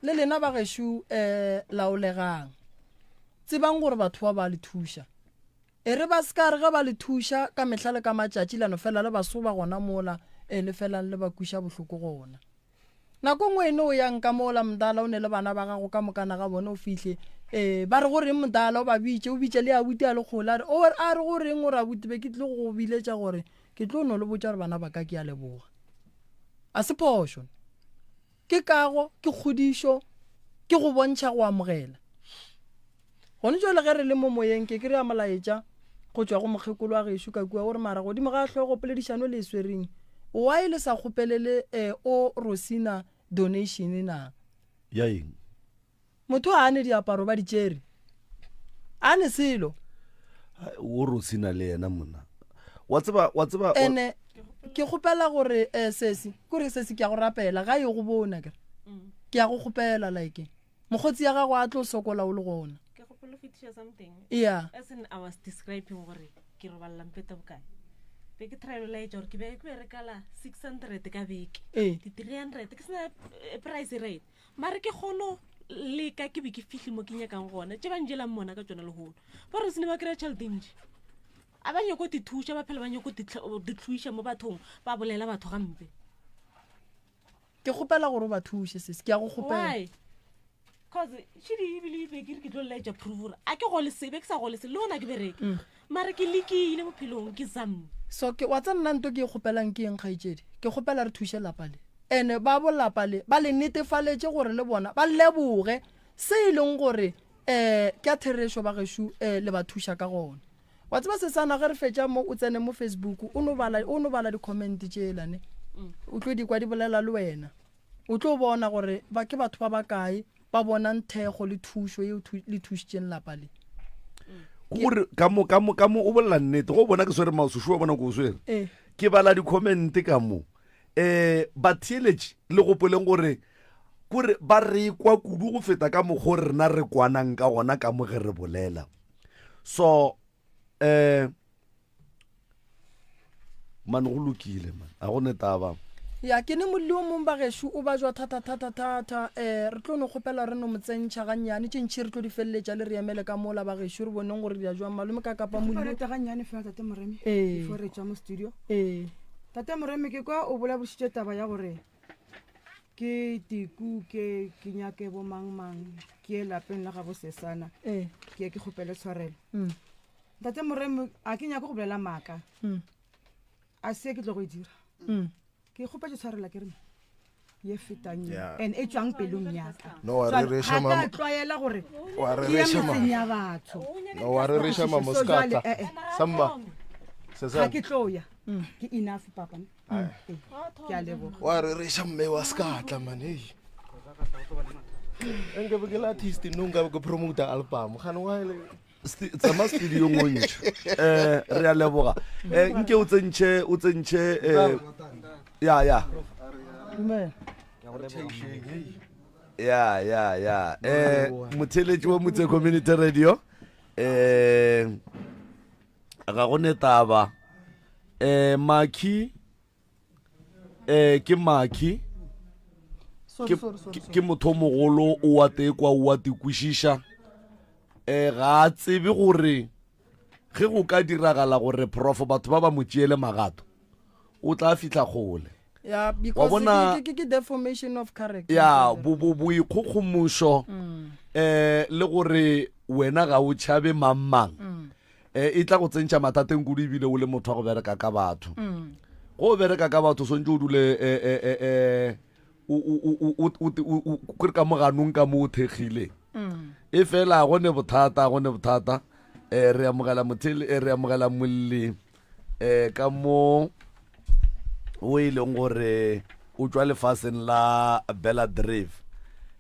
Le lena ba gešo um laolegang. Tsebang gore batho ba ba le thuša. E re ba se ka re ge ba le thuša ka mehla le ka matšatši la no fela le ba soba gona mola e le felang le ba kweša bohloko gona. Nako nngwe e no yang ka mola mdala o ne le bana ba gago ka mokana ga bona o fihle e ba re go reng mdala o ba bitše o bitše le abuti a le kgole a re o a re go reng o re abuti be ke tlile go go biletša gore ke tlo no le botša gore bana ba ka ke a leboga. A se phošo. Ke kago, ke kgodišo, ke go bontšha go amogela. Gone jwale ge re le mo moyeng ke kry-a molaetša go tšwa go mokgekolo wa gešo ka kua o re mara godimo ga hlogo poledišano le e swereng why le sa kgopelele eh, o Rosina donation na? Ya eng? Motho a ne diaparo ba di tšere. A ne selo. O Rosina le yena mona. Wa tseba wa tseba Ene ke kgopela gore eh sesi, kore sesi ke a go rapela ga e go bona ke. Mm. Ke a go kgopela like mokgotsi ya gago a tlo sokola o le gona. Ke gopolo fetiša something. Yeah. As in I was describing gore ke robalela mpeta bokae. Be ke try laetša gore ke be ke bereka la 600 ka beke. Ee. Di 300 ke sena eh, price rate. Mare ke kgono leka ke be ke fihle mo ke nyakang gona. Tše ba njelang mona ka tšona lehono. Ba re sene ba kry-a tšhelete ntši. A ba nyako di thuša, ba phela ba nyako di tlhoiša mo bathong, ba bolela batho gampe. Ke kgopela gore o ba thuše sesi, ke a go kgopela. Why? Cause šidi ebile be ke re ke tlo laetša proof gore a ke gole se, be ke sa gole se, le gona ke bereke. Mm. Mara ke lekile bophelong, ke zamme. So ke wa tsa nna nto ke e kgopelang ke eng kgaetšedi? Ke kgopela re thuše lapa le. Ene ba bo lapa le ba le netefaletše gore le bona ba leboge se e leng gore um ke a therešo ba gešo um le ba thuša ka gona. Wa tseba sesana ge re fetša mo o tsene mo Facebook o no bala o no bala di-comment tšela ne. Mm. O tlo di kwa di bolela le wena. O tlo bona gore ba ke batho ba bakae ba bonang thekgo le thušo yeo le thušitšeng lapa le. Gore ka mo ka mo ka mo o bolela nnete go bona ke swere mouse wa bona ko o swere. Eh. Ke bala di-comment ka mo. Eh batheeletši le gopoleng gore kore ba re kwa kudu go feta ka mokgo rena re kwanang ka gona ka mo ge re bolela. So eh man go lokile man a go ne taba. Ya ke ne molli o mong bagešo o bajwa thata thata thata eh re tlo no kgopela re no mo tsentšha gannyane tše ntšhi re tlo di feleletša le re emele ka mola bagešo re boneng gore di ya jwang malome ka kapa molli Reta gannyane fela tate Moremi Ee. before re tšwa mo studio. Ee. Tate Moremi ke kwa o bolabošitše taba ya gore ke tikuke ke nyake bo mang mang ke ye lapeng la gabo sesana Ee. ke ye ke kgopele tshwarelo. Mm. Ntate Moremi a ke nyake go bolela maaka. Mm. A se ke tlo go e dira. Mm. Ke kgopetse tshwarelo ke re ye fetang ye. Yeah. And e tswang pelong ya ka. No, wa Jwale, rereša, ga ka mama. tlwaela gore Wa ke ye rereša, mama. metseng ya batho. No, wa rereša, mama, o So se ka jwale, tla. eh, eh. Samba. Ga Sesana. ke tlo ya. Ke enough papa. Aye. Ee, ke a leboga. Wa rereša mme wa se ka tla man hey. Nka be ke le artist no nka be ke promoter album. Gane wa le Tsama studio o ntšhe. Eh re a leboga. Eh nke o tsentšhe o tsentšhe eh ya ya. Dumela. Ya ya ya. Eh motheletši wa Motse Community Radio. Eh ga go ne taba. Eh Maki eh ke Maki. Sorry, Ke sorry, sorry, ke motho o mogolo o wa tekwa o wa te kwešiša. Eh ga a tsebe gore ge go ka diragala gore prof batho ba ba mo tšeele magato o tla fihla kgole. Ya, Wa because bona ke, ke, ke deformation of character. ya bo bo boikgokgomošo Mm. eh le gore wena ga o tšhabe mang mang. Mm. Eh e tla go tsentšha mathateng kudu ebile o le motho wa go bereka ka batho. Mm. Go bereka ka batho swantse o dule eh eh eh eh o o o o o o kore ka moganong ka mo o thekgile. Mm. E fela go ne bothata go ne bothata eh re amogela mothele eh, re amogela molli eh ka mo o e leng gore o tšwa lefaseng la Bella Drive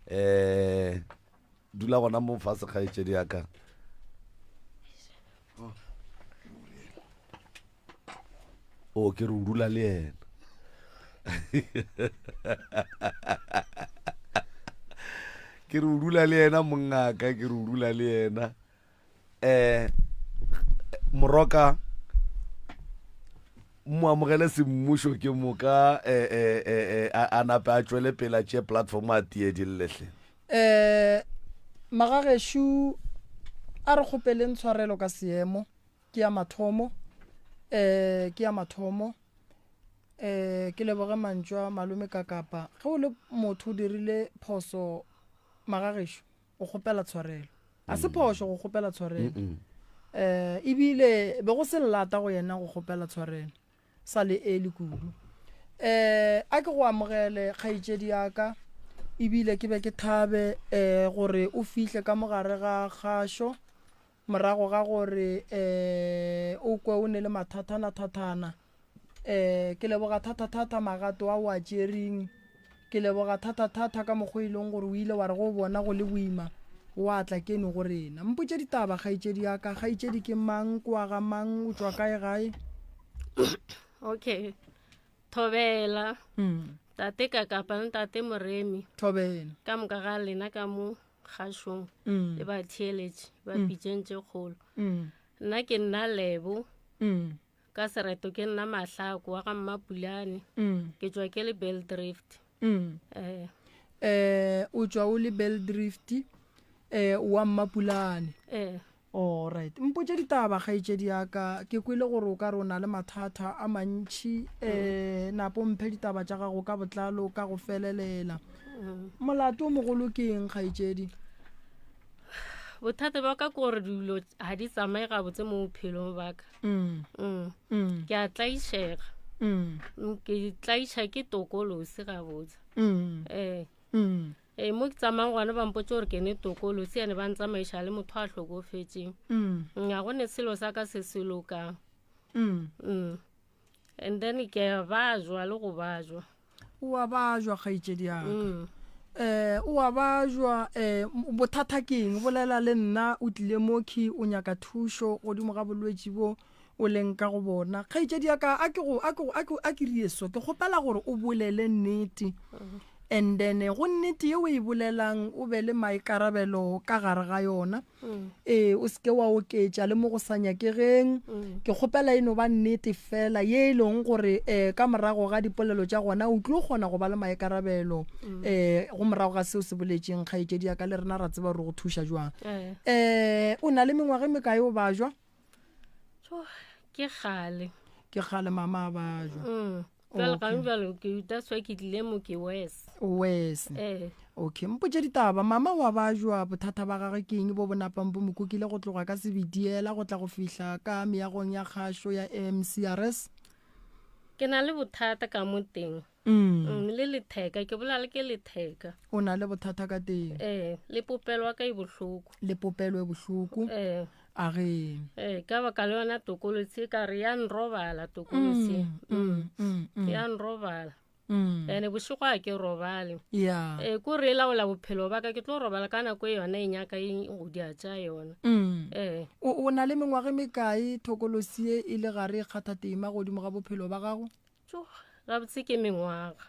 eh dula gona mo fase kgaetšedi ya ka o ke re o dula le yena ke re o dula le yena mongaka ke re o dula le yena eh moroka mo amogele semmušo ke moka eh, eh, eh, eh, a nape a tšwele pele a tšee platform a tie di llehle eh magagešu a re kgopeleng tshwarelo ka seemo ke ya mathomo eh ke ya mathomo eh ke leboge mantšu a malome ka kapa ge o le motho o dirile phoso magagešo o kgopela tshwarelo a se phošo go kgopela tshwarelo eh ebile be go se llata go yena go kgopela tshwarelo sa le early kudu eh a ke go amogele kgaetšedi ya ka ebile ke be ke thabe eh gore o fihle ka mogare ga kgašo morago ga gore eh o kwe o ne le mathathana-thathana eh ke leboga thata-thata magato a o a tšereng ke leboga thata-thata ka mokgwa e leng gore o ile wa re go bona go le boima wa tla keno go rena mpotše ditaba kgaetšedi ya ka kgaetšedi ke mang kwa ga mang o tšwa kae gae Okay. Thobela. Mm. Tate Kakapa le tate Moremi. Thobela. Ka moka ga lena ka mo kgašong Mm. le batheeletši ba Mm. pitšeng tše kgolo. Mm. Nna ke nna Lebo. Mm. Ka sereto ke nna Mahlako wa ga Mmapulane. Mm. Ke tšwa ke le Beldrift. Mm. Eh. Eh o tšwa o le Beldrift eh wa Mmapulane. Eh. Alright. Mpotše ditaba kgaetšedi ya ka. Ke kwele gore o ka re o na le mathata a mantši. Um napo mphe ditaba tša gago ka botlalo ka go felelela. Molato o mogolo ke eng kgaetšedi? Bothata ba ka ke gore dilo ga di tsamaye gabotse mo bophelong ba ka. Mm. Mm. Mm. Ke a tlaišega. Mm. Ke tlaiša ke tokolosi gabotse. Mm. Ee. Mm. Ee, mo ke tsamayang gona ba mpotse gore ke ne tokolosi ene ba ntsamaiša le motho a hlokofetšeng. Mm. Ga go ne selo sa ka se se lokang. Mm. Mm. And then ke a bajwa le go bajwa. O a bajwa kgaetšedi ya ka. Mm. O a bajwa, bothata ke eng? Bolela le nna, o tlile mo key o nyaka thušo godimo ga bolwetši bo o leng ka go bona. Kgaetšedi ya ka, a ke go, a ke go, a ke, a ke rie so, ke kgopela gore o bolele nnete. And then go nnete ye o e bolelang o be le maikarabelo ka gare ga yona. Ee, o seke wa oketša le mo go sa nyakegeng. Ke kgopela e no ba nnete fela ye e leng gore um ka morago ga dipolelo tša gona o tlo kgona go ba le maikarabelo um go morago ga seo se boletšeng. Kgaetšedi ya ka, le rena ra tseba gore go thuša jwang. Um o na le mengwaga e mekae o bajwa? Ke kgale. Ke kgale mama a bajwa. Jwale Okay. gane jwale ke that's why ke tlile mo ke worse. Worse. Eh. Okay, mpotše ditaba mama wa bajwa bothata ba gagwe ke eng bo bo napang bo mo kukile go tloga ka sebediela go tla go fihla ka meagong ya kgašo ya MCRS? Ke na le bothata ka mo teng. Mm. Le letheka, ke bolela le ke letheka. O na le bothata ka teng? Eh, le popelo wa ka e bohloko. Le popelo e bohloko? Eh. A ge. Eh, ka baka le yona tokolotsi ka re ya nrobala tokolotsi. Ya nrobala. Ene bošego a ke robale. Ya. Eh, ko re laola bophelo ba ka, ke tlo robala ka nako e yona e nyaka e go dia tša yona. Eh. O na le mengwaga e mekae thokolosi e e le gare e kgatha tema godimo ga bophelo ba gago? Tjo, gabotse ke mengwaga.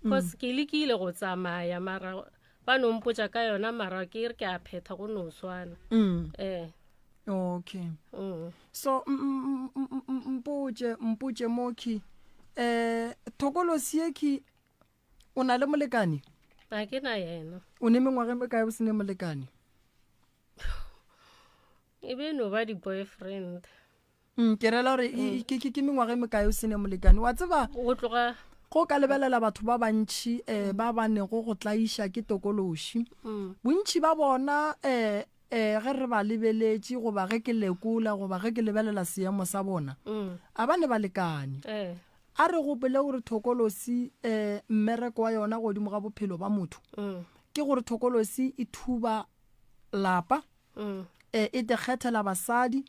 Cause ke lekile go tsamaya mara ba no mpotša ka yona mara ke re ke a phetha go no swana. Eh. Okay. So mpotše, mpotše mokhi. Thokolosi e khi o na le molekane? A ke na yena. O ne mengwaga e mekae o se ne molekane? E be no ba di-boyfriend. Ke rela gore ke mengwaga e mekae o se ne molekane? Wa tseba, Go tloga go ka lebelela batho ba bantši ba ba nego go tlaiša ke tokološi. Bontši ba bona ge re ba lebeletše goba ge ke lekola goba ge ke lebelela seemo sa bona, a ba ne balekane. A re gopole gore thokolosi mmereko wa yona godimo ga bophelo ba motho ke gore thokolosi e thuba lapa, e te kgethela basadi,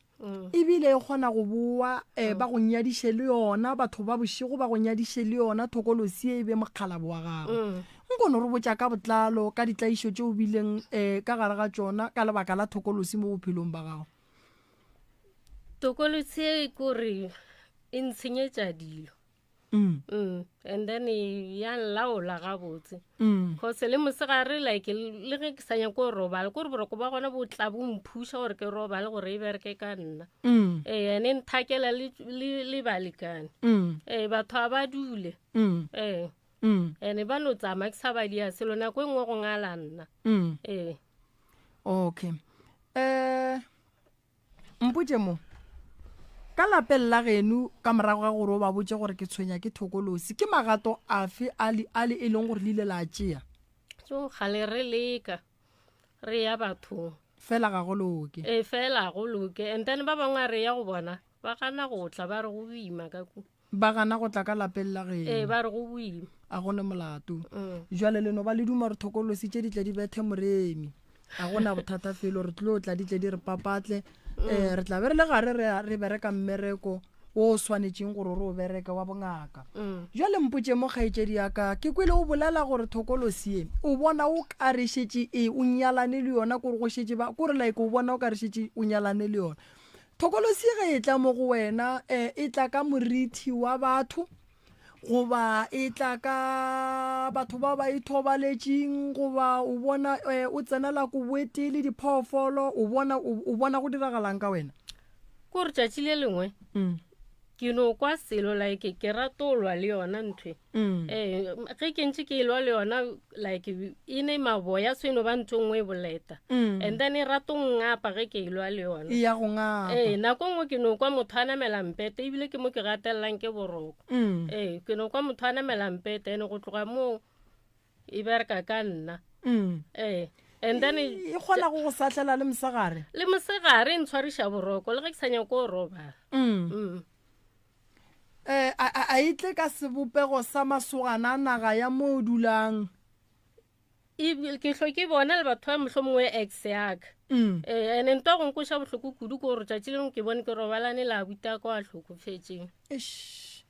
ebile e kgona go boa ba go nyadiše le yona, batho ba bošego ba go nyadiše le yona thokolosi e be mokgalabo wa gago. Nkono re botša ka botlalo ka ditlaišo tše o bileng ka gare ga tšona ka lebaka la thokolosi mo bophelong ba gago. Tokolosi e kore e ntshenyetša dilo. And then e ya nlaola gabotse. Cause le mosegare like le ge ke sa nyake go robala, kore boroko ba gona bo tla bo mphuša gore ke robale gore e bereke ka nna. Ee, ene nthakela le balekane. Ee, batho ga ba dule. Ee. Ene ba no tsamaya ke sa ba dia selo, nako e nngwe go ngala nna. Ee. Okay. Mpotše mo, ka lapeng la geno ka morago ga gore o ba botše gore ke tshwenya ke thokolosi, ke magato afe a le, a le e leng gore le ile la tšea? So, gale re leka, re ya bathong. Fela ga go loke. Ee, fela ga go loke. And then ba bangwe a re ya go bona, ba gana go tla, ba re go boima ka ku. Ba gana go tla ka lapeng la geno. Ee, ba re go boima. A go ne molato. Jwale le no ba le duma gore thokolosi tše di tle di bethe moremi. A go na bothata felo, re tlo tla di tle di re papatle. Re tla be re le gare re bereka mmereko wo o swanetšeng gore re o bereke wa bongaka. Jwale mpotše mo kgaetšedi ya ka, ke kwele o bolela gore thokolosi ye o bona o ka re šetše e o nyalane le yona, kore go šetše ba, kore like o bona o ka re šetše o nyalane le yona. Thokolosi ge e tla mo go wena, e tla ka morithi wa batho goba e tla ka batho ba ba ithobaletšeng, goba o bona o tsenela koboetee le diphoofolo, o bona, o bona go diragalang ka wena? Kore tšatši le lengwe, Ke no kwa selo like ke ratolwa le yona nthwe. Ee, ge ke ntše ke elwa le yona like e ne maboya so e no ba ntho e nngwe e boleta. And then e rato ngapa ge ke elwa le yona. E ya go ngapa. Ee, nako nngwe ke no kwa motho a namela mpete ebile ke mo ke gatelelang ke boroko. Ee, ke no kwa motho a namela mpete ene go tloga moo e bereka ka nna. Ee, and then e kgona go go sahlela le mosegare. Le mosegare e ntshwariša boroko le ge ke sa nyako go robala. A e tle ka sebopego sa masogana a naga ya mo o dulang. Ebile ke hlo ke bona le batho ba mohlomongwe ex yaka. Ene ntwa go nkoša bohloko kudu ke gore tšatši lengwe ke bone ke robalane le abuti a ka wa hlokofetšeng. Eish.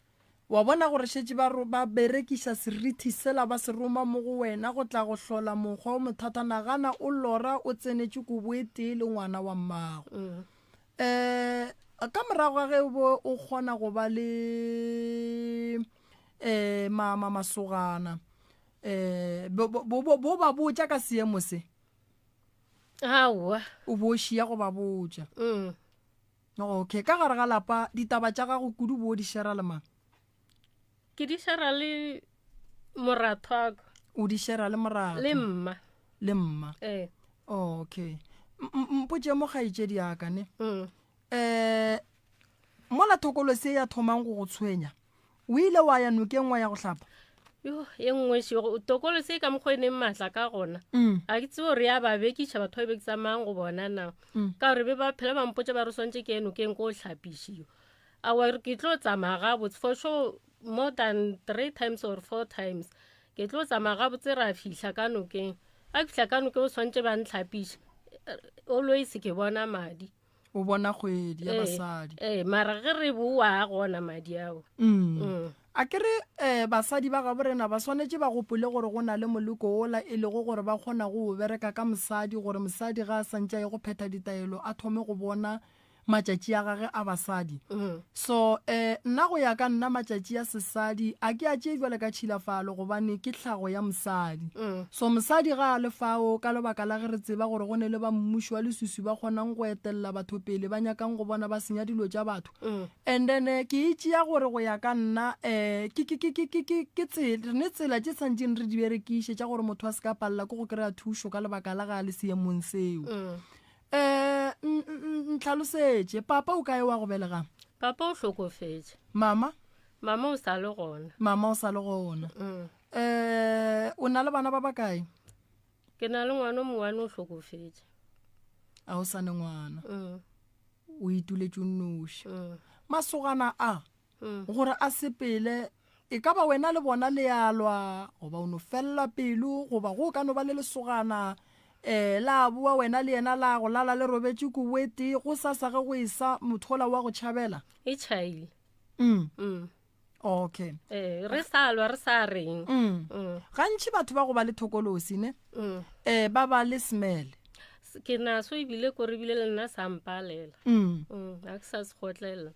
Wa bona gore šetše ba ba berekiša serithi sela ba se roma mo go wena go tla go hlola mokgwa o mothata. Nagana o lora o tsenetše kobo e tee le ngwana wa mmago. Ka morago ga ge o bo o kgona go ba le ma, ma, masogana, bo, bo, bo, bo ba botša ka seemo se? Aowa. O bo šia go ba botša. Okay, ka gare ga lapa ditaba tša gago kudu bo di shera le mang? Ke di shera le moratho wa ka. O di shera le moratho? Le mma. Le mma. Ee. Okay. Mpotše mo kgaetšedi ya ka ne. Mola thokolo se ya thomang go go tshwenya, o ile wa ya nokeng wa ya go hlapa? Yo, ye nngwe šego, tokolo se ka mokgwa e neng maatla ka gona. A ke tsebe gore ya ba bekiša batho ba be ke tsamayang go bona na. Ka gore be ba phela ba mpotša ba re swantše ke ye nokeng ko hlapišiwa. Aowa, re ke tlo tsamaya gabotse for sure more than 3 times or 4 times. Ke tlo tsamaya gabotse ra fihla ka nokeng. A ke fihla ka nokeng o swantše ba ntlhapiše. Always ke bona madi. O bona kgwedi ya basadi. Ee, mara ge re boa a gona madi ao. A ke re basadi ba gabo rena ba swanetše ba gopole gore go na le moleko wola e lego gore ba kgona go o bereka ka mosadi gore mosadi ga a santše a ye go phetha ditaelo a thome go bona matšatši a gage a basadi. So nna go ya ka nna matšatši a sesadi a ke a tšee bjale ka tšhilafalo gobane ke tlhago ya mosadi. So mosadi ga a le fao ka lebaka la ge re tseba gore go ne le ba mmušo wa leswiswi ba kgonang go etelela batho pele ba nyakang go bona ba senya dilo tša batho. And then ke e tšea gore go ya ka nna ke, ke, ke, ke, ke, ke, ke tsela, re ne tsela tše santšeng re di berekiše tša gore motho a se ka palela ke go kry-a thušo ka lebaka la ga a le seemong seo. Ntlhalosetše, papa o kae wa go belegang? Papa o hlokofetše. Mama? Mama o sa le gona. Mama o sa le gona. O na le bana ba bakae? Ke na le ngwana o mongwe o hlokofetše. A o sa ne ngwana? O ituletše o nnoši. Masogana a, gore a sepele, e ka ba wena le bona le a lwa, goba o no felela pelo, goba go ka no ba le lesogana, la boa wena le yena la go lala le robetše kobo e tee, go sasa ge go esa mothola wa go tšhabela? E tšhaile. Okay. Re sa lwa, re sa reng. Gantši batho ba go ba le thokolosi, ne? Ba ba le smell. Ke naso ebile ko re bile le nna sa mpalela. A ke sa se kgotlelela.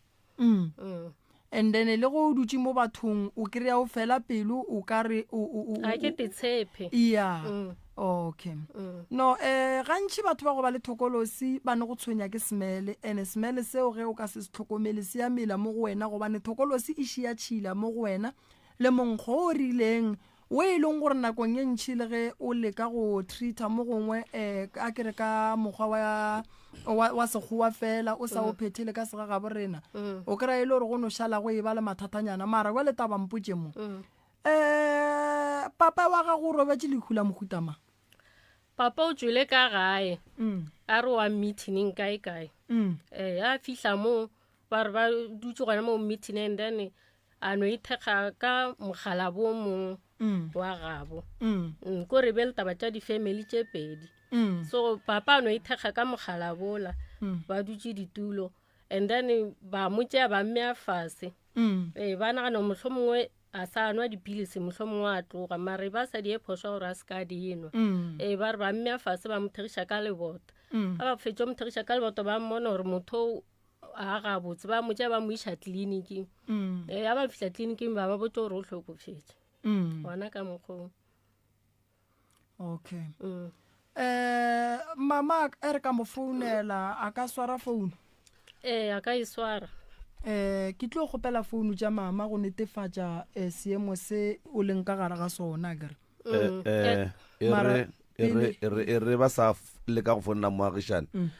And then le go o dutše mo bathong o kry-a o fela pelo o ka re o, o, o, A ke te tshepe. Yeah. Okay. No, gantši batho ba go ba le thokolosi ba ne go tshwenya ke smell, and smell seo ge o ka se se tlhokomele se ya mela mo go wena gobane thokolosi e šia tšhila mo go wena le monkgo o rileng wo e leng gore nakong e ntši le ge o leka go treata mo gongwe, a ke re ka mokgwa wa sekgowa fela o sa o phethele ka segagabo rena, o kry-a e le gore go no šala go e ba le mathatanyana. Mara jwale taba mpotše mo, papa wa gago o robetše lehu la mohuta mang? Papa o tšwele ka gae, a re wa meeting kae kae. A fihla mo ba re ba dutše gona mo meeting, and then a no ithekga ka mogala bo mong wa gabo. Ko re be le taba tša di-family tše pedi. So papa a no ithekga ka mogala bola, ba dutše ditulo, and then ba mo tšea ba mmea fase. Ba nagana mohlomongwe a sa nwa dipilisi, mohlomongwe a tloga, mare ba sa di e phošo gore a se ka di nwa. Ba re ba mmea fase ba mo thegiša ka lebota. Ga ba fetša mo thegiša ka lebota ba mmona gore motho a gabotse, ba mo tšea ba mo iša tleliniking. A ba fihla tleliniking ba ba botša gore o hlokofetše. Gona ka mokgwa o. Okay. Mama e re ka mo founela, a ka swara founu? Ee, a ka e swara. Um ke tlo kgopela founu tša mama go netefatša um seemo se o leng ka gare ga sona akere. Eh, eh, e Mara re e re pele- e re e re ba sa f- leka go founela moagišane Mm.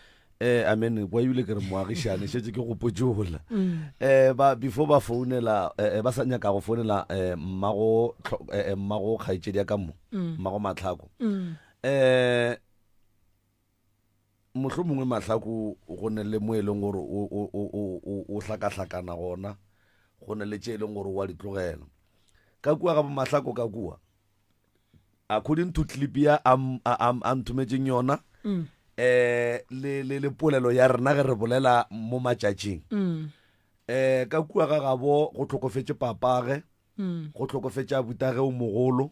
eh amen kwa ebile ke re moagišane šetse ke gopotsola Mm. eh ba before ba founela eh, eh, ba sa nyaka go founela eh mmago tlho- eh, eh, mmago kgaetšedi ya ka mo Mm. mmago matlhako Mm. eh mohlomongwe mongwe mahlako go ne le mo e leng gore o- o- o- o- o- o hlakahlakana gona go ne le tše e leng gore wa di tlogela ka kua ga bomahlako ka kua according to clip ya a m- a a- a nthometšeng yona Mm. eh le le le polelo ya rena ge re bolela mo matšatšing Mm. eh ka kua ga gabo go hlokofetše papage Mm. go hlokofetše abutage o mogolo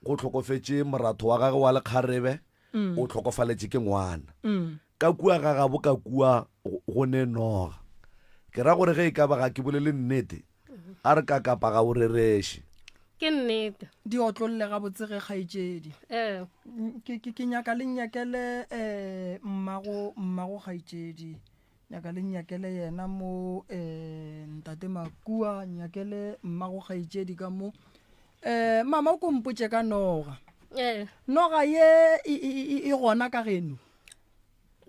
go hlokofetše moratho wa gagwe wa lekgarebe Mm. o hlokofaletše ke ngwana Mm. ka kua ga gabo ka kua go go ne noga ke ra gore ge e ka ba ga ke bolele nnete a re ka kapa ga o rereše ke nnete di otlolle gabotse ge kgaetšedi ee ke ke- ke nyaka le nyakele um mmago mmago kgaetšedi nyaka le nyakele yena mo um ntate makua nyakele mmago kgaetšedi ka mo um mama o ko mpotše ka noga ee noga ye e, e, e, e gona ka geno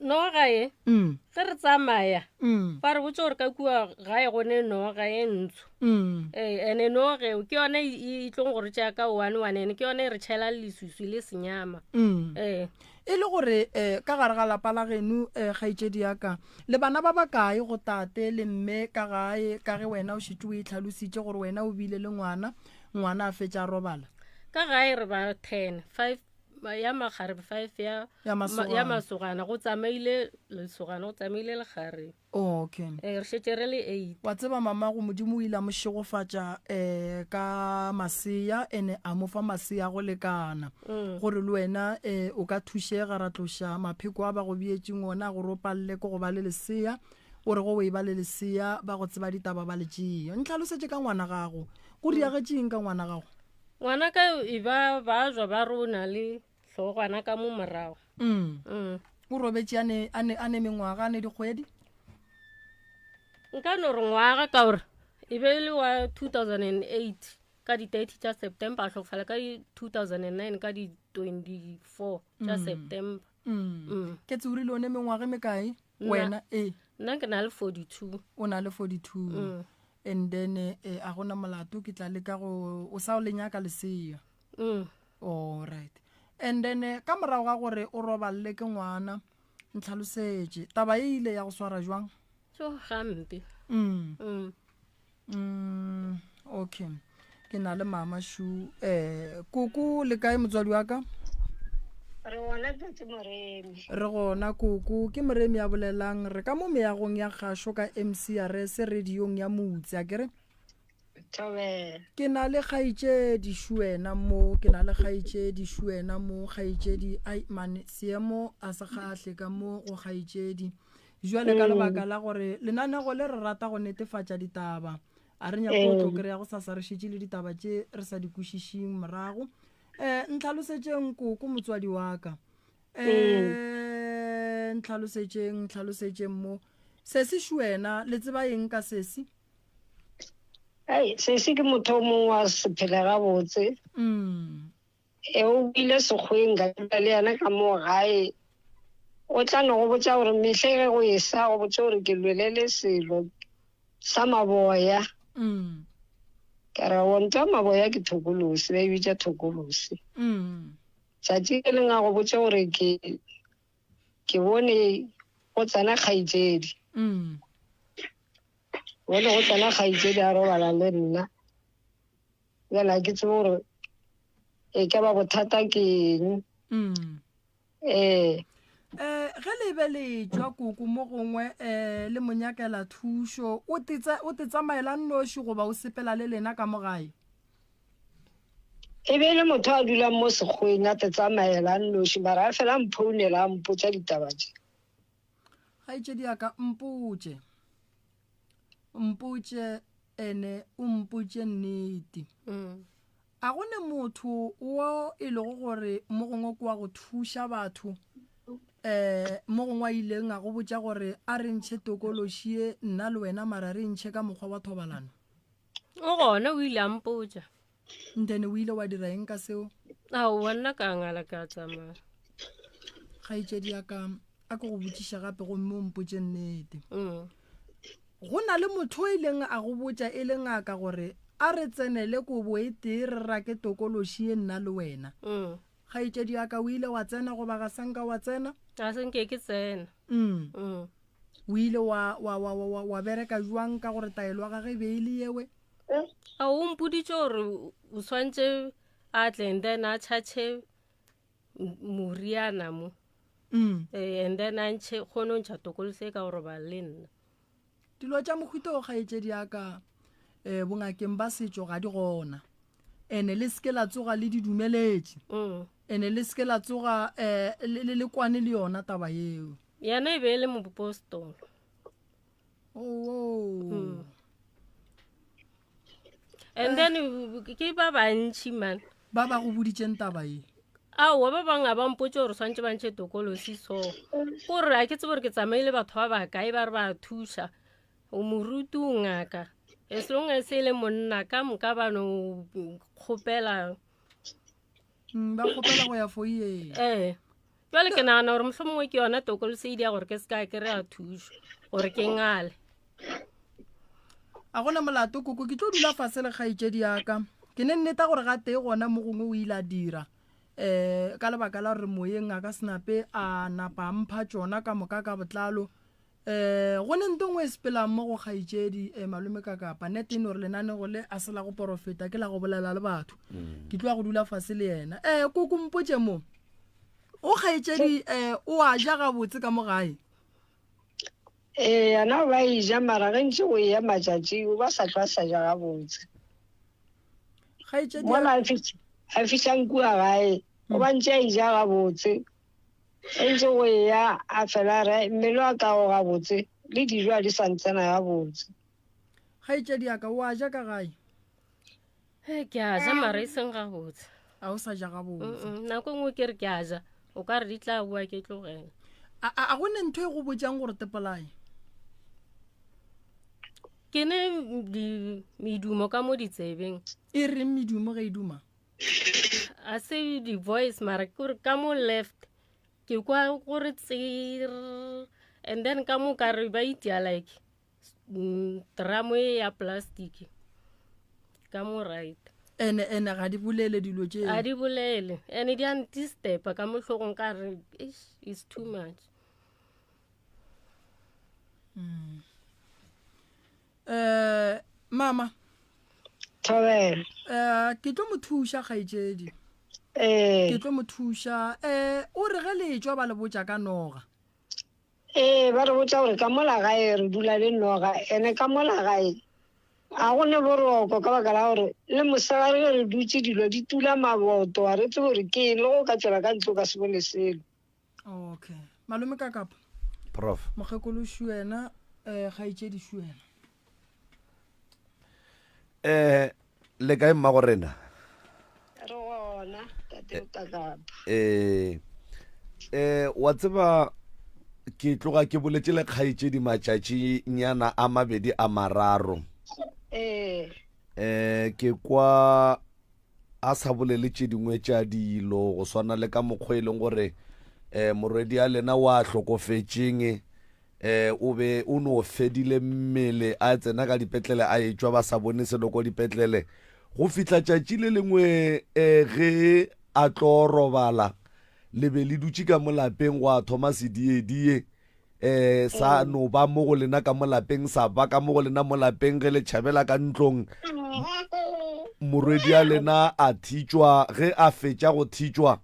noga e Mm. ge re tsamaya Mm. ba re botse gore ka kua gae go ne noga e ntsho Mm. ee ene noga eo ke yone e e tlong gore tšea ka one one ene ke yone e re tšhela leswiswi le senyama Mm. ee e le gore um ka gare ga lapa la geno um kgaetšedi ya ka le bana ba bakae go tate le mme ka gae ka ge wena o šetše o e tlhalositše gore wena o bile le ngwana ngwana a fetša a robala ka gae re ba ten five ya magarebe five ya Ya ma- masogana. ya masogana go tsamaile lesogana go tsamaile lekgarebe okay ee re šetše re le eight wa tseba mamago modimo o ile a mo šegofatša um ka masea ene a mo fa masea go lekana Mm. gore le wena um o ka thušega ra tloša mapheko a ba go beetšeng ona gore o palele ke go ba le lesea o re go o e ba le lesea ba go tseba ditaba ba le tšea ntlhalosetše ka ngwana gago go diagetšeng ka ngwana gago ngwana ka e ba ba jwa ba re o na le hlogwana ka mo morago Mm. Mm. o robetše a ne- a ne a ne mengwaga a ne dikgwedi nka no re ngwaga ka gore e be e le wa 2008 ka di-30 tša september a hlokofala ka di-2009 ka di-24 tša Mm. september Mm. Mm. ke tse o rile o ne mengwaga e mekae Nna- wena ee nna ke na le 42 o na le 42 Mm. and then eh, a gona molato ke tla leka go o sa o le nyaka lesea Mm. all right and then eh, ka morago ga gore o robalele ke ngwana ntlhalosetše taba e ile ya go swara jwang tso gampe mm. Mm. Mm, okay ke na le mama shu eh koko le kae motswadi wa ka re gona tate moremi re gona koko ke moremi ya bolelang re ka mo meagong ya kgašo ka mcrs radiong ya motse a kere thobela ke na le kgaetšedi šuena mo ke na le kgaetšedi šuena mo kgaetšedi ai mane seemo a se kgahle ka mo go kgaetšedi jwale ka Mm. lebaka la gore lenanego le re rata go netefatša ditaba a re nyako go tlo Ee. kry-a go sasa re šetše le ditaba tše re sa di kwešišing morago um ntlhalosetšeng koko motswadi wa ka um ntlhalosetšeng ntlhalosetšeng mo sesi šuena le tseba eng ka sesi ai sesi ke motho o mongwe wa sephele gabotse mm. e o ile sekgweng ka dula le yena ka moo gae o tla no go botša gore mehle ge go esa go botša gore ke lwele le selo sa maboya Mm. ka re o ntwa maboya ke thokolosi ba e bitša thokolosi Mm. tšatši le leng a go botša gore ke ke bone go tsena kgaetšedi Mm. bone go tsena kgaetšedi a robala le nna bjale ha ke tsebe gore e ka ba bothata ke eng Mm. ee Eh ge le be le tšwa koko mo gongwe eh le mo nyakela thušo o tetsa o te tsamaela nnoši goba o sepela le lena ka mo gae e be e le motho a dulang mo sekgweng a te tsamaela a nnoši mara a fela a mphounela a mpotša ditaba tše kgaetšedi ya ka mpotše mpotše ene o mpotše nnete Mm. a go ne motho wo e lego gore mo gongwe ke wa go thuša batho um mo gongwe a ileng a go botša gore a re ntšhe tokološi ye nna le wena mara re ntšhe ka mokgwa wa thobalano? O gona, o ile a mpotša. Ntene o ile wa dira eng ka seo? Aowa, nna ka ngala ka tsamaya. Kgaetšedi ya ka, a ke go botšiša gape gomme o mpotše nnete. Go na le motho o ileng a go botša e le ngaka gore a re tsenele kobo e tee re rake tokološi ye nna le wena. Kgaetšedi ya ka, o ile wa tsena goba ga sa nka wa tsena? Ga se nke ke tsena. O ile wa, wa, wa, wa, wa bereka jwang ka gore taelo ya gage e be e le yewe? A o mpoditše gore o swantše a tle and then a tšhatšhe moriana mo. And then a ntšhe, kgone go ntšha tokoloso e ka go robala le nna. Dilo tša mohuta o kgaetšedi ya ka, um bongakeng ba setšo ga di gona. Ene le seke la tsoga le di dumeletše. Ene le seke la tsoga um le le kwane le yona taba yeo. Yena e be e le mopostolo. Oh. And then ke ba bantši man. Ba ba go boditšeng taba ye? Aowa, ba bangwe ga ba mpotse gore swantse ba ntšhe tokolosi so. Gore a ke tsebe gore ke tsamaile batho ba ba kae ba re ba thuša. O moruti o ngaka. As long as e le monna ka moka ba no kgopela. Ba kgopela go ya foyeng. Ee. Jwale ke nagana gore mohlomongwe ke yona tokolosi e dia gore ke se ka kry-a thušo gore ke ngale. A gona molato koko, ke tlo dula fase le kgaetšedi ya ka. Ke ne nneta gore gatee gona mo gongwe o ile a dira um ka lebaka la gore moyeng a ka se nape a napa a mpha tšona ka moka ka botlalo. Um go ne nto nngwe e sepelang mo go kgaetšedi um malome ka kapa nete e no re lenanego le a se la go porofeta ke la go bolela le batho. Ke tlo ya go dula fase le yena. Um koko mpotše mo, o kgaetšedi um o a ja gabotse ka mo gae? Ee, yena o ba e ja mara ge ntše go eya matšatši o ba sa hlwa sa ja gabotse. Kgaetšedi Mola a fihlang kua gae o ba ntše a e ja gabotse. Ge ntše go eya a fela a re mmele wa ka o gabotse le dijo a di sa ntsena gabotse. Kgaetšedi ya ka, o a ja ka gae? He, ke a ja mara e seng gabotse. A o sa ja gabotse? Nako e nngwe ke re ke a ja, o ka re di tla boa ke tlogela. A go ne ntho e go botšang gore tepolae? Ke ne medumo ka mo ditsebeng. E reng medumo ge e duma? A se di-voice mara ke gore ka mo left ke kwa gore tsir, and then ka mo ka re ba itia like dramo e ya plastic ka mo right. Ene, ene ga di bolele dilo tše. Ga di bolele, ene di a ntistepa ka mo hlogong ka re eish, it's too much. Mama. Thobela. Ke tlo mo thuša kgaetšedi. Ke tlo mo thuša. O re ge le tšwa ba le botša ka noga. Ee, ba re botša gore ka mola gae re dula le noga, ene ka mola gae ga go ne boroko ka baka la gore le mosegare ge re dutše dilo di tula maboto, ga re tsebe gore ke eng, le go ka tšwela ka ntlo o ka se bone selo. Okay. Malome ka kapa? Prof. Mokgekolo Shuena, kgaetšedi Shuena. Le kae mmago rena? Re gona, tate o ka kapa. Wa tseba ke tloga ke boletše le kgaetšedi matšatšinyana a mabedi a mararo. Ke kwa a sa bolele tše dingwe tša dilo go swana le ka mokgwa e leng gore morwedi a lena wa hlokofetšeng o be o no fedile mmele a tsena ka dipetlele a etšwa ba sa bone selo ko dipetlele go fihla tšatši le lengwe ge a tlo robala le be le dutše ka mo lapeng gwa thoma sediedie sa no ba mo go lena ka mo lapeng sa ba ka mo go lena mo lapeng ge le tšhabela ka ntlong morwedi a lena a thitšwa ge a fetša go thitšwa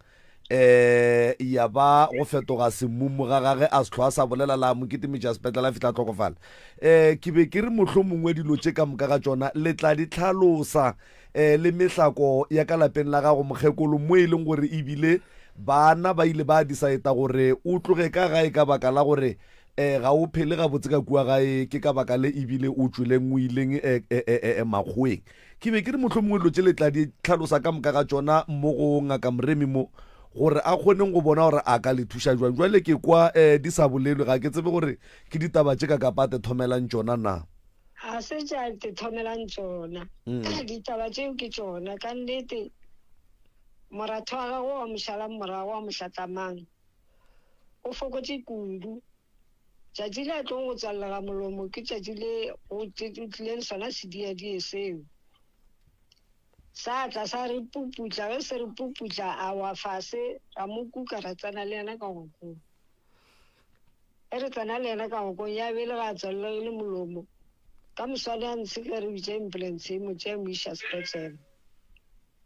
ya ba go fetoga semumu ga gage a se hlwa sa bolela la mo kitimetša sepetlele a fihla a hlokofala. Ke be ke re mohlomongwe dilo tše ka moka ga tšona le tla di hlalosa le mehlako ya ka lapeng la gago mokgekolo mo e leng gore ebile bana ba ile ba decide gore o tloge ka gae ka baka la gore ga o phele gabotse ka kua gae ke ka baka le ebile o tšweleng o ileng makgoweng. Ke be ke re mohlomongwe dilo tše le tla di hlalosa ka moka ga tšona mo go Ngaka Moremi mo. gore a kgoneng go bona gore a ka le thuša jwang. Jwale ke kwa um di sa bolelwe, ga ke tsebe gore ke ditaba tše ka kapa a te thomelang tšona na. Ga se tša te thomelang tšona. Ditaba tšeo ke tšona. Ka nnete, moratho wa gagwe wa mo šalang morago wa mo hlatlamang o fokotše kudu. Tšatši le a tlong go tswallega molomo ke tšatši le go tlileng sona sediadie seo. Sa tla sa re puputla, ge se re puputla a wa fase, ra mo kuka ra tsena le yena ka ngwakong. Ge re tsena le yena ka ngwakong ya be e le ge a tswallegile molomo. Ka moswane a ntshe ge re bitša ambulanse e mo tšea e mo iša sepetlele.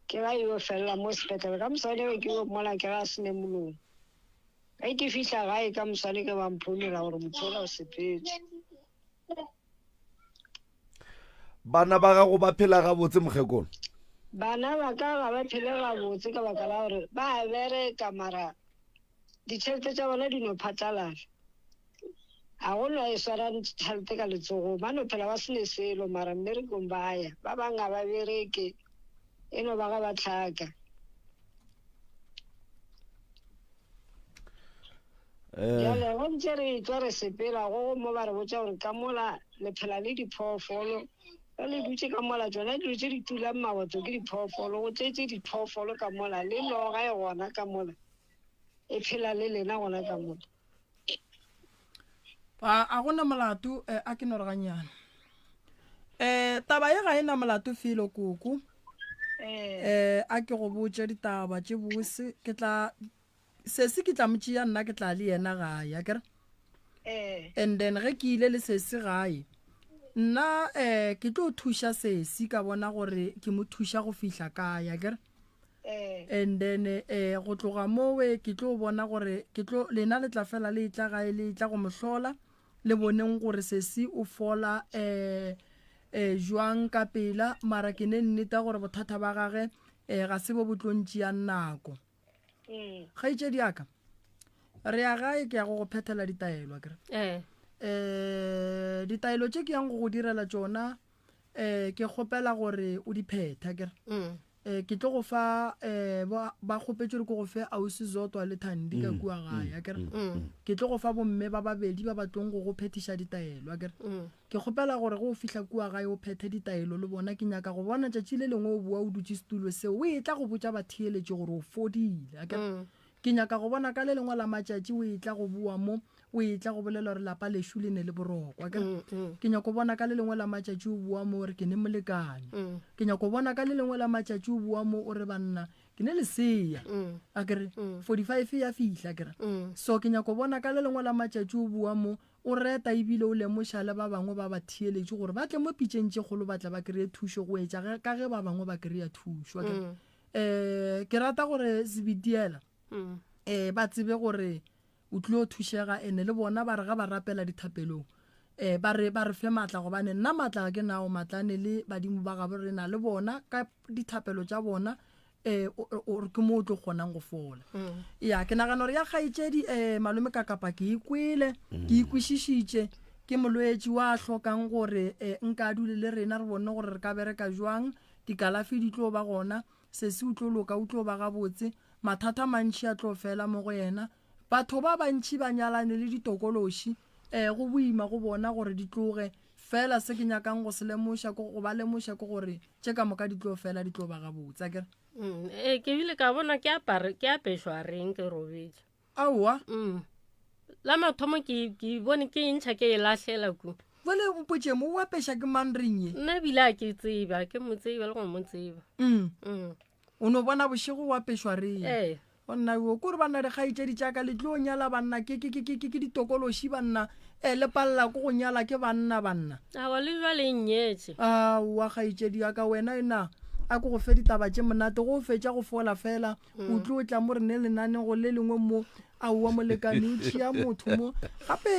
Ke ge a yo felela mo sepetlele. Ka moswane ge ke yo mmona ke ge a se ne molomo. Ge ke fihla gae ka moswane ke ba mphounela gore motho ola o sepetše. Bana ba gago ba phela gabotse mokgekolo? Bana ba ka ga ba phele gabotse ka baka la gore ba a bereka mara ditšhelete tša bona di no phatlalala. Ga go na e swarang tšhelete ka letsogong, ba no phela ba se ne selo mara mmerekong ba ya. Ba bang ga ba bereke, e no ba ga ba hlaka. Eh. Bjale go ntše re etšwa re sepela go go mo ba re botša gore ka mola le phela le diphoofolo ge le dutše ka mola tšona dilo tše di tulang maboto ke diphoofolo go tletše diphoofolo ka mola le noga e gona ka mola e phela le lena gona ka mola. A go na molato eh, a ke no re gannyane um taba ye ga e na molato felo koko um a ke go botše ditaba tše bose ke tla sesi ke tla mo tšea nna ke tla le yena gae akere Eh. And then ge ke ile le sesi gae nna um ke tlo thuša sesi ka bona gore ke mo thuša go fihla kae akere Eh. And then um go tloga mowe ke tlo bona gore ke tlo lena le tla fela le etla gae le etla go mo hlola le boneng gore sesi o fola um um jwang ka pela mara ke ne nneta gore bothata ba gage um ga se bo bo tlo ntšeang nako. Kgaetšedi ya ka, re ya gae ke ya go go phethela ditaelo akere. Eh. Um ditaelo tše ke yang go go direla tšona um ke kgopela gore o di phethe akere. Mm. Um ke tlo go fa um ba kgopetše gore ke go fe ausi Zodwa le Thandi ka kua gae akere. Ke tlo go fa bomme ba babedi ba ba tlong go go phethiša ditaelo akere. Ke kgopela gore ge o fihla kua gae o phethe ditaelo le bona. Ke nyaka go bona tšatši le lengwe o boa o dutše setulo seo o etla go botša batheeletši gore o fodile. Akere? Ke nyaka go bona ka le lengwe la matšatši o etla go boa mo o etla go bolela gore lapa lešo le ne le boroko. Akere? Ke nyaka go bona ka le lengwe la matšatši o boa mo o re ke ne molekane. Ke nyaka go bona ka le lengwe la matšatši o boa mo o re banna ke ne lesea. Akere? 45 ya fihla akere? So ke nyaka go bona ka le lengwe la matšatši o boa mo O reta e bile o lemoša le ba bangwe ba batheeletši gore ba tle mo pitšeng tše kgolo ba tle ba kreye thušo go etša ge, ka ge ba bangwe ba kreya thušo. Akere? Mm. Eh, ke rata gore Sebitiela Mm. eh, ba tsebe gore o tlilo thušega ene le bona ba re ga ba rapela dithapelong eh, ba re ba re fe maatla gobane nna maatla ga ke nao maatla a ne le badimo ba gabo rena le bona ka dithapelo tša bona eh o ke mo o tlo kgonang go fola mm. ya ke nagana gore ya kgaetšedi um malome ka kapa ke ikwele mm. ke ikwešišitše ke molwetši wa hlokang gore um nka dule le rena re bone gore re ka bereka jwang dikalafi di tlo ba gona sesi o tlo loka o tlo ba gabotse mathata mantši a tlo fela mo go yena batho ba bantši ba nyalane le ditokološi um go boima go bona gore di tloge fela se ke nyakang go se lemoša go ba lemoša ke gore tše ka moka di tlo fela di tlo ba gabotse akere mm, ee ke bile ka bona ke apare ke apešwa reng ke robetše aowa mm. la mathomo ke ke bone ke ntšha ke e lahlela ku jale mpotše mo o apeša ke mang reng ye nna ebile a ke tseba ke mo tseba le go mo tseba mm. mm. O no bona bošego o apešwa reng? Ee. Gonna yo kore banna dikgaetšedi tša ka le tlo nyala banna ke ke ke ke ke ditokološi banna e le palela ko go nyala ke banna banna. Awa le jwale e nnyetše. Aowa kgaetšedi ya ka wena e na a ko go fe ditaba tše monate go o fetša go fola fela o tlo tla mo re ne lenanego le lengwe mo aowa molekane o tšhia motho mo gape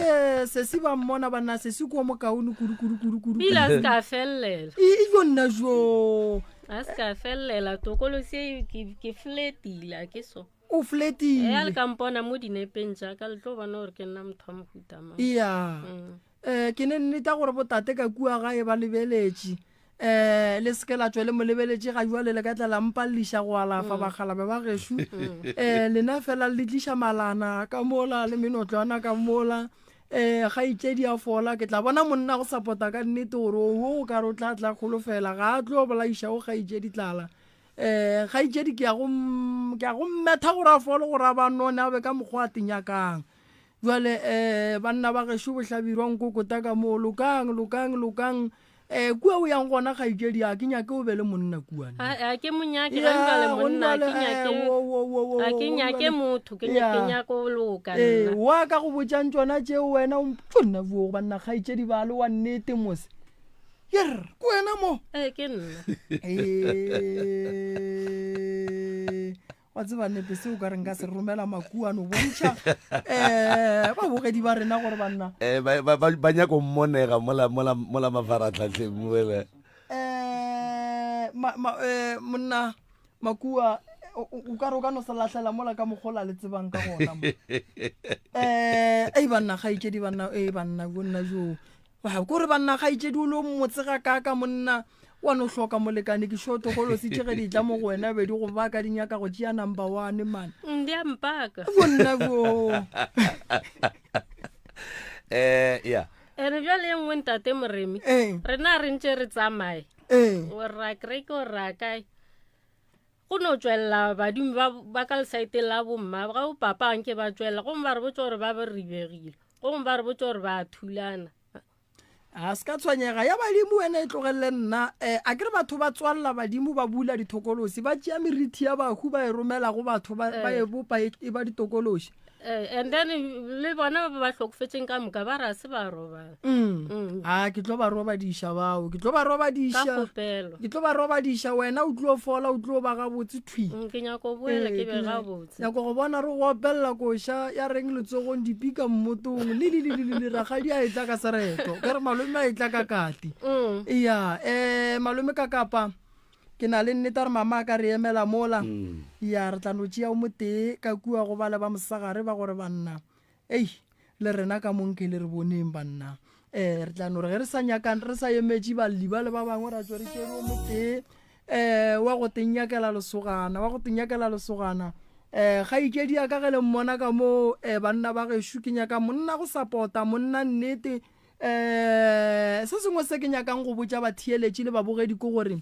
sesi ba mmona banna sesi ko mokaone kudu kudu kudu kudu Pila a se ka fellela. E jo nna jo A se ka fellela tokolosi e ke ke fletile a ke so. O fletile. E a le ka mpona mo dinepeng tša ka le tlo bona gore ke nna motho wa mohuta mang. Iya. Mm. Eh ke ne nneta gore botate ka kua gae ba lebeletše. Um le seke la tšwa le mo lebeletše ga jwale le ka tla la mpalliša go alafa bakgalabe ba gešo. Um lena fela le tliša malana ka mola le menotlwana ka mola. Um kgaetšedi a fola ke tla bona monna go sapota ka nnete gore o o ka re o tla tla kgolofela ga a tlo bolaiša o kgaetšedi tlala. Um kgaetšedi ke ya go ke ya go mmetha gore a fole gore a ba none a be ka mokgwa a tenyakang. Jwale um banna ba gešo bohlabirwa nkokota ka moo lokang lokang lokang um kua o yang gona kgaetšedi a ke nyake o be le monna kua ne. A ke monyake ga njale monna a ke nyake a ke nyake motho ke nyake nyako loka nna. Wa ka go botšang tšona tšeo wena o nna buo go banna kgaetšedi ba le wa nnete mose. Yer, ke wena mo? Ee, ke nna. Ee. Wa tseba nepe seo ka re nka se romela makuano bontšha um babogedi ba rena gore banna Eh, ba, ba, ba, ba nyako mmonega mola, mola, mola mafaratlhatlheng moele um ma, ma, eh, monna makua o o ka re o ka no se lahlela mola ka mokgola le tsebang ka gona mo um ei banna kgaetšedi banna ei banna bonna jo Wa ko re banna kgaetšedi o le o mmotse ga kaka monna wa no hloka molekane ke sure tokolosi tše ge di tla mo go wena be di go baka di nyaka go tšea number one man. Di a mpaka. Bonna bo. Eh ya. Ene bjale e nngwe ntate Moremi. Rena re ntše re tsamaye. O ra kereke o ra kae. Go no tšwelela badimo ba ba ka lesaeteng la bomma ga bo papa nke ba tšwelela gomme ba re botša gore ba ba ribegile. Gomme ba re botša gore ba a thulana. A se ka tshwenyega ya badimo wena e tlogelele nna. Um a ke re batho ba tswalela badimo ba bula dithokolosi ba tšea merithi ya bahu ba e romela go batho ba ba e bopa e e ba ditokološi. Eh, and then le bona ba ba hlokofetšeng ka moka ba re a se ba robala. A ke tlo ba robadiša bao ke tlo ba robadiša. Ka kgopelo. Ke tlo ba robadiša wena o tlo fola o tlo ba gabotse thwi. Ke nyako boela ke be gabotse. Nyako go bona re go opelela koša ya reng letsogong dipika mmotong le le le le le rakgadi a etla ka sereto ka re malome a etla ka kati. Ya um malome ka kapa ke na le nnete gore mama a ka re emela mola. Ya re tla no tšea o motee ka kua go bale ba mosegare ba gore banna ei le rena ka mong ke le re boneng banna. Um re tla no re ge re sa nyakang re sa emetše balli ba le ba bangwe ra tšwe re tšere o motee um wa go tenyakela lesogana wa go tenyakela lesogana. Um kgaetšedi ya ka ge le mmona ka moo um banna ba gešo ke nyaka monna go sapota monna nnete. Um se sengwe se ke nyakang go botša batheeletši le babogedi ke gore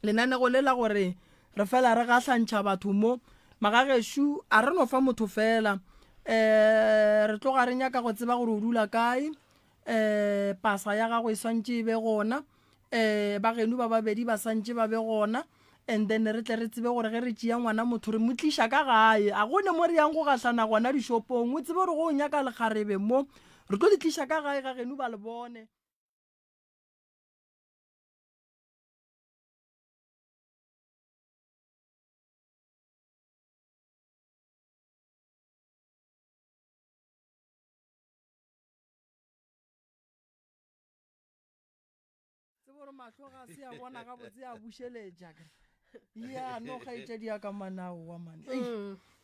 lenanego le la gore re fela re gahlantšha batho mo magagešo a re no fa motho fela. Um re tloga re nyaka go tseba gore o dula kae, um pasa ya gago e swantše e be gona, um ba geno ba babedi ba santše ba be gona, and then re tle re tsebe gore ge re tšea ngwana motho re mo tliša ka gae. A gone mo re yang go gahlana gona dishopong, o tsebe gore go o nyaka lekgarebe mo re tlo le tliša ka gae ga geno ba le bone. Tsebo gore mahlo ga se a bona gabotse a bušeletša ka. Ya no kgaetšedi ya ka manao wa mane. Ei.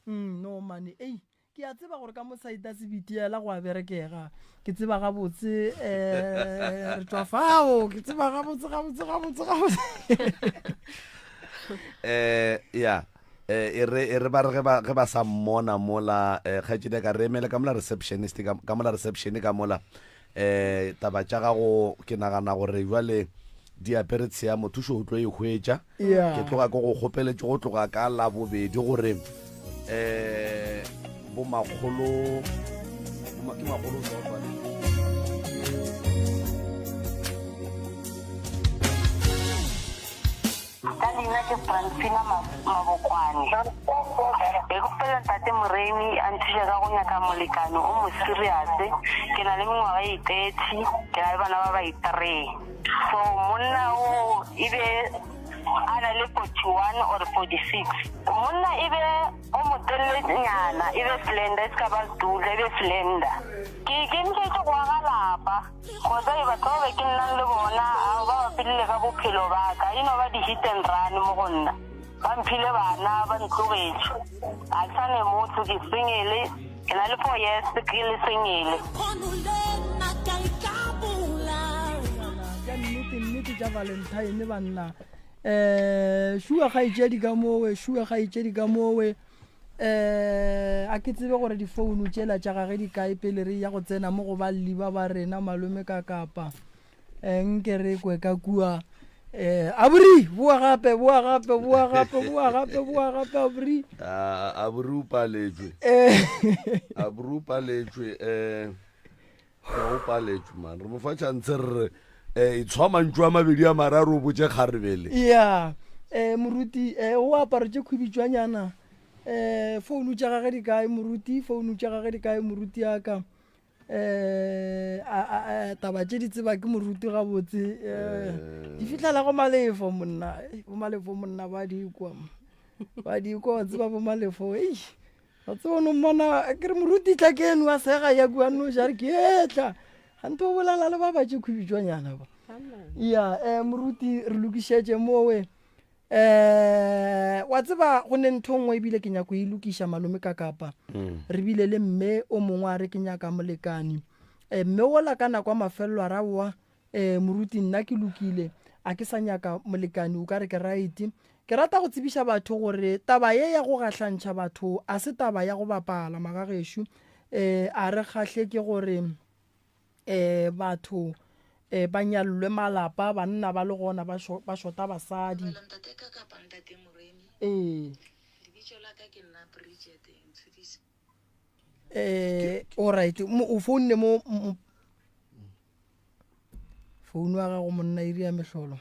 No mane. Ei. Ke a tseba gore ka mo saita sebitiela go a berekega. Ke tseba gabotse eh re tšwa fao. Ke tseba gabotse gabotse gabotse gabotse. Eh ya eh e re e re ba re ge ba ge ba sa mmona mola eh kgaetšedi ya ka re emele ka mola receptionist ka ka mola reception ka mola eh taba tša gago ke nagana gore jwale di apere tsheamo thušo o tlo e hwetša. Yeah. Ke tloga ke go kgopeletše go tloga ka labobedi gore eh bo makgolo ke makgolo zodwa ne? Ka leina ke Francina Mabokwane. Ke kgopela ntate Moremi a nthuše ka go nyaka molekane o mo serious. Ke na le mengwaga e 30, ke na le bana ba ba i-3. So monna o e be a na le 41 or 46. Monna e be o motelelenyana, e be slender, e se ka ba setula, e be slender. Ke ikemišetše go aga lapa. Kgotsa e batho ba be ke nnang le bona ao ba bapilile ka bophelo ba ka, e no ba di-hit and run mo go nna. Ba mphile bana, ba ntlogetše. Ga ke sa ne motho, ke singele, ke na le 4 years ke le singele. Tša nnete nnete tša Valentine banna. Eh šua kgaetšedi ka mowe, šua kgaetšedi ka mowe. Eh a ke tsebe gore difounu tšela tša gage di kae pele re ya go tsena mo go balli ba ba rena malome ka kapa. Eh nke re kwe ka kua. Eh abri boa gape boa gape boa gape boa gape boa gape abri. Ah, abri o paletšwe. Eh Abri o paletšwe eh o paletšwe man. Re mo fa chance re re eh itshwa mantšu a mabedi a mararo o botše kgarebele. Ya eh moruti eh o aparetše khubitšwanyana eh founu tša gage di kae moruti founu tša gage di kae moruti aka eh a taba tše di tseba ke moruti gabotse eh di fihlela go malefo monna bo malefo monna ba di kwa ba di kwa tseba bo malefo eish Wa tseba o no mmona ke re moruti tla ke eno a sega ya kua no ja re ke etla gante o bolela le ba ba tše khubitšwanyana ba ya um moruti re lokišetše mowe um wa tseba go ne ntho nngwe ebile ke nyako e lokiša malome ka kapa mm. re bile le mme o mongwe a re ke nyaka molekane um mme ola ka nako ya mafelelo a raowa Ee, moruti, nna ke lokile. A ke sa nyaka molekani, o ka re ke right. Ke rata go tsebiša batho gore taba ye ya go gahlantšha batho a se taba ya go bapala, magagešo. Ee, a re kgahle ke gore ee batho ee ba nyallwe malapa, banna ba le gona ba ba šota basadi. Dumela ntate ka kapa ntate Moremi. Ee. Lebitso la ka ke nna Bridget Ntshudisa. Ee, all right. O founne mo founu ya gago monna iri ya mehlolo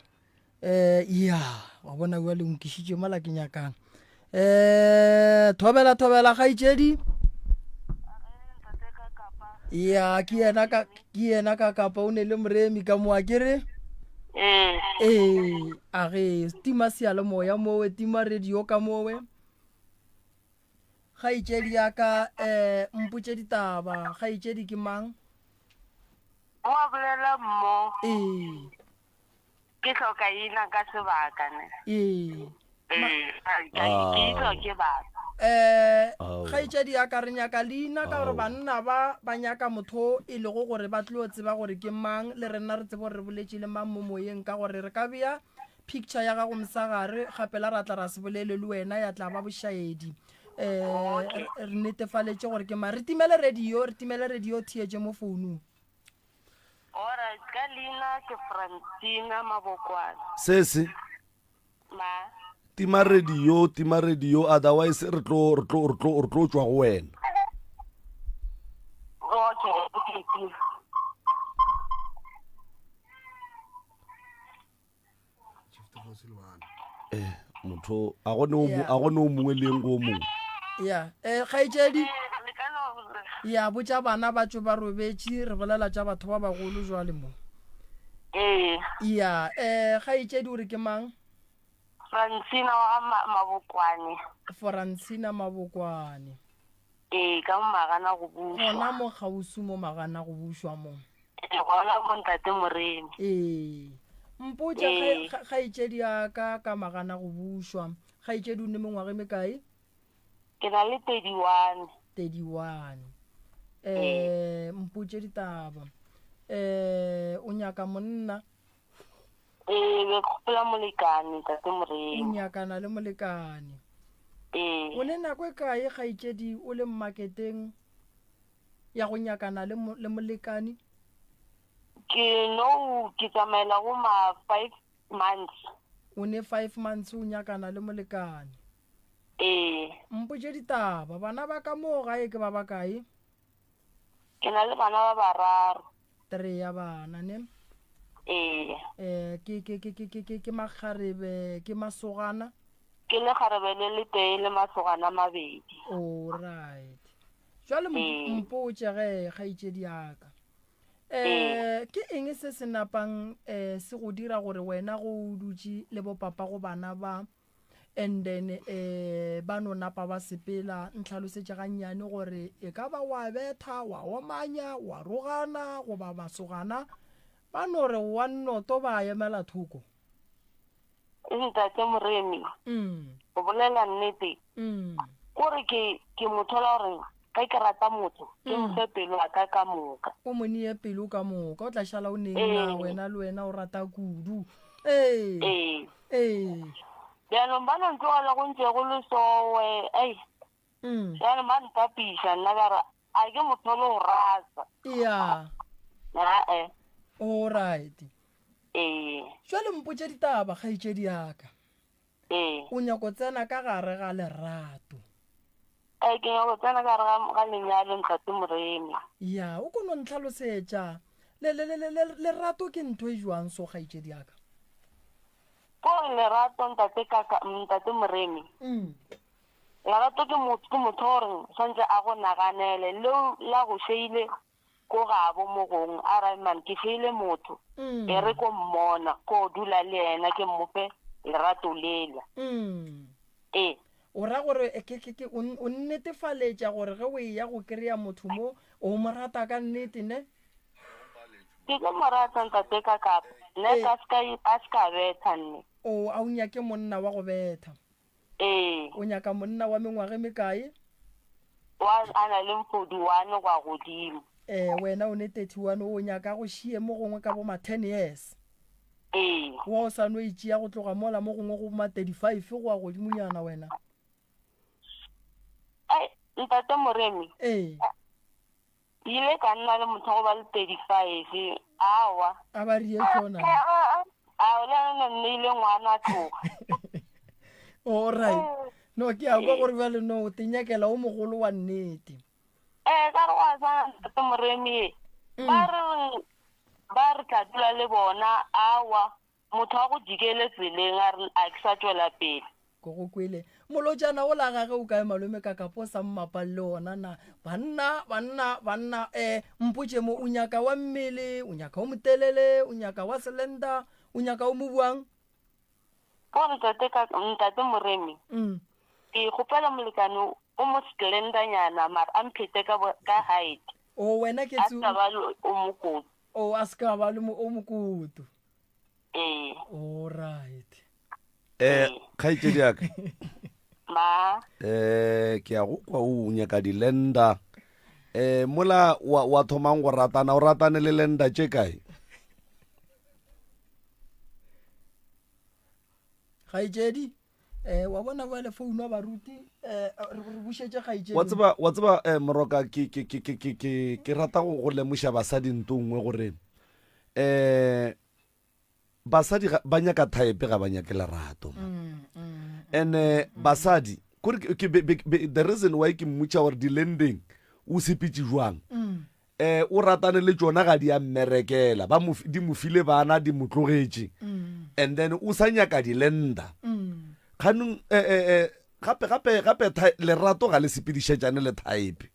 um ya wa bona bjale o nkišitše mola ke nyakang um thobela thobela kgaetšedi ya ke yena ka ke yena ka kapa o ne le moremi ka moa ke re ee a ge tima seyalemoya mowe tima radio ka mowe kgaetšedi ya ka um mpotše ditaba kgaetšedi ke mang Wa bolela mmo. Ee. Ke hloka ina ka sebaka ne. Ee. Ee, ke itlwa ke batho. Eh, kgaetšedi ya ka re nyaka leina ka gore banna ba ba nyaka motho e lego gore ba tlo tseba gore ke mang le rena re tsebe gore re boletše le mang mo moyeng ka gore re ka bea picture ya gago mosagare gape la ra tla ra se bolele le wena ya tla ba bošaedi um re netefaletše gore ke mang re timele radio re timele radio theetše mo founung Alright, ka leina ke Francina Mabokwane. Se se. Ma. Tima radio, tima radio otherwise re tlo re tlo re tlo re tlo tšwa go wena. Okay, okay. Eh, motho a go ne o a go ne o mongwe le eng o mongwe. Ya, eh kgaetšedi. Ya botša bana ba tšwe ba robetše re bolela tša batho ba bagolo jwale mo. Ee. Ya, eh kgaetšedi o re ke mang? Francina wa ga Mabokwane. Francina Mabokwane. Ee, ka mo Magana go bušwa. Gona mo kgauswi mo Magana go bušwa mo. Ee, gona mo Ntate Moremi. Ee. Mpotše Ee. kgaetšedi ya ka ka Magana go bušwa. Kgaetšedi o ne mengwaga e mekae? Ke na le 31. 31. Eh, mpotše ditaba. Eh, o nyaka monna? Ee, be ke kgopela molekane, Ntate Moremi. O nyakana le molekane. Ee. O ne nako e kae kgaetšedi o le mmaketeng ya go nyakana le, le molekane? Ke no ke tsamaela go ma 5 months. O ne 5 months o nyakana le molekane. Ee. Mpotše ditaba, bana ba ka moo gae ke ba bakae? Ke na le bana ba bararo. Three ya bana, ne? Ee. Eh, ke, ke, ke, ke, ke, ke, ke makgarebe, ke masogana? Ke lekgarebe le letee le masogana a mabedi. All right. Jwale Ee. mpotše ge, kgaetšedi ya ka. Ee. Eh, ke eng se se napang eh, se go dira gore wena go o dutše le bopapa go bana ba and then eh ba no napa ba sepela ntlhalosetše gannyane gore e ka ba wa betha wa omanya wa rogana goba masogana ba no re wa nnoto ba emela thoko Ntate Moremi mm. o bolela nnete mm. kore ke ke motho la gore ge ke rata motho ke mo fe pelo ya ka ka moka o mo nee pelo ka moka o tla šala o neng na wena le wena o rata kudu. Ee. Ee. Ee. Bjanong ba no ntlogela go ntše go le sowe, ei. Mm. Bjanong ba ntapiša nna ka re a ke motho le go rata. Ya. Ae. All right. Ee. Jwale mpotše ditaba kgaetšedi ya ka. Ee. O nyako tsena ka gare ga lerato. Ee, ke nyako tsena ka gare ga lenyalo ntate Moremi. Ya, o ko no ntlhalosetša. Le, le, le, le, lerato ke ntho e jwang so kgaetšedi ya ka? Ko lerato ntate kaka, ntate Moremi. Mm. Lerato ke motho, ke motho gore swantse a go naganele leo la go šeile ko gabo mo gongwe a ra man ke šeile motho mm. e re ko mmona ko dula le yena ke mmofe lerato lela mm. ee o ra gore eh, ke, ke, ke, o nnetefaletša gore ge o e ya go kry-a motho mo o mo rata ka nnete ne ke tlo mo rata ntate ka kapa nne Ee. ka ska a ska betha nne o a o nyake monna wa go betha ee o nyaka monna wa mengwaga e mekae wa a na le 41 gwa godimo um wena o ne 31 o nyaka go šie mo gongwe ka bo ma 10 years ee wa o sa no e tšea go tloga mola mo gongwe go ma 35 go ya godimonyana wena Ai, ntate Moremi ee Ke ile ka nna le motho wa go ba le 35. Aowa. A ba rie tšona. Ao, le yena o nneile ngwana a tloga. All right. No, ke a kwa gore bjale no o tenyakela o mogolo wa nnete. Ee, ka re gwa swana ntate Moremi. Ba re ba re tla dula le bona. Aowa. Motho a go jikele tseleng a re a ke sa tšwela pele. Ko go kwele. Molotšana o la gage o kae malome ka kapo sa mmapang le ona na? Banna, banna, banna, eh, mpotše mo, o nyaka wa mmele, o nyaka o motelele, o nyaka wa selenda, o nyaka o mo buang? Ko ntate ka, ntate Moremi, Mm. ke kgopela molekane o mo slender-nyana mara a mphete ka, ka height. O wena ke A tsu. sa ba le o mokoto. O a se ka ba le o mokoto. Ee. All right. Eh, kgaetšedi ya ka. Ma. Eh, ke a go kwa o nyaka dilenda. Eh, mola wa, wa thomang go ratana, o ratane le lenda tše kae? Kgaetšedi, eh, wa bona bjale founu ya baruti, eh, re re bušetše kgaetšedi. Wa tseba, wa tseba eh, Moroka, ke, ke, ke, ke, ke, ke, ke rata go, go lemoša basadi nto nngwe gore eh, basadi ga, ba nyaka type ga ba nyake lerato. And basadi, kore ke, ke, be, be, be, the reason why ke mmotša gore di-landing o sepetše jwang, Eh, o ratane le tšona ga di a mmerekela, ba mo, di mo file bana, di mo tlogetše. And then o sa nyaka di-lender. Kganong, eh, eh, eh, gape, gape, gape tha-, lerato ga le sepedišetšane le type.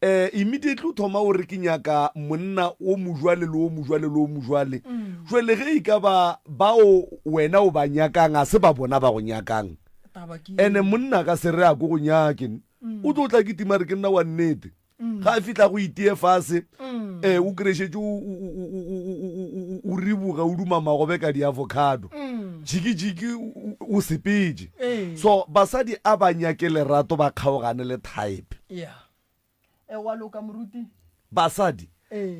Eh, immediately o thoma o re ke nyaka monna o mojwale le o mojwale le o mojwale. Jwale ge e ka ba bao wena o ba nyakang ga se ba bona ba go nyakang. Taba ke Ene monna a ka se re a ko go nyake. O tlo tla kitima a re ke nna wa nnete. Ga a fihla go itie fase, eh, o kry-e šetše o riboga, o duma magobe ka di-avocado. Jiki-jiki o sepetše. So basadi a ba nyake lerato, ba kgaogane le type. Yeah. Eh, wa loka moruti. Basadi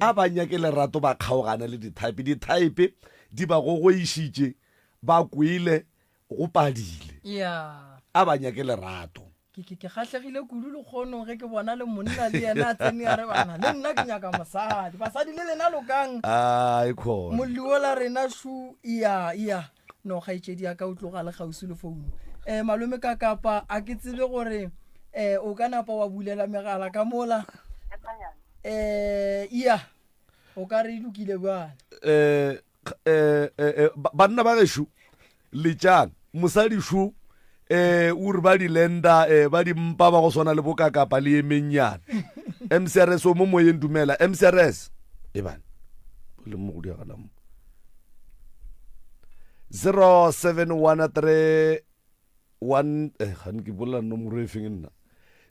a ba nyake lerato, ba kgaogane le di-type. Di-type di ba gogoišitše, ba kwele, go padile. Yeah. A ba nyake lerato. Ke, ke, ke kgahlegile kudu lekgono ge ke bona le monna le yena a tsene a re bana le nna ke nyaka mosadi. Basadi le lena lokang. Ai khona. Molli ola rena šu iya iya no kgaetšedi ya ka o tloga le kgauswi le founu. Eh malome ka kapa a ke tsebe gore eh o ka napa wa bulela megala ka mola. Eh iya o ka re e lokile bjale. Eh eh, eh, eh, banna ba gešo letšang mosadi šo eh o re ba di lenda eh ba di mpa ba go swana le bokakapa le emennyana MCRS o mo moyeng dumela MCRS e bane le mo go diagala mo 0713 1 eh gane ke bolela nomoro e feng nna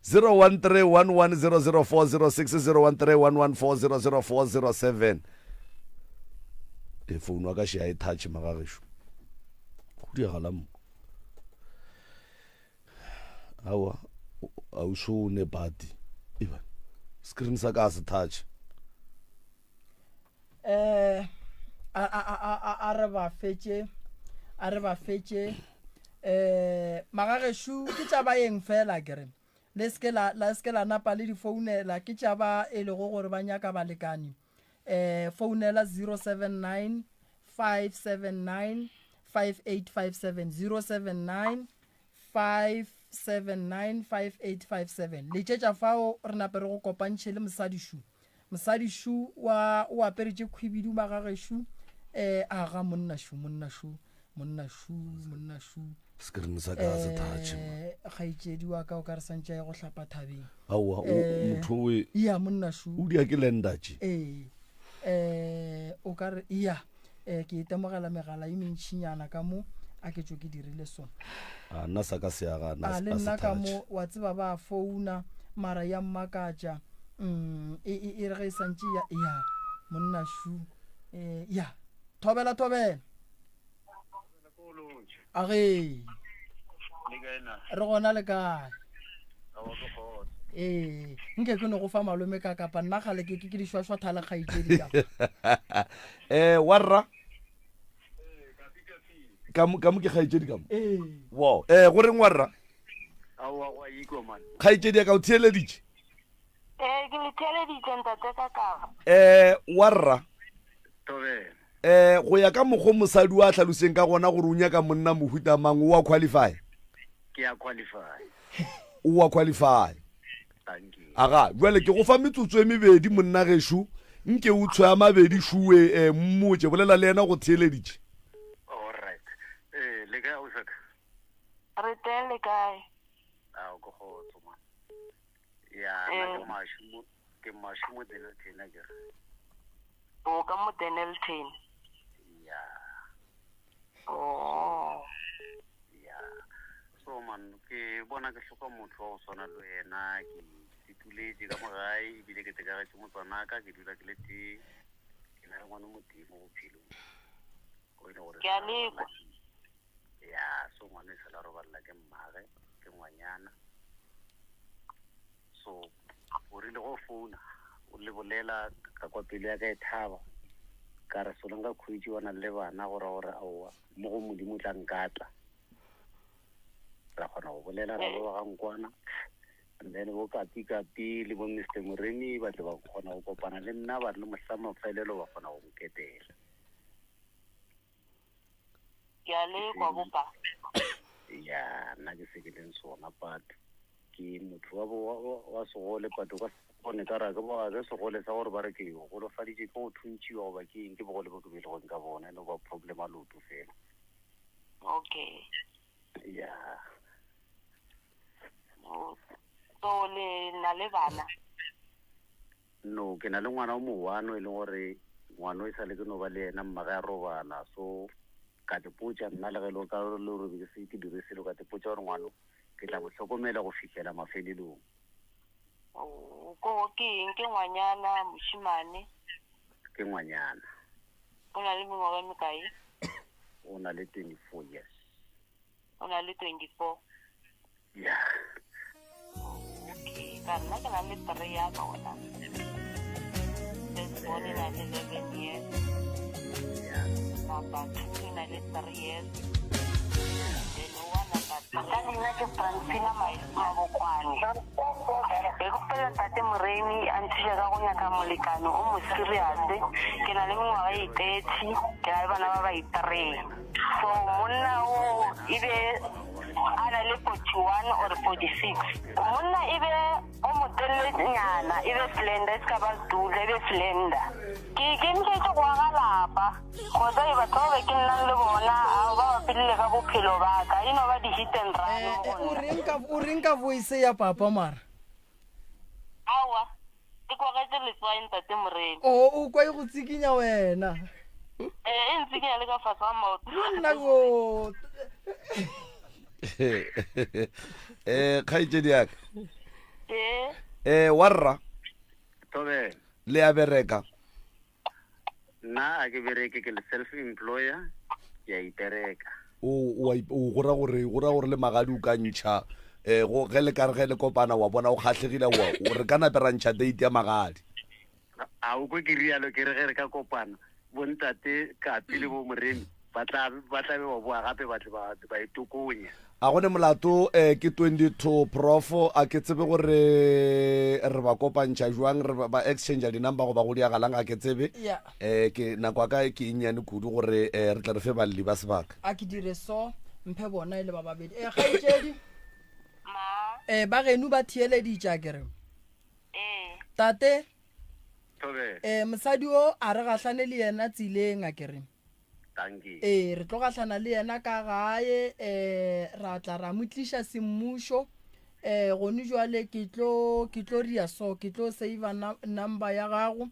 0131100406 0131140047 e founu wa ka še a e touch magagešo go diagala mo awa a o so ne bati eba screen sa ka se touch eh a a a a a re ba fetše A re ba fetše. Um magagešo ke tša baeng fela ke re. Le se ke la, la se ke la napa le di founela, ke tša ba e lego gore ba nyaka balekani. Um founela 079 579 5857 079 579 5857. Letšetša fao re nape re go kopantšhe le mosadi šu. Mosadi šu wa o apere tše khwibidu magagešo. Eh, aga monna šu, monna šu, monna šu, monna šu. Screen sa ka se touch. Eh, kgaetšedi wa ka o ka re santše a ye go hlapa thabeng. Aowa, o Eh, motho o e. Ya monna šu. O dia ke lenda tše. Ee. Eh, o ka re ya. Eh, ke itemogela megala e mentšinyana ka mo a ke tšo ke dirile so. A nna sa ka se aga na A le nna ka mo wa tseba ba founa mara ya mmakatša. Mm, e e e re ge e santše ya ya monna shu. Eh, ya. Thobela thobela. A ge. Re gona le kae? Ee, nke ke no go fa malome ka kapa nna gale ke ke dišwašwa thale kgaetšedi ka. Eh, warra. Ka mo ka mo ke kgaetšedi ka mo. Ee. Wow. Eh, go reng warra? Aowa go a ikwa man. Kgaetšedi ya ka o theeleditše? Ee, ke le theeleditše ntate ka kapa. Eh, warra. Thobela. Eh, go ya ka mokgo mosadi wa hlaloseng ka gona gore o nyaka monna mohuta mang, o wa qualify? Ke a qualify. O wa qualify. Thank you. Aga, jwale ke go fa metsotso e mebedi monna gešo, nke o tshwe a mabedi šuwe, eh, mmotše, bolela le yena go theeleditše. All right. Eh, le kae ausi ka? Re teng le kae? Ao ke kgotso man. Ya, nna ke maši mo, ke maši mo Dennilton a ke re. O ka mo Dennilton? Ya. Oh. Ya. So man, ke bona ke hloka motho wa go swana le wena, ke ituletše ka mo gae ebile ke tekagetše motswanaka, ke dula ke le tee. Ke na le ngwana o motee mo bophelong. O e le gore Ke a lekwa. Ya, so ngwana e sala robalela ke mmage, ke ngwanyana. So o rile go founa o le bolela ka kwa pelo ya ka e thaba ka re solo nka khwetše wa na le bana go ra gore aowa mo go modimo tla nkatla ra kgona go bolela ra boba ga nkwana and then bo kapi kapi le bo Mr Moremi ba tle ba kgona go kopana le nna ba re le mohla mafelelo ba kgona go nketela Ke a lekwa bopa. Ya nna ke se ke leng sona but ke motho wa wa wa segole but o ka se kgone ka ra ke ba ke segole sa gore ba re ke golofaditše ke go thuntšhiwa goba ke eng ke bogole bo ke belegweng ka bona e no ba problem a leoto fela. Okay. Ya. So le na le bana? No, ke na le ngwana o mo-one e leng gore ngwana o e sale ke no ba le yena mmage a robala so ka tepotša nna le ge le ka le gore be ke se ke dire selo ka tepotša gore ngwano ke tla mo hlokomela go fihlela mafelelong. Oh, ko ke eng ke ngwanyana mošemane? Ke ngwanyana. O na le mengwaga e mekae? O na le 24 years. O na le 24? Yeah. Okay, ka nna ke na le three ya bona. First born e na le 11 years. Yeah. Number 2 e na le 3 years. Then one number Ka leina ke Francina Mabokwane. Be ke kgopela Ntate Moremi a nthuše ka go nyaka molekane o mo serious. Ke na le mengwaga e 30, ke na le bana ba ba i-three. So monna o e be a na le 41 or 46. Monna e be o motelelenyana, e be slender, e se ka ba dula, e be slender. Ke ikemišetše go aga lapa, kgotsa e batho ba be ke nnang le bona ao ba bapilile ka bophelo ba ka, e no ba di-hit and run mo go O nna. reng ka o reng ka voice ya papa mara? Aowa, Ke kwagetše letswai ntate Moremi. O o kwa e go tsikinya wena. Ee, e ntsikinya le ka fase ga maoto. Monna go. Eh, kgaetšedi ya ka. Ee. Eh, warra. Thobela. Le a bereka. Nna a ke bereke ke le self employer ke a ipereka. O o o go ra gore go ra gore le magadi o ka ntšha eh go ge le ka re ge le kopana wa bona o kgahlegile wa o re ka nape ra ntšha date ya magadi. A o kwe ke rialo ke re ge re ka kopana bontate Kapi le bo Moremi. Ba tla ba tla be ba boa gape ba tle ba ba itokonya. A go ne molato eh, ke 22 prof a ke tsebe gore re ba kopantšha jwang re ba exchange di-number goba go diagalang ga ke tsebe Yeah. eh, ke nako ya ka ke e nnyane kudu gore eh, re tle re fe balli ba sebaka a ke dire so mphe bona e le ba babedi e kgaetšedi um ba geno ba theeleditše a kere tate Thobela. um mosadi o a re gahlane le yena tseleng a kere Dankie. Ee, re tlo gahlana le yena ka gae, um ra tla ra mo tliša semmušo. Um gone jwale ke tlo ke tlo ria so, ke tlo save number ya gago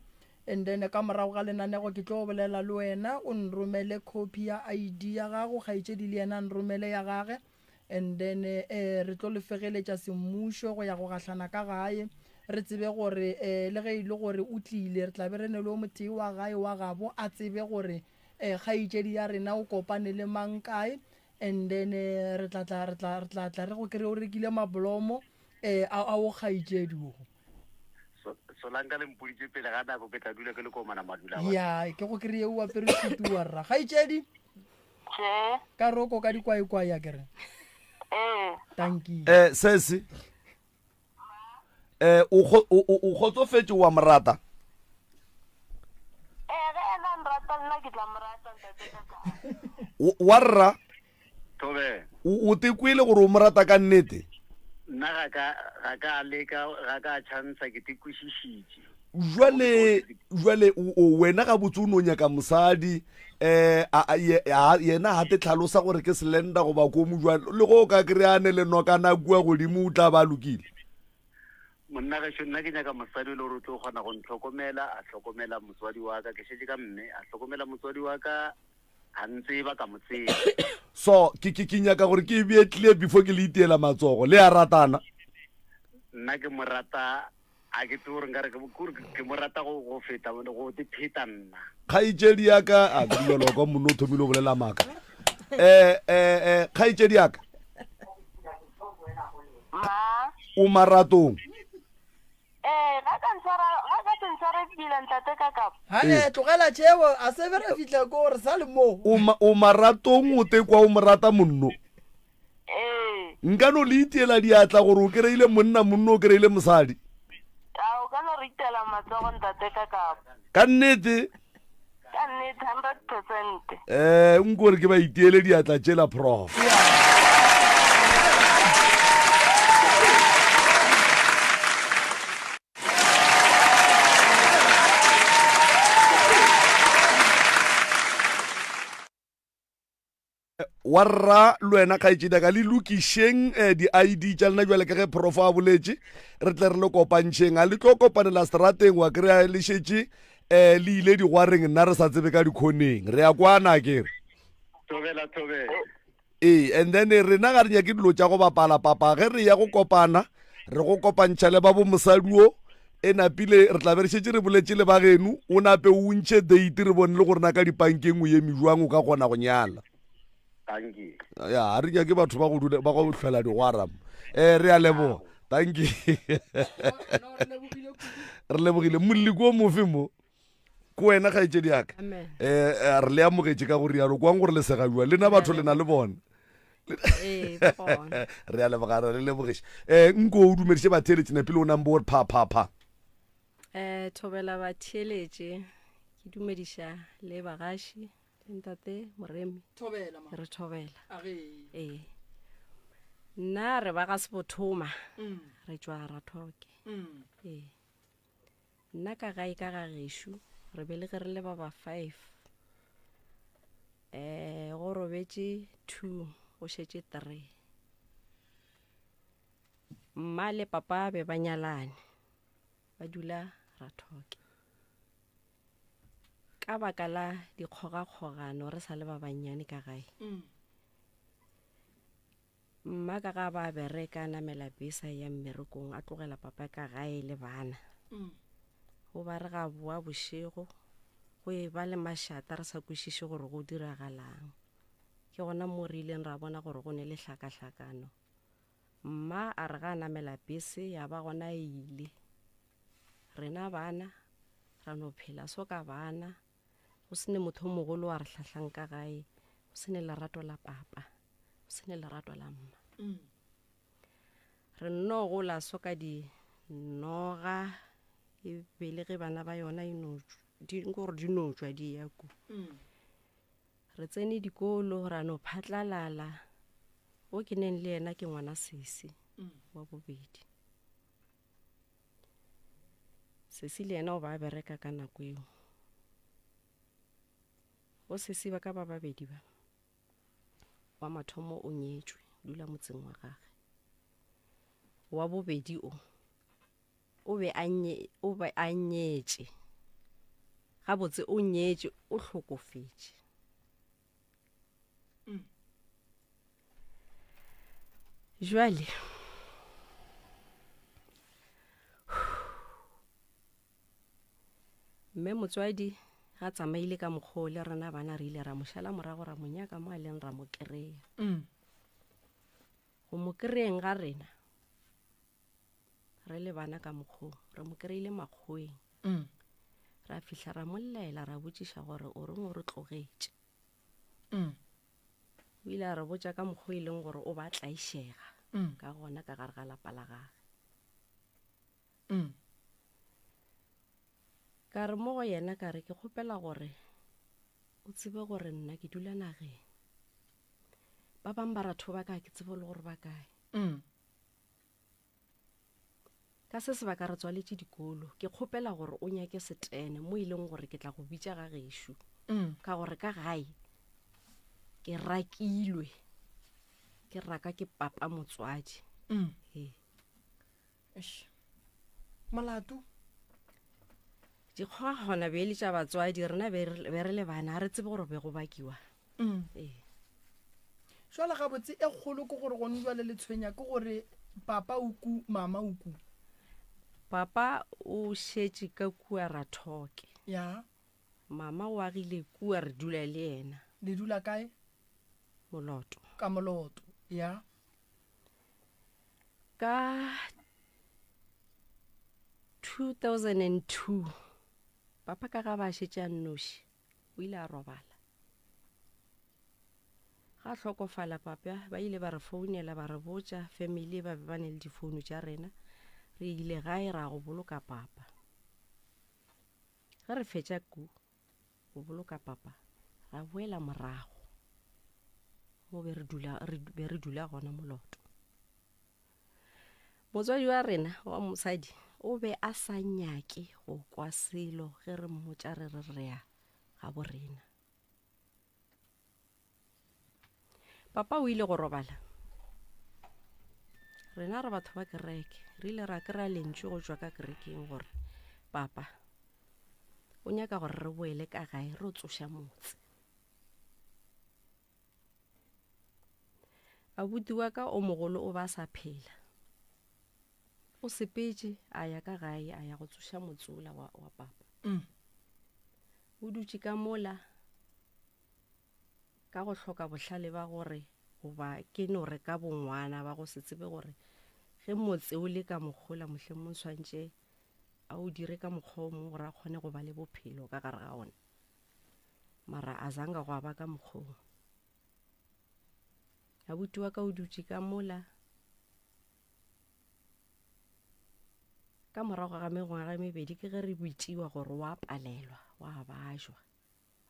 and then ka morago ga lenanego ke tlo bolela le wena o nromele copy ya ID ya gago, kgaetšedi le yena a nromele ya gage. And then eh, re tlo le fegeletša semmušo go ya go gahlana ka gae re tsebe gore eh, le ge e le gore o tlile re tla be re ne le o motee wa gae wa gabo a tsebe gore eh, kgaetšedi ya rena o kopane le mang kae and then eh, re tla tla re tla re tla tla re go kry o rekile mablomo eh, a a o kgaetšedi o Solanka le mpoditše pele ga nako ke tla dula ke le komana madula ya ke go kry-e o apere sutu wa rra kgaetšedi ka roko ka dikwaekwae ya kere tanki eh sesi eh o o kgotsofetše wa morata eh ge ena nrata nna ke tla morata ntate wa rra Thobela. O, o tekwele gore o mo rata ka nnete? Nna ga ka, ga ka leka, ga ka chansa, ke te kwešišitše. Jwale, jwale o, o, wena gabotse o no nyaka mosadi, eh, a, a, ye, a, yena ga te tlhalosa gore ke slender goba komu jwang, le go o ka kry-a ne le nokana kua godimo o tla ba lokile. Monna gešo, nna ke nyaka mosadi e le gore o tlo kgona go ntlhokomela, a hlokomela motswadi wa ka, ke šetše ka mme, a hlokomela motswadi wa ka, a ntseba ka mo tseba. So, ke, ke, ke nyaka gore ke e bee clear before ke le itiela matsogo. Le a ratana? Nna ke mo rata, a ke tsebe gore nka re ke, kore ke mo rata go, go feta, go te pheta nna. Kgaetšedi ya ka, a ke dumela kwa monna o thomile go bolela maaka. Eh, eh, eh, kgaetšedi ya ka. Ma. O maratong. Ee, ga ka ntshwara, ga ka se ntshware pila ntate ka kapa. Hane, tlogela tšeo, a se be ra fihla ko re sa le mo. O ma, o maratong o tekwa o mo rata monno. Ee. Nka no le itiela diatla gore o kry-ile monna, monno o kry-ile mosadi. A o ka no re itela matsogo ntate ka kapa. Ka nnete? Ka nnete, 100%. Eh, nko re ke ba itiele diatla tšela prof. Wa rra le wena kgaetšedi ka le lokišeng eh, di-id tša lena jwale ka ge prof a boletše re tle re le kopantšheng a le tlo kopanela strateng wa kry-a le šetše um le ile digwareng nna re sa tsebe ka dikhoneng re ya kwana ke re Thobela, thobela. ee and then rena ga re nyake dilo tša go bapala papa ge re ya go kopana re go kopantšha le ba bo mosadi o e napile re tla be re šetše re boletše le ba geno o nape o ntšhe date re bone le gore na ka dipankeng o eme jwang o ka kgona go nyala Thank you. Ya, a re nyake batho ba go dula ba go hlwela digwara mo. Eh re a leboga. Thank you. Re lebogile molli ko mofe mo. Ko wena kgaetšedi yaka. Amen. Eh eh, re le amogetše ka go rialo kwang gore le segajwa le na batho le na le bona. Ee, ba gona. Re a leboga re le lebogiša. Eh nko o dumediše batheeletši napile o nambo o re pha pha pha. Eh thobela batheeletše ke dumediša le bagaši ntate moremi Thobela, ma. re thobela A ge. ee nna re ba ga sebothoma Mm. re tšwa rathoke Mm. ee nna ka gae ka ga gešo re belege re le ba ba five um go robetše two go šetše three mma le papa be ba nyalane ba dula rathoke Ka baka la dikgogakgogano re sa le ba bannyane ka gae. Mm. Mma ka ga ba bereka a namela bese a ya mmerekong a tlogela papa ka gae le bana. Mm. Go ba re ga boa bošego go e ba le mašata re sa kwešiše gore go diragalang. Ke gona mo re ileng ra bona gore go ne le hlakahlakano. Mma a re ga a namela bese ya ba gona e ile. Rena bana ra no phela so ka bana, go se ne motho o mogolo wa re hlahlang ka gae. se ne lerato la papa o se ne lerato la mma mm. Re nno gola so ka di noga e be le ge bana ba yona e no di gore di no tšwa di ya ku. Mm. Re tsene dikolo ra no phatlalala. O ke neng le yena ke ngwana sesi mm. wa bobedi. Sesi le yena o ba bereka ka nako eo. Bo sesi ba ka ba babedi ba. Wa mathomo o nyetšwe, dula motseng wa gage. Wa bobedi o o be a nye o be a nyetše. Gabotse o nyetše, o hlokofetše. Mm. Jwale Mme motswadi ga tsamaile ka mokgwa o le rena bana re ile ra mo šala morago ra mo nyaka mo a leng ra mo kry-a. Mm. Go mo kry-eng ga rena re le bana ka mokgwa o re mo kry-ile makgoweng. Mm. Ra fihla ra mo llela ra botšiša gore o reng o re tlogetše. Mm. O ile a re botša ka mokgwa e leng gore o ba tlaišega mm. ka gona ka gare ga lapa la gage. Mm. Ka re mo go yena ka re ke kgopela gore o tsebe gore nna ke dula nageng. Ba bang ba ratho ba ka ke tsebe le gore ba kae. Mm. Ka se sebaka re tswaletše dikolo, ke kgopela gore o nyake setene mo e leng gore ke tla go bitša ga gešo. Mm. Ka gore ka gae ke rakilwe. Ke raka ke papa motswadi. Mm. Ee. Eish. Molato? Dikgogakgona be e le tša batswadi, rena be re be re le bana, ga re tsebe gore be go bakiwa. Mm. Ee. Jwale gabotse e kgolo ke gore gone jwale le tshwenya ke gore papa o ku, mama o ku. Papa o šetše ka kua Rathoke. Ya. Mama o agile kua re dula le yena. Le dula kae? Moloto. Ka Moloto. Ya. Ka 2002 papa ka ga ba šetše a nnoši o ile a robala. Ga hlokofala papa ba ile ba re founela ba re botša family ba be ba ne le difounu tša rena re ile gae ra go boloka papa. Ge re fetša ku go boloka papa ra boela morago mo be re dula re be re dula gona moloto. Motswadi wa rena wa mosadi o be a sa nyake go kwa selo ge re mmotša re re re ya ga bo rena. Papa o ile go robala. Rena re batho ba kereke re ile ra kry-a lentšu go tšwa ka kerekeng gore papa o nyaka gore re boele ka gae re tsoša motse. Abuti wa ka o mogolo o ba sa phela. O sepetše a ya ka gae a ya go tsoša motse ola wa, wa papa. Mm. O dutše ka mola ka go hloka bohlale ba gore goba ke no re ka bongwana ba go se tsebe gore ge motse o le ka mokgola mohleng mo swantše a o dire ka mokgwa o mongwe gore a kgone go ba le bophelo ka gare ga ona mara a zanga go a ba ka mokgwa o abuti wa ka o dutše ka mola ka morago ga mengwaga e mebedi ke ge re bitšiwa gore wa palelwa wa bajwa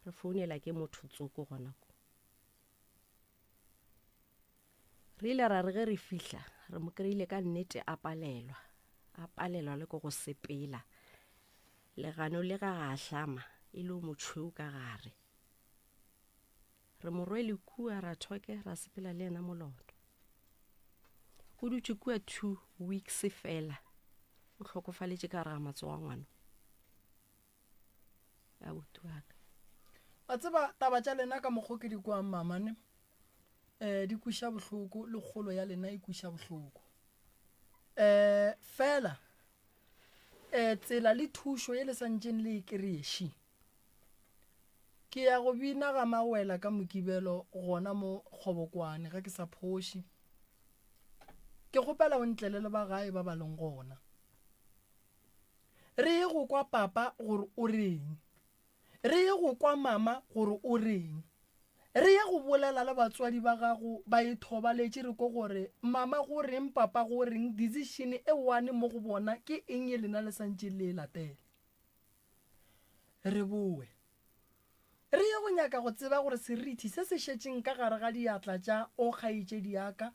Re founela ke motho tsoko gona ko. Re ile ra re ge re fihla re mo kry-ile ka nnete a palelwa, a palelwa le ke go sepela. Legano le ga ga hlama e le o motšhweu ka gare. Re mo rwele kua ra thoke ra sepela le yena moloto. O dutše kua 2 weeks fela o hlokofaletše ka gare ga matsogo a ngwano. Abuti wa ka. Wa tseba taba tša lena ka mokgo ke di kwang mamane um di kweša bohloko le kgolo ya lena e kweša bohloko um fela um tsela le thušo ye le santšeng le e kry-eši ke ya go bina ga mawela ka mokibelo gona mo kgobokwane ge ke sa phoše ke kgopela o ntlele le ba gae ba ba leng gona Re ye go kwa papa gore o reng. Re ye go kwa mama gore o reng. Re ye go bolela le batswadi ba gago ba ithobaletše re ko gore mama go reng papa go reng decision e one mo go bona ke eng ye lena le santšeng le e latela. Re bowe re ye go nyaka go tseba gore serithi se se šetšeng ka gare ga diatla tša o kgaetšedi ya ka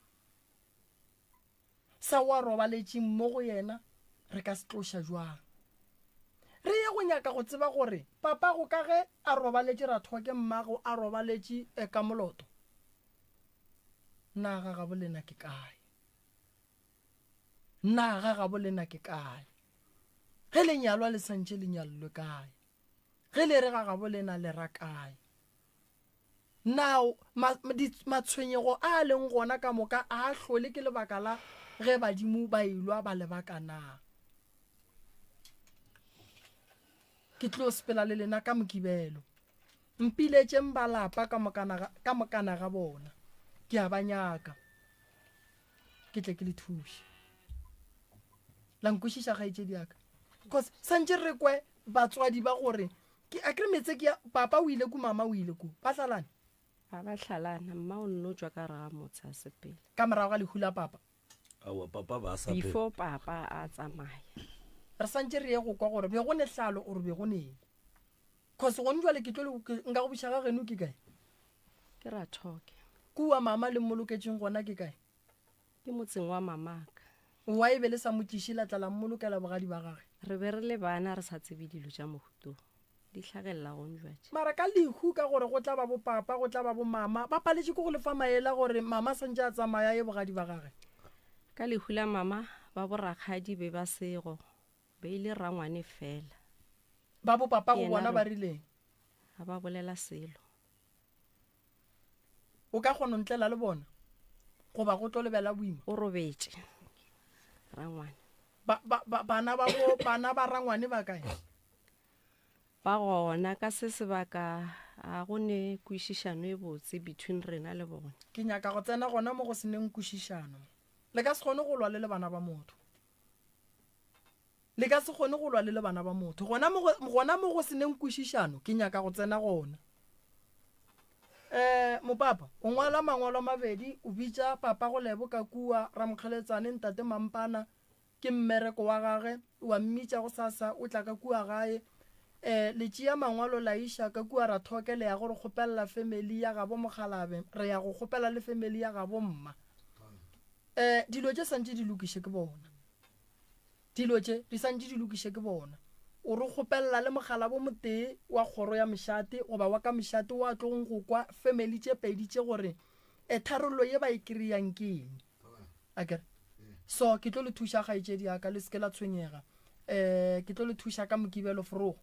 sa wa robaletšeng mo go yena re ka se tloša jwang. Re ye go nyaka go tseba gore papago ka ge a robaletše Rathoke mmago a robaletše ka moloto, na ga gabo lena ke kae? Na ga gabo lena ke kae? Ge le nyalwa le santše le nyallwe kae? Ge le re ga gabo lena le ra kae? Na matshwenyego a a leng gona ka moka a a hlole ke lebaka la ge badimo ba elwa ba lebaka na? Ke tlo sepela le lena ka Mokibelo. Mpiletšeng ba lapa ka mokana ga bona. Ke a ba nyaka. Ke tle ke le thuše. La nkwešiša kgaetšedi ya ka? Cause santše re kwe batswadi ba gore Ke a kere metse ke ya papa o ile ku mama o ile ku. Ba hlalane? Ga ba hlalana, mma o nno tšwa ka gare ga motse a sepela. Ka morago ga lehu la papa? Aowa, papa ba sa phela. Before papa a tsamaya. Re santše re ye go kwa gore be go ne hlalo or be go ne eng. Cause gone jwale ke tlo le nka go buša ga geno ke kae? Ke Rathoke. Kua mama le mmoloketšeng gona ke kae? Ke motseng wa mamaka. Why be le sa mo tliše la tla la mmolokela bogadi ba gage? Re be re le bana re sa tsebe dilo tša mohuto di hlagelela gong jwatše. Mara ka lehu ka gore go tla ba bo papa go tla ba bo mama ba paletše ke go le fa maele a gore mama santše a tsamaya a ye bogadi ba gage. Ka lehu la mama ba bo rakgadi be ba sego be e le rangwane fela. Ba bo papa go bona ba rileng? Ga ba bolela selo. O ka kgona ntlela le bona goba go tlo lebela boima? O robetše rangwane. Ba, ba, ba, bana ba bo, bana ba rangwane ba kae? Ba gona ka se sebaka a go ne kwešišano e botse between rena le bona. Ke nyaka go tsena gona mo go se neng kwešišano. Le ka se kgone go lwa le le bana ba motho. Le ka se kgone go lwa le le bana ba motho. Gona mo go, gona mo go se neng kwešišano, ke nyaka go tsena gona. Eh, mopapa, o ngwala mangwalo a mabedi, o bitša papa go Lebo ka kua, Ramokgeletsane, Ntate Mampana, ke mmereko wa gage, wa mmitša gosasa, o tla ka kua gae. Eh, le tšea mangwalo la iša ka kua Rathoke, le ya go re kgopelela family ya gabo Mokgalabe, re ya go kgopela le family ya gabo mma. Eh, dilo tše santše di lokiše ke bona. Dilo tše di santše di lokiše ke bona. O re kgopelela le mogalabo motee wa kgoro ya mošate goba wa ka mošate wo a tlogong go kwa family tše pedi tše gore e tharollo ye ba e kreyang ke eng. Akere? So ke tlo le thuša kgaetšedi ya ka le seke la tshwenyega. Eh ke tlo le thuša ka Mokibelo forogo.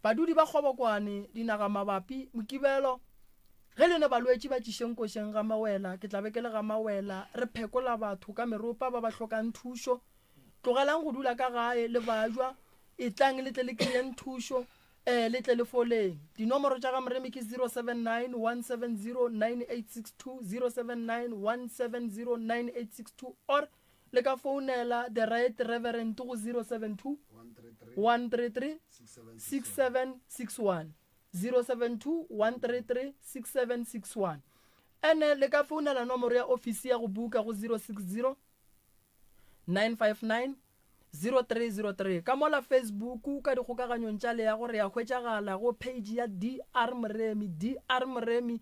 Badudi ba Kgobokwane, dinaga mabapi, Mokibelo ge le ne balwetši ba tšišeng košeng ga Mawela, ke tla be ke le ga Mawela re phekola batho ka meropa ba ba hlokang thušo. Tlogelang go dula ka gae le bajwa, etlang le tle le kreyeng thušo, eh, le tle le foleng. Dinomoro tša ga Moremi ke 079 170 9862, 079 170 9862 or le ka founela the right reverend go 072 133 6761, 072 133 6761. Ene le ka founela nomoro ya ofisi ya go buka go 060 959 0303 ka mola Facebook ka dikgokaganyong tša leago re ya hwetšagala go page ya DR Moremi DR Moremi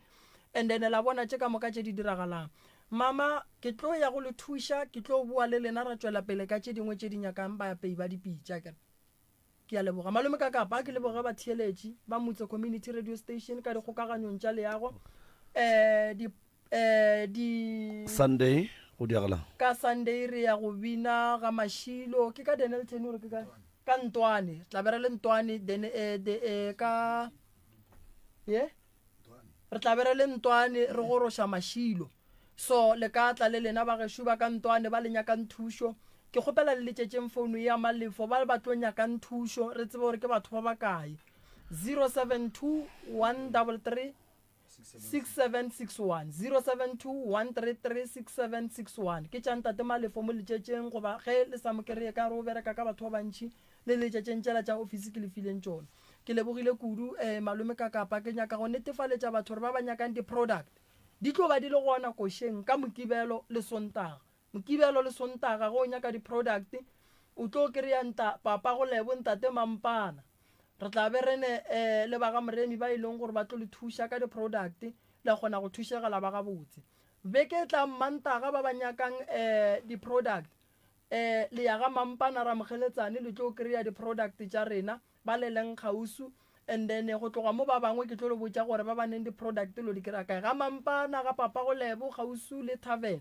and then la bona tše ka moka tše di diragalang mama ke tlo ya go le thuša ke tlo boa le lena ra tšwela pele ka tše dingwe tše di nyakang baapei ba dipitša ke ke a leboga malome ka kapa ke leboge batheeletši ba Mutse Community Radio Station ka dikgokaganyong tša leago um di eh di Sunday go diagalang. Ka Sunday re ya go bina ga Mashilo ke ka Dennilton or ke ka ka Ntwane tla be re le Ntwane then eh, de, eh, ka ye re tla be re le Ntwane re goroša Mashilo so le ka tla le lena ba gešo ba ka Ntwane ba le nyakang thušo ke kgopela le letšetšeng founu ya Malefo ba ba tlo nyakang thušo re tsebe gore ke batho ba bakae 072 133 6761 072 133 6761 Ke tša Ntate Malefo mo letšetšeng goba ge le sa mo kereye ka re o bereka ka batho ba bantši le letšetšeng tšela tša ofisi ke le fileng tšona. Ke lebogile kudu eh, malome Kakapa. Ke nyaka go netefaletša batho gore ba ba nyakang di-product di tlo ba di le gona košeng ka Mokibelo le Sontaga. Mokibelo le Sontaga ge o nyaka di-product o tlo kry-a nta papa go lebo ntate Mampana. Re tla be re ne eh, le ba ga Moremi ba e leng gore ba tlo le thuša ka di-product la kgona go thušega la ba gabotse. Beke e tlang Mantaga ba ba nyakang eh, di-product eh, le ya ga Mampana Ramokgeletsane le tlo kry-a di-product tša rena ba le leng kgausu and then go tloga mo ba bangwe ke tlo le botša gore ba ba neng di-product lo di kry-a kae ga Mampana ga Papa go Lebo kgausu le tavern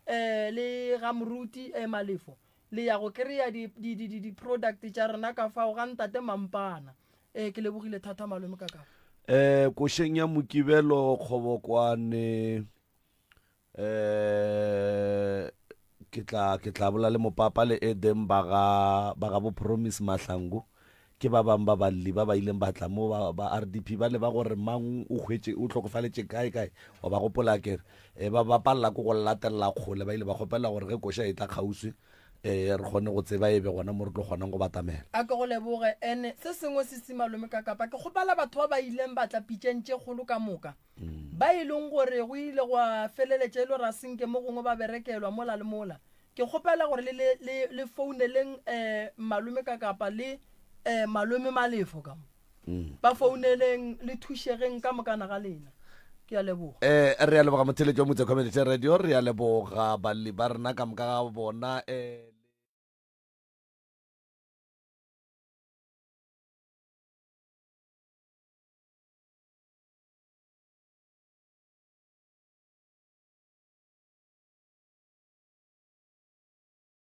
eh, le ga Moruti eh, Malefo le ya go kry-a di-product tša rena ka fao ga Ntate Mampana eh, ke lebogile thata malome ka ka eh košeng ya mokibelo kgobokwane eh ke tla ke tla bola le mopapa le Eden ba ga ba ga bo Promise Mahlangu ke ba bang ba balli ba ba ileng ba tla mo ba, ba RDP ba le ba gore mang o hwetše o hlokofaletše kae kae wa ba gopola kere e ba ba palela ko go latelela kgole ba ile ba kgopela gore ge koša e tla kgauswi eh re kgone go tseba e be gona mo re tlo kgonang go batamela A ke go leboge. Ene se sengwe se si malome ka kapa ke kgopela batho ba ba ileng ba tla pitšeng tše kgolo ka moka ba e leng gore go ile gwa feleletša e le gore a senke mo gongwe ba berekelwa mola le mola. Ke kgopela gore le, le, le, le founeleng eh, malome ka kapa le eh, malome Malefo ka mo. Mm. Ba founeleng le thušegeng ka mokana ga lena. Ke a leboga. Eh, re a leboga motheletši wa Motse Community Radio, re a leboga balli ba rena ka moka ga bona. Eh.